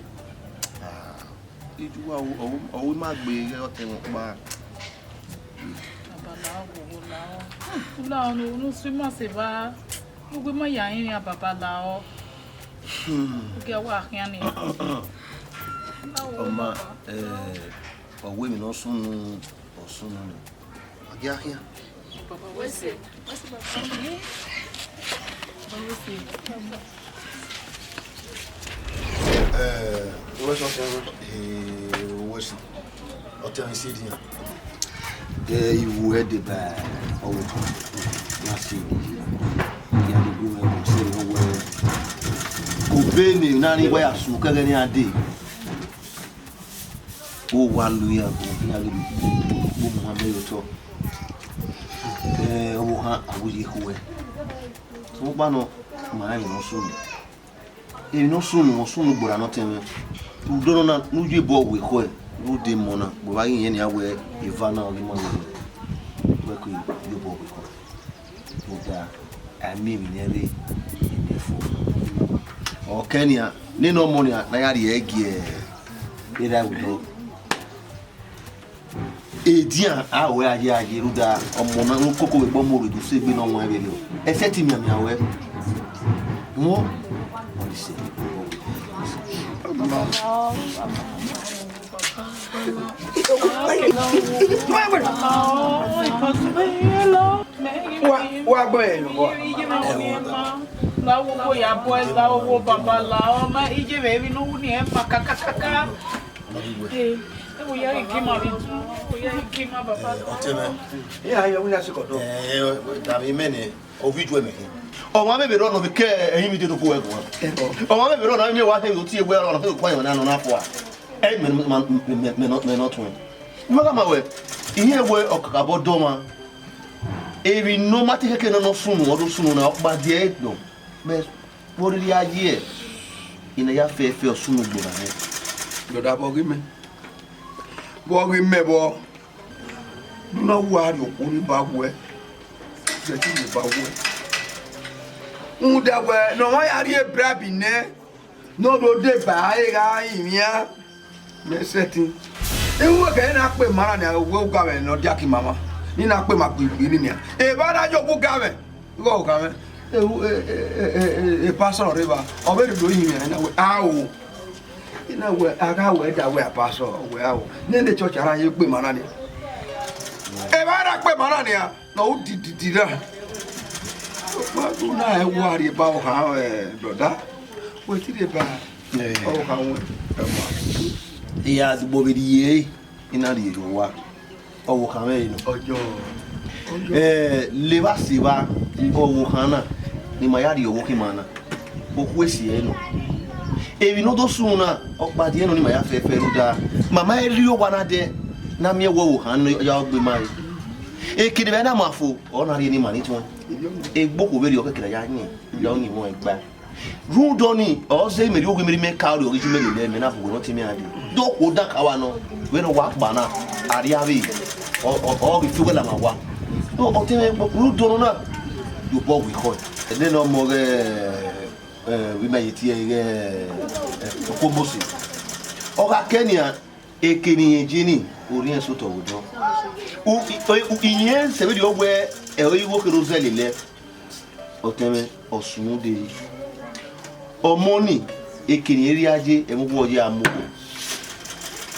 Ah, iye uwa, ọ, ọ, ọ ma gbe ghe ọtẹn mwẹ ọkpa. Baba lahọ, gogo lahọ. U lahọ ne unu swi ma sẹ evba. Ugbẹn ma ya rinmwian, baba lahọ. Hmm. U gie wa khian ni. Ọ ma, eh, ọ wẹ emwi ne ọ sunu, ọ sunu nẹ. A gia khian. Baba, wẹ sẹ. Wẹ sẹ, baba. Baba, wẹ sẹ. Eh, wẹ sẹ, ọtẹn mwẹ, eh, wẹ sẹ. Ọtẹn mwẹ, sẹ dian. Ẹ, I wu ẹdẹ ba ọvbokhan na si. Ya ni gu mwẹ mu sẹ ne ọ wẹ. Obọ ne na ni wa ya su kẹghẹ ne a dee. Ọ wa lu iran gu, iran ghi mu amẹ ye otọ. Ẹ, ọvbokhan, a wu ye khuẹ. Sokpan nọ, ma rẹn emwi ne ọ sunu. Emwi ne ọ sunu, ọ sunu gberra ne ọtẹn mwẹ. Rhunmwuda ọnọna, ne u ye obọ we ekhọe, ne u de mọ na, vbe ọ ghi rẹn nian wẹẹ eva na ọghe ima vbe wẹ, wẹ ke ye obọ we ekhọe. Rhunmwuda, a miẹn emwi ne ẹ rre, emwi ne ẹ fo. Ọ kẹ nian, nene ọmọ nian ne a ya rhie ẹe gie erha ẹvbo odọ. Edian, a wẹ a ye, a ye, rhunmwuda ọmọ na, ne ukoko vbe gbe ọmọ rre do sẹ egbe ne ọ wan vberriọ. Ẹsẹ te mianmian wẹ. Wọn, ọ ni sẹ. Wa, wa gbẹ yẹn, wa. La wo wo ya bọ, la wo wo baba, la ọmọ, iye vbe emwi ne u wu ni ẹ ma kakakaka. Ee, ẹ wo ya ghi gie ima vbe tu, ẹ wo ya ghi gie ima, baba. Ọtẹn mwẹ. Iran ya wina sikọdọ. Ẹ, dama imẹ nẹ, ovbi ijuẹ mẹ khin. Ọmwa vbe vbe rrọọ nọ vbe ke ẹrinmwi dede okhuo ẹguan. Ọmwa vbe vbe rrọọ nọ, miẹn wa khin vbe oti ewe ọrọ nọ, khin okhuo ayọn na nọ na fua. Ẹ, mẹ, mẹ, mẹ, mẹ, mẹ, mẹ nọ tuẹn. Uwa gha ma wẹ, ihiẹn wẹ ọkakabọ dọ ọmwa. Emwi ne ọ ma te khẹke nọ ne ọ sunu, ọ do sunu na, ọkpa diẹ nọ. Mẹ, vbe ọ rhirhi a ye, I na ya fẹfẹ ọ sunu gberra nẹ. Brother, vbe ọ ghi mẹ? Vbe ọ ghi mẹ vbọ? Ne u na wa rhie okhuo ni ba wẹ, zẹ te rhie ba wẹ. Rhunmwuda wẹ ne ọmwa ya rhie bribe nẹ, ne ọ do deba ẹre gha rinmwian, mẹ sẹtin. Iwẹ kẹ na kpe ma na nia, wẹ ugamwẹ ne ọ dia ke imama, ne I na kpe ma gbe igbe ni nia. Evba na yo gu ugamwẹ, igho ugamwẹ. E, e, e, e, e, e pastor rre evba, ọ vbe rhie do rinmwian na wẹ, ao. I na wẹ, a gha wẹ da wẹ a pastor, wẹ ao. Nene church a ra ye kpe ma na nia. Evba a ra kpe ma na nia. Na u dididi ra. Wa do na ẹ wa rhie ba ọvbokhan, eh, brother. Wẹ te rhie ba ọvbokhan wẹ. Ẹ ma. I ya dugbo vbe rhie, I na rhie ye owa. Ọvbokhan mwẹ nọ. Ọjọ. Eh, levba sẹ evba, ọvbokhan na, ne ima ya rhie ọvbokhan ima na. Okhuo esi ẹre nọ. Emwi ne ọ do sunu na, ọkpa diẹ nọ ne ima ya fẹfẹ rhunmwuda. Ma ma rhie owa na dẹ, ne a miẹn wẹ ọvbokhan ne ọ ya gbe ima re. Ekene vbe na ma fo, ọ na rhie ne ima ni tuẹn. Egbe okhuo vberriọ kẹkẹrẹ ya yin, ya yin wọn gba. Rhunmwuda ọnii, ọ zẹ imẹ rhie oghe imẹ rhie imẹ ka rriọ ghi ju imẹ lele ẹmwẹ na bu wẹ ne ọ te imẹ gha dee. Do okhuo dan ka wa nọ, vbene ọ wa kpa na, a rhie avbe, ọ, ọ, ọ ghi fi uwẹ lama owa. Ọ, ọ te mwẹ rhunmwuda ọnọna, ye obọ we ekhọe. Ẹdẹ ne ọ mọ ghẹ, eh, vbe ima ye tie ghẹ, eh, Okomosi. Ọ gha kẹ nian, eke ne irẹn je ni, orhiọn sẹ otọ vbe odọ. U, i, u, irẹn sẹ vberriọ wẹ, ẹ, igho kherhe ọ zẹ lele ẹe. Ọtẹn mwẹ, ọ sunu dee. Ọmọ ni, eke ne irẹn rhie a ye, ẹmwẹ uwu ọ ye a mu.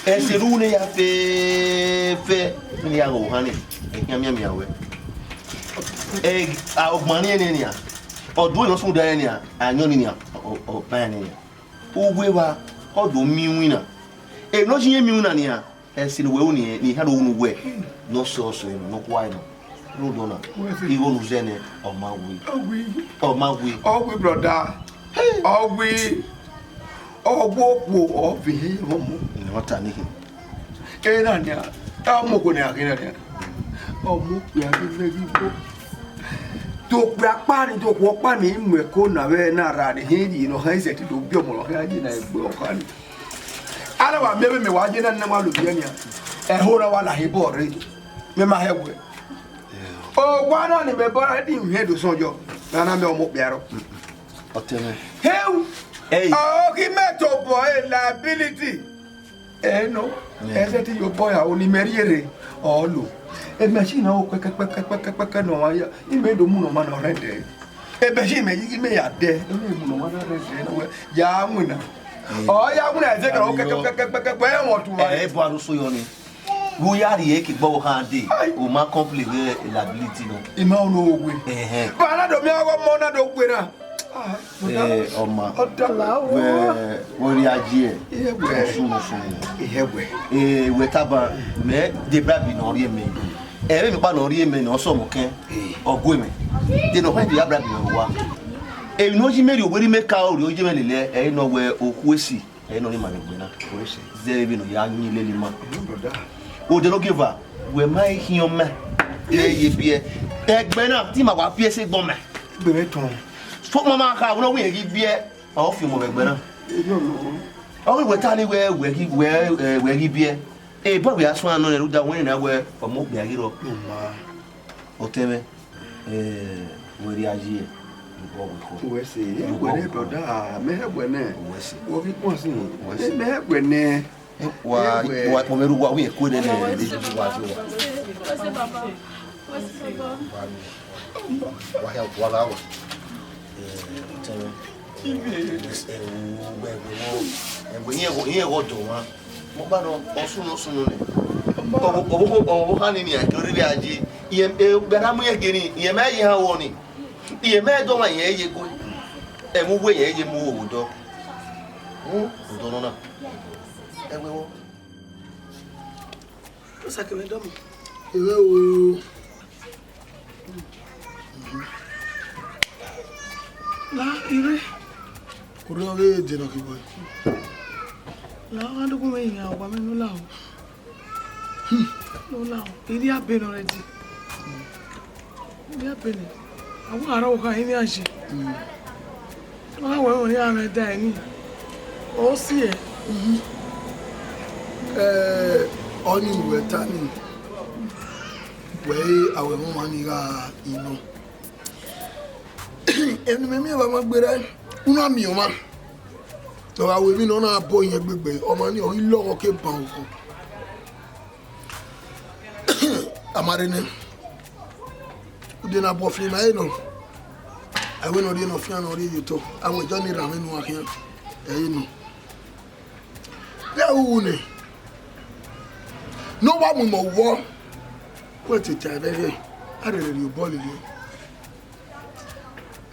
Ẹse ne u ne ya fẹfẹ, ne ya ghe ohan ni, ẹkhian mianmian wẹ. Ẹ, a, ọgbọn ni ẹnẹ nian, ọ do ne ọ sunu da ẹnẹ nian, ayọn ni nian, ọ, ọ, ọ ban ẹnẹ nian. Uwu evba, ọ do miẹn iwinna. Emwi ne ọ ye miẹn iwinna nian, ẹse ne uwẹ ru ni, ne I ha do ru ne uwẹ, ne ọ sẹ ọsẹ nọ, ne ọ kua nọ. Rhunmwuda ọna, igho ne u zẹ nẹ, ọ ma wi. Ọ wi. Ọ ma wi. Ọ wi, brother. Ọ wi. Ọ wi okhuo, ọ vbe he ọmọ. Nọ ọ ta nihin. Ena nia, ọmọ okhuo ne a khin na nia. Ọmọ okpia ghi vẹ ghi gbo. Te okpia kpa ni, te okhuo kpa ni, I mu ẹko na vbe na ra ni, hin yi nọ, hin sẹtin do biẹ ọmọ nọ, hin a ye na egbe ọkpa ni. Ana wa miẹn vbe mẹ wa ye na, ne wa lo biẹ nia. Ẹho na wa la he bọ rre. Mẹ ma hẹ wẹ. Owa na ni mẹ bọra di mẹ do sọnjọ. Na na mẹ ọmọ okpia rọ. Ọtẹn mwẹ. Heu. Hey. Ọ ghi mẹ tobọ e liability. Ẹ nọ, ẹzẹ te I ye obọ ya, oni mẹ rhie rre, ọ lo. Emachine na ho kpẹkẹkpẹkẹkpẹkẹ ne ọ wa ya, I mẹ do mu ne ọmwa ne ọ rhẹndẹ. Emachine mẹ, I mẹ ya dẹ, I mẹ mu ne ọmwa ne ọ rhẹndẹ, ne ọ wẹ, ya winna. Ọ ya winna ẹzẹ kẹrẹ ho kpẹkẹkpẹkẹkpẹkẹ, ẹ wọn tu wa. Ẹ, ẹ bu aroso yọ ni. Vbe u ya rhie eke gbe ọvbokhan dee, u ma complain vbe liability nọ. I ma unu owe. Ẹhẹn. Ba na do miẹn ọghe ọmọ na do gbe na. Ah, Eh, ọma. Ọ da la o. Wẹ, wẹ rhie aye. Ihe wẹ. Ọsun, ọsun. Ihe wẹ. Eh, wẹ taba, mẹ de bribe ne ọ rhie mẹ. Ẹ vbe emwi kpa ne ọ rhie mẹ ne ọ sọmọ kẹn. Eh. Ọ gue mẹ. De ne ọ hẹn de ya bribe ne ọ wa. Emwi ne ọ yi mẹ rhie, wẹ rhie mẹ ka ọ rhie, ọ ye mẹ lele, ẹ i nọ wẹ okhuo esi. Ẹ i nọ ni ma vbe egbe na. Okhuo esi. Zẹ vbe ne ọ ya yin lele ima. Odẹ ne ogieva, wẹ ma i khian ọmọ. Ẹ ye biẹ. Ẹgbẹ na, te ima wa biẹ sẹ egbọn mẹ. Gbe mwẹ tọn. Sokpan ma kha, wẹ ne ọ wẹ irẹn ghi biẹ, ọ fi ọmọ vbe ẹgbẹ na. Ọ ghi wẹ ta ni wẹ, wẹ ghi, wẹ, ẹ, wẹ ghi biẹ. Ebo vbe a suẹn nọ nẹ, rhunmwuda wẹ na wẹ ọmọ okpia ghi rrọọ. Ọtẹn mwẹ, ẹ, wẹ rhie aye, ebo wẹ kho. Wẹ sẹ, ẹ wẹ nẹ, brother, mẹ hẹ wẹ nẹ. Wẹ sẹ. Wẹ ghi kpọn sin. Wẹ sẹ. Mẹ hẹ wẹ nẹ. Wa, wa, wa, mẹ ru wa, wẹ kue nẹ, nẹ, nẹ, nẹ, wa, wa. Wa, wa, wa, wa, wa. Ẹ, ọtẹn mwẹ. Ẹ, wẹ, wẹ, wẹ, ẹ, wẹ, iye, iye, iye, ọdọ wa. Mo gba nọ, ọ sunu, ọ sunu nẹ. Ọvbokhan ni nian, ke ọ rhirhi a ye. Iye, e, gba na mu iye ghe ni, iye mẹ ye ha wọ ni. Iye mẹ dọ wa iye ye gue. Ẹ mu wẹ iye ye mu wo dọ. Mu dọ nọ na. Ẹ wẹ wọ. Osa kevbe dọmọ. Ẹ wẹ wo. La, ire. Kurri ọghe dena ke boy. La, wa do gu mwẹ yan ọgba mwẹ ne u la o. Ne u la o. Iri abe nọ rẹ di. Iri abe nẹ. Awa arọ kha iri aye. Ọ na wẹ ọnii a mwẹ da ẹre nii. Ọ si ẹ. Ẹ, ọnii wẹ ta nii. Wẹ i, a wẹ mwẹ ọmwa ni gha inọ. Emwi ne imẹ miẹn vbe a ma gberra, u na miẹn ọmwa. Ọ gha wẹ emwi ne ọ na bọ iyẹn gbegbe, ọmwa ni ọ ghi lọghọ ke ban okhuo. A ma rre nẹ, ude ne a bọ fian ima ẹre nọ. A wẹ ne ọ rhie ne ọ fian ne ọ rhie ye otọ, a wẹ Jọn ne erha mwẹ ne uwa khian, ẹre nọ. Vbe a ru nẹ, ne ọ wa mu imẹ ọvbọ, wẹ te ta ẹvbo ẹghẹ, a rherhe rhie obọ lele.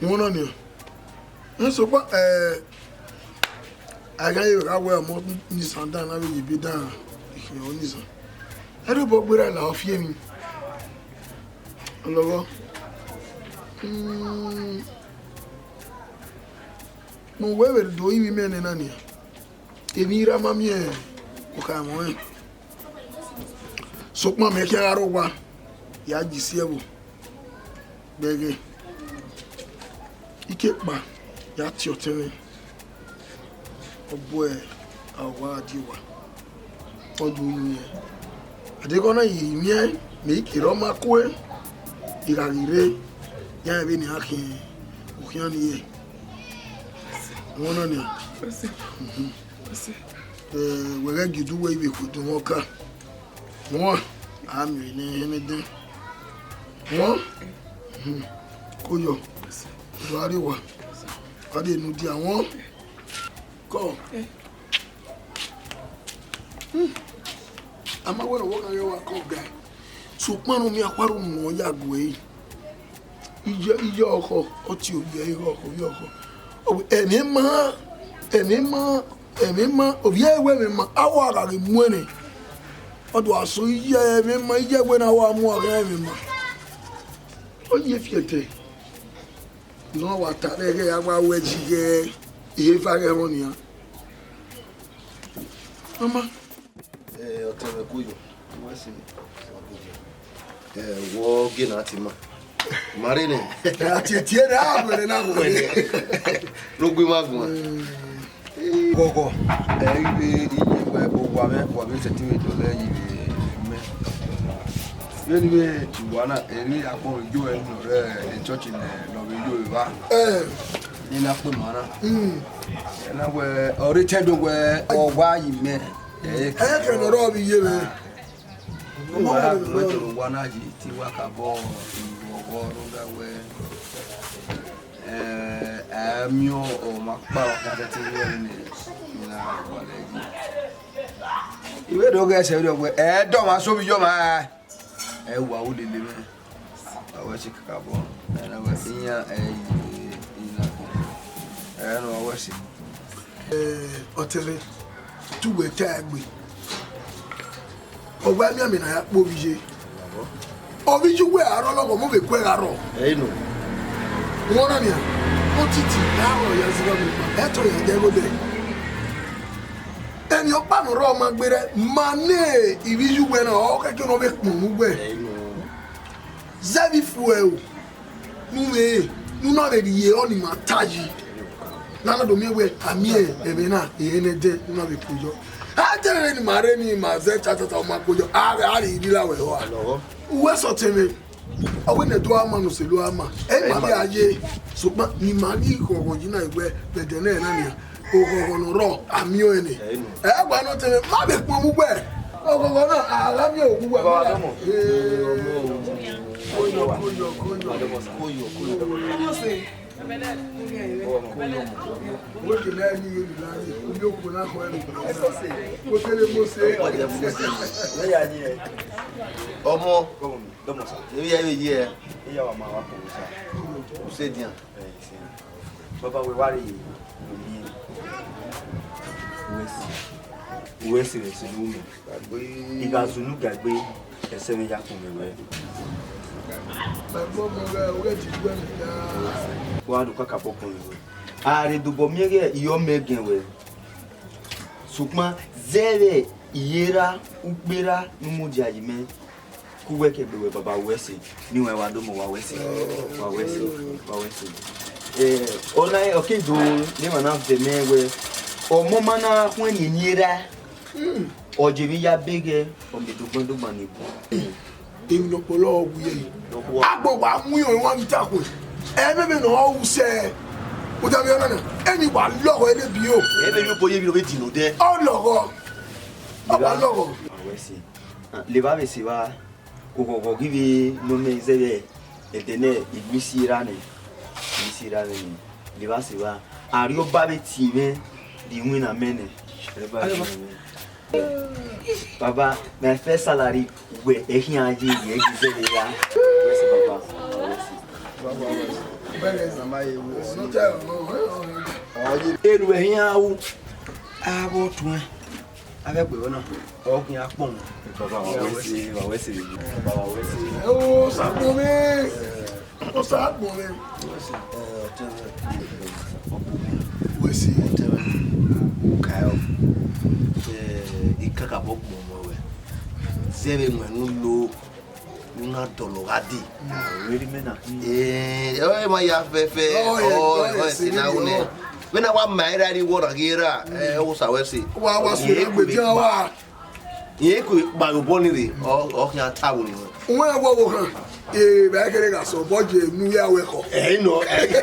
Uhunmwu nọ nian. Sokpan, ẹ, a gha ye gha wẹ ọmọ ni isan dan na vbe ye ebe dan, ikhian ọnii isan. Ẹdẹ obọ gberra la ọ fi emwi. Ọlọghọ. Mm. Ne uwẹ vbe do rinmwian imẹ nẹ na nian. Emwi ra ma miẹn okhaemwẹ ọnrẹn. Sokpan mẹ khian gha rre owa, ya ye isi ẹvbo. Gbẹghẹ, ike kpa, ya tie ọtẹn mwẹ. Ọ bu ẹ, a wa gha die owa. Ọ do yin ẹn. Adeghẹ ọ na ye miẹn, mẹ i kere ọ ma kue, I gha ghi rre, ya rẹn vbene a khian okhian ni ye. Uhunmwu nọ nian. Ẹ, wẹ ghẹ gie udu wẹ i vbe khuedu mwẹ ọka. Wọn, a miẹn ne ẹnẹdẹn. Wọn, hmm, ko yọ. Wa rrie owa. Wa rrie enu dia wọn. Kọ. Eh. A ma wẹ ne ọvbokhan ghe wa kọ ga, sokpan ne ọ miẹn akhuẹ aro mu ya gue ẹre. Iye, iye ọkhọ, ọ tie ovbi ẹre, iye ọkhọ, iye ọkhọ. Ọ wẹ, ẹmwẹ ma, ẹmwẹ ma, ẹmwẹ ma, ovbi ẹre wẹ ẹmwẹ ma, a wa gha ghi mu ẹnrẹn. Ọ do a sẹ iye ẹmwẹ ma, iye wẹ ne a wa mu a gha ẹmwẹ ma. Ọ ye fi ẹtẹ. Ne ọ wa ta vbe ẹghẹ a wa ru ẹji ghẹ, eva ghẹ rọ nian. Mama. Eh, ọtẹn mwẹ koyo. Wẹ si. Eh, wọ gie na ti ma. Ma rre nẹ. A tie tie na, a wẹrẹ na wẹrẹ. Rogbe ma gun. Ghọghọ, ẹ i vbe iye wẹ owa mwẹ, wa vbe sẹtin vbe dọlẹ yi vbe mẹ. Vbene I vbe tie uwa na, erriọ akpọ vbe yo ẹre nọ rẹ church nẹ, nọ vbe yo evba. Eh. Ne I na kpe ma na. Mm. Ẹ na wẹ, ọ rre tẹndo wẹ, ọ wa yi mẹ. Ẹ, ẹ kẹ nọ rọ vbe iye mwẹ. Uwa ra gu ẹdẹ ne uwa na yi, te I wa ka bọ, I vbe ọghọ rhunmwuda wẹ, eh, a miẹn ọmwa kpa ọkhan sẹtin vbe ẹre ne I na gualọ yi. I vbe do ghẹ sẹ vberriọ wẹ, ẹ dọ ọmwa sẹ ovbi iye ọmwa, ẹ wa ru lele mwẹ. Wa wẹ si kakabọ, ẹ na wẹ iran ẹ i, i na, ẹ na wa wẹ si. Eh, ọtẹn mwẹ, te uwẹ ta egbe. Ọ wa miẹn amẹ ne a ya kpe ovbi iye. Ovbi iye uwẹ a rọ lọghọ, mo vbe ku ẹe gha rrọọ. Ẹ i nọ. Wẹ ọna nian, otiti ne a rọ ya zẹ vbe ọmọ, ẹ tọ ya dẹ ẹghẹ odẹ. Emwi ọkpa ne ọ rrọọ ma gberra, ma ne ivbi iye uwẹ na, ọ kẹkẹ ne ọ vbe kpọnmwẹ uwẹ. Ẹ i nọ. Zẹ vbe ifuẹ o. Ne u vbe, ne u na vbe rhie ọni ma ta yi. Ne a na do miẹn wẹ, a miẹn ẹmwẹ na, ehe nẹdẹ, ne u na vbe kue yọ. A dẹrẹ ne ima rre ne ima zẹ tatata, ọ ma kue yọ, a, a rhie ivbi la wẹ rua. Uwẹ sẹ ọtẹn mwẹ, ọ wẹ ne ẹdẹ a ma ne oselu a ma. Ẹ ma vbe a ye, sokpan ne ima ghi ghọghọ yi na wẹ, vbe ẹdẹ nẹ na nian. Oghọghọ ne ọ rrọọ, a miẹn ọnrẹn nẹ. Ẹ gba nọ te mwẹ, ma vbe kpọnmwẹ ugbẹ. Oghọghọ na, a gha miẹn oghugbe. Baba, come on. Koyo, koyo, koyo. Koyo, koyo. Koyo. Koyo. Koyo. Koyo. Koyo. Koyo. Koyo. Koyo. Ọmọ, dọmọ sa. Ebi ya ebi ye. Iya wa ma wa ko sa. Use dian. Eh, use. Baba we wa re. Uwesi. Uwesi re sunu mi. I gha zunu ga egbe, ẹsẹ mwẹ ya kpọnmwẹ wẹ. Wa do kakabọ kpọnmwẹ wẹ. A rhe dobọ miẹn ghẹ, I ọmọ ẹgẹn wẹ. Sokpan zẹvbe iyerha, ukperha ne u mudia yi mẹ, ke uwẹ ke gbe wẹ baba wẹ ẹse, ne iwẹn wa do mọ wa wẹ ẹse, wa wẹ ẹse, wa wẹ ẹse. Eh, ọna ọ ke do ne emwa na vẹ mẹ wẹ, ọmọ ma na khuẹn ni eni erha, ọ je emwi ya beghẹ, ọ miẹn dogban dogban ne ebu. Emwi ne ọkpọlọ ọ wu yeye. Agbọn wa mu iran wan ghi ta kue. Ẹmwẹ vbene ọ ru sẹ, u ta vbe ọna na, ẹni wa lọghọ ẹre biyo. Ẹmwẹ vbe obo ye vbe ro vbe dinọ odẹ. Ọ lọghọ. Ọ wa lọghọ. Levba vbe se evba, oghọghọ ghi vbe nọ mẹ zẹvbe ẹdẹ nẹ, I gbe isi erha nẹ, I gbe isi erha nẹ, levba se evba, Arriọba vbe tie mwẹ rhie iwinna mẹ nẹ. Arriọba vbe tie mwẹ. Baba, my first salary, wẹ ẹ khian ye, ye, ye, ye, ye, ya. Wẹ sẹ, Baba. Wẹ sẹ. Enu ẹre khian ru, avbe ọtuẹn, avbe ẹgbẹ ẹvbo na, ọ khian kpọnmwẹ. Baba, wa wẹ sẹ, wa wẹ sẹ, Baba, wa wẹ sẹ. Ẹ o, Osagbọn mwẹ. Osagbọn mwẹ. Wẹ si. Ọtẹn mwẹ, u ka ẹo. Eh, I kakabọ gbọn mwẹ wẹ. Zẹvbe wẹ ne u lo, u na dọlọ gha dee. Wẹ rhie mẹ na. Eh, ọ ma ya fẹfẹ, ọ, ọ, ọ, ẹse na ru nẹ. Vbene a wa ma erha rri wọ na ghi erha, eh, ọ sa wẹ sẹ. Wa, wa sẹ egbe dia wa. Irẹn ko kpao obọ ni rre, ọ, ọ khian ta vbe orhiọn. Uwẹ wọ wo khan, eh, vbe a kere gha sẹ obọ je unu ya wẹ khọ. Ẹ i nọ, ẹ i,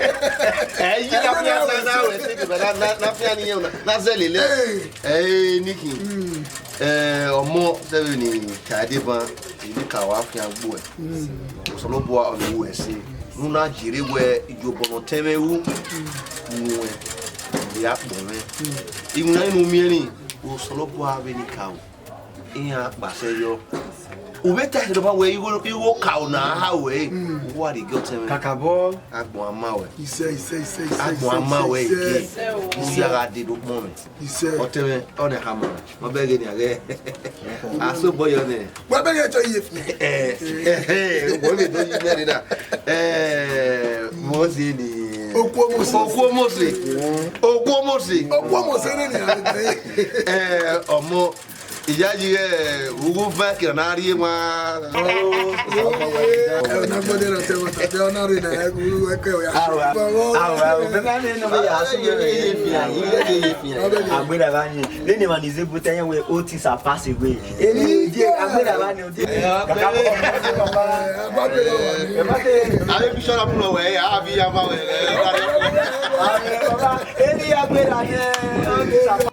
ẹ i, na fian sa na wẹ se, na, na, na fian ni yẹn na, na zẹ lele. Ẹ, ni khin. Ẹ, ọmọ, sẹ vbene ka deba, eni ka wa fian gbo ẹ. Osanobua ọ vbe ru ẹse. Ne u na jere wẹ iyobọ ne ọtẹn mwẹ ru, unu ẹn, ọ vbe ya kpọ mwẹ. Iwinna ni ne u miẹn ni, Osanobua vbe ni ka ru. Iran kpasẹ yọ. U vbe ta ẹre nọkpa wẹẹ igho, igho ka na ha wẹ, u wa rhie gie ọtẹn mwẹ. Kakabọ. Agbọn a ma wẹ. Isẹ, isẹ, isẹ, isẹ, Agbọn a ma wẹ ege. U ya gha dee do kpọn mwẹ. Isẹ. Ọtẹn mwẹ, ọnẹ khama. Ma bẹghe nian ghẹ. Asobọyọ nẹ. Wa bẹghe cho iye fi. Eh, eh, eh, wẹ vbe do yi mẹ nina. Eh, Mose ni. Okuo Mose. Okuo Mose. Okuo Mose. Okuo Mose ne ni a. Eh, ọmọ, Iyayi ghẹ, ughu van kira na rrie mwa. Ẹ, ọ na gbọdọ rọ tẹ wọta, tẹ ọ na rre na, ẹ, ughu ẹkẹ ọ ya. Awa, awa, o, bẹ ma ne nọ bẹ ya su ye, ye, ye fi ya, ye, ye, ye fi ya. Agbera ba ni, ne ne ma ni ze bu tẹ yẹn wẹ, all things are passed away. Eni je, agbera ba ni, o je. Kaka bọ. Ẹ ma te. Ave bishop na pulo wẹ, a vi ya ma wẹ. Eni agbera ni, all things are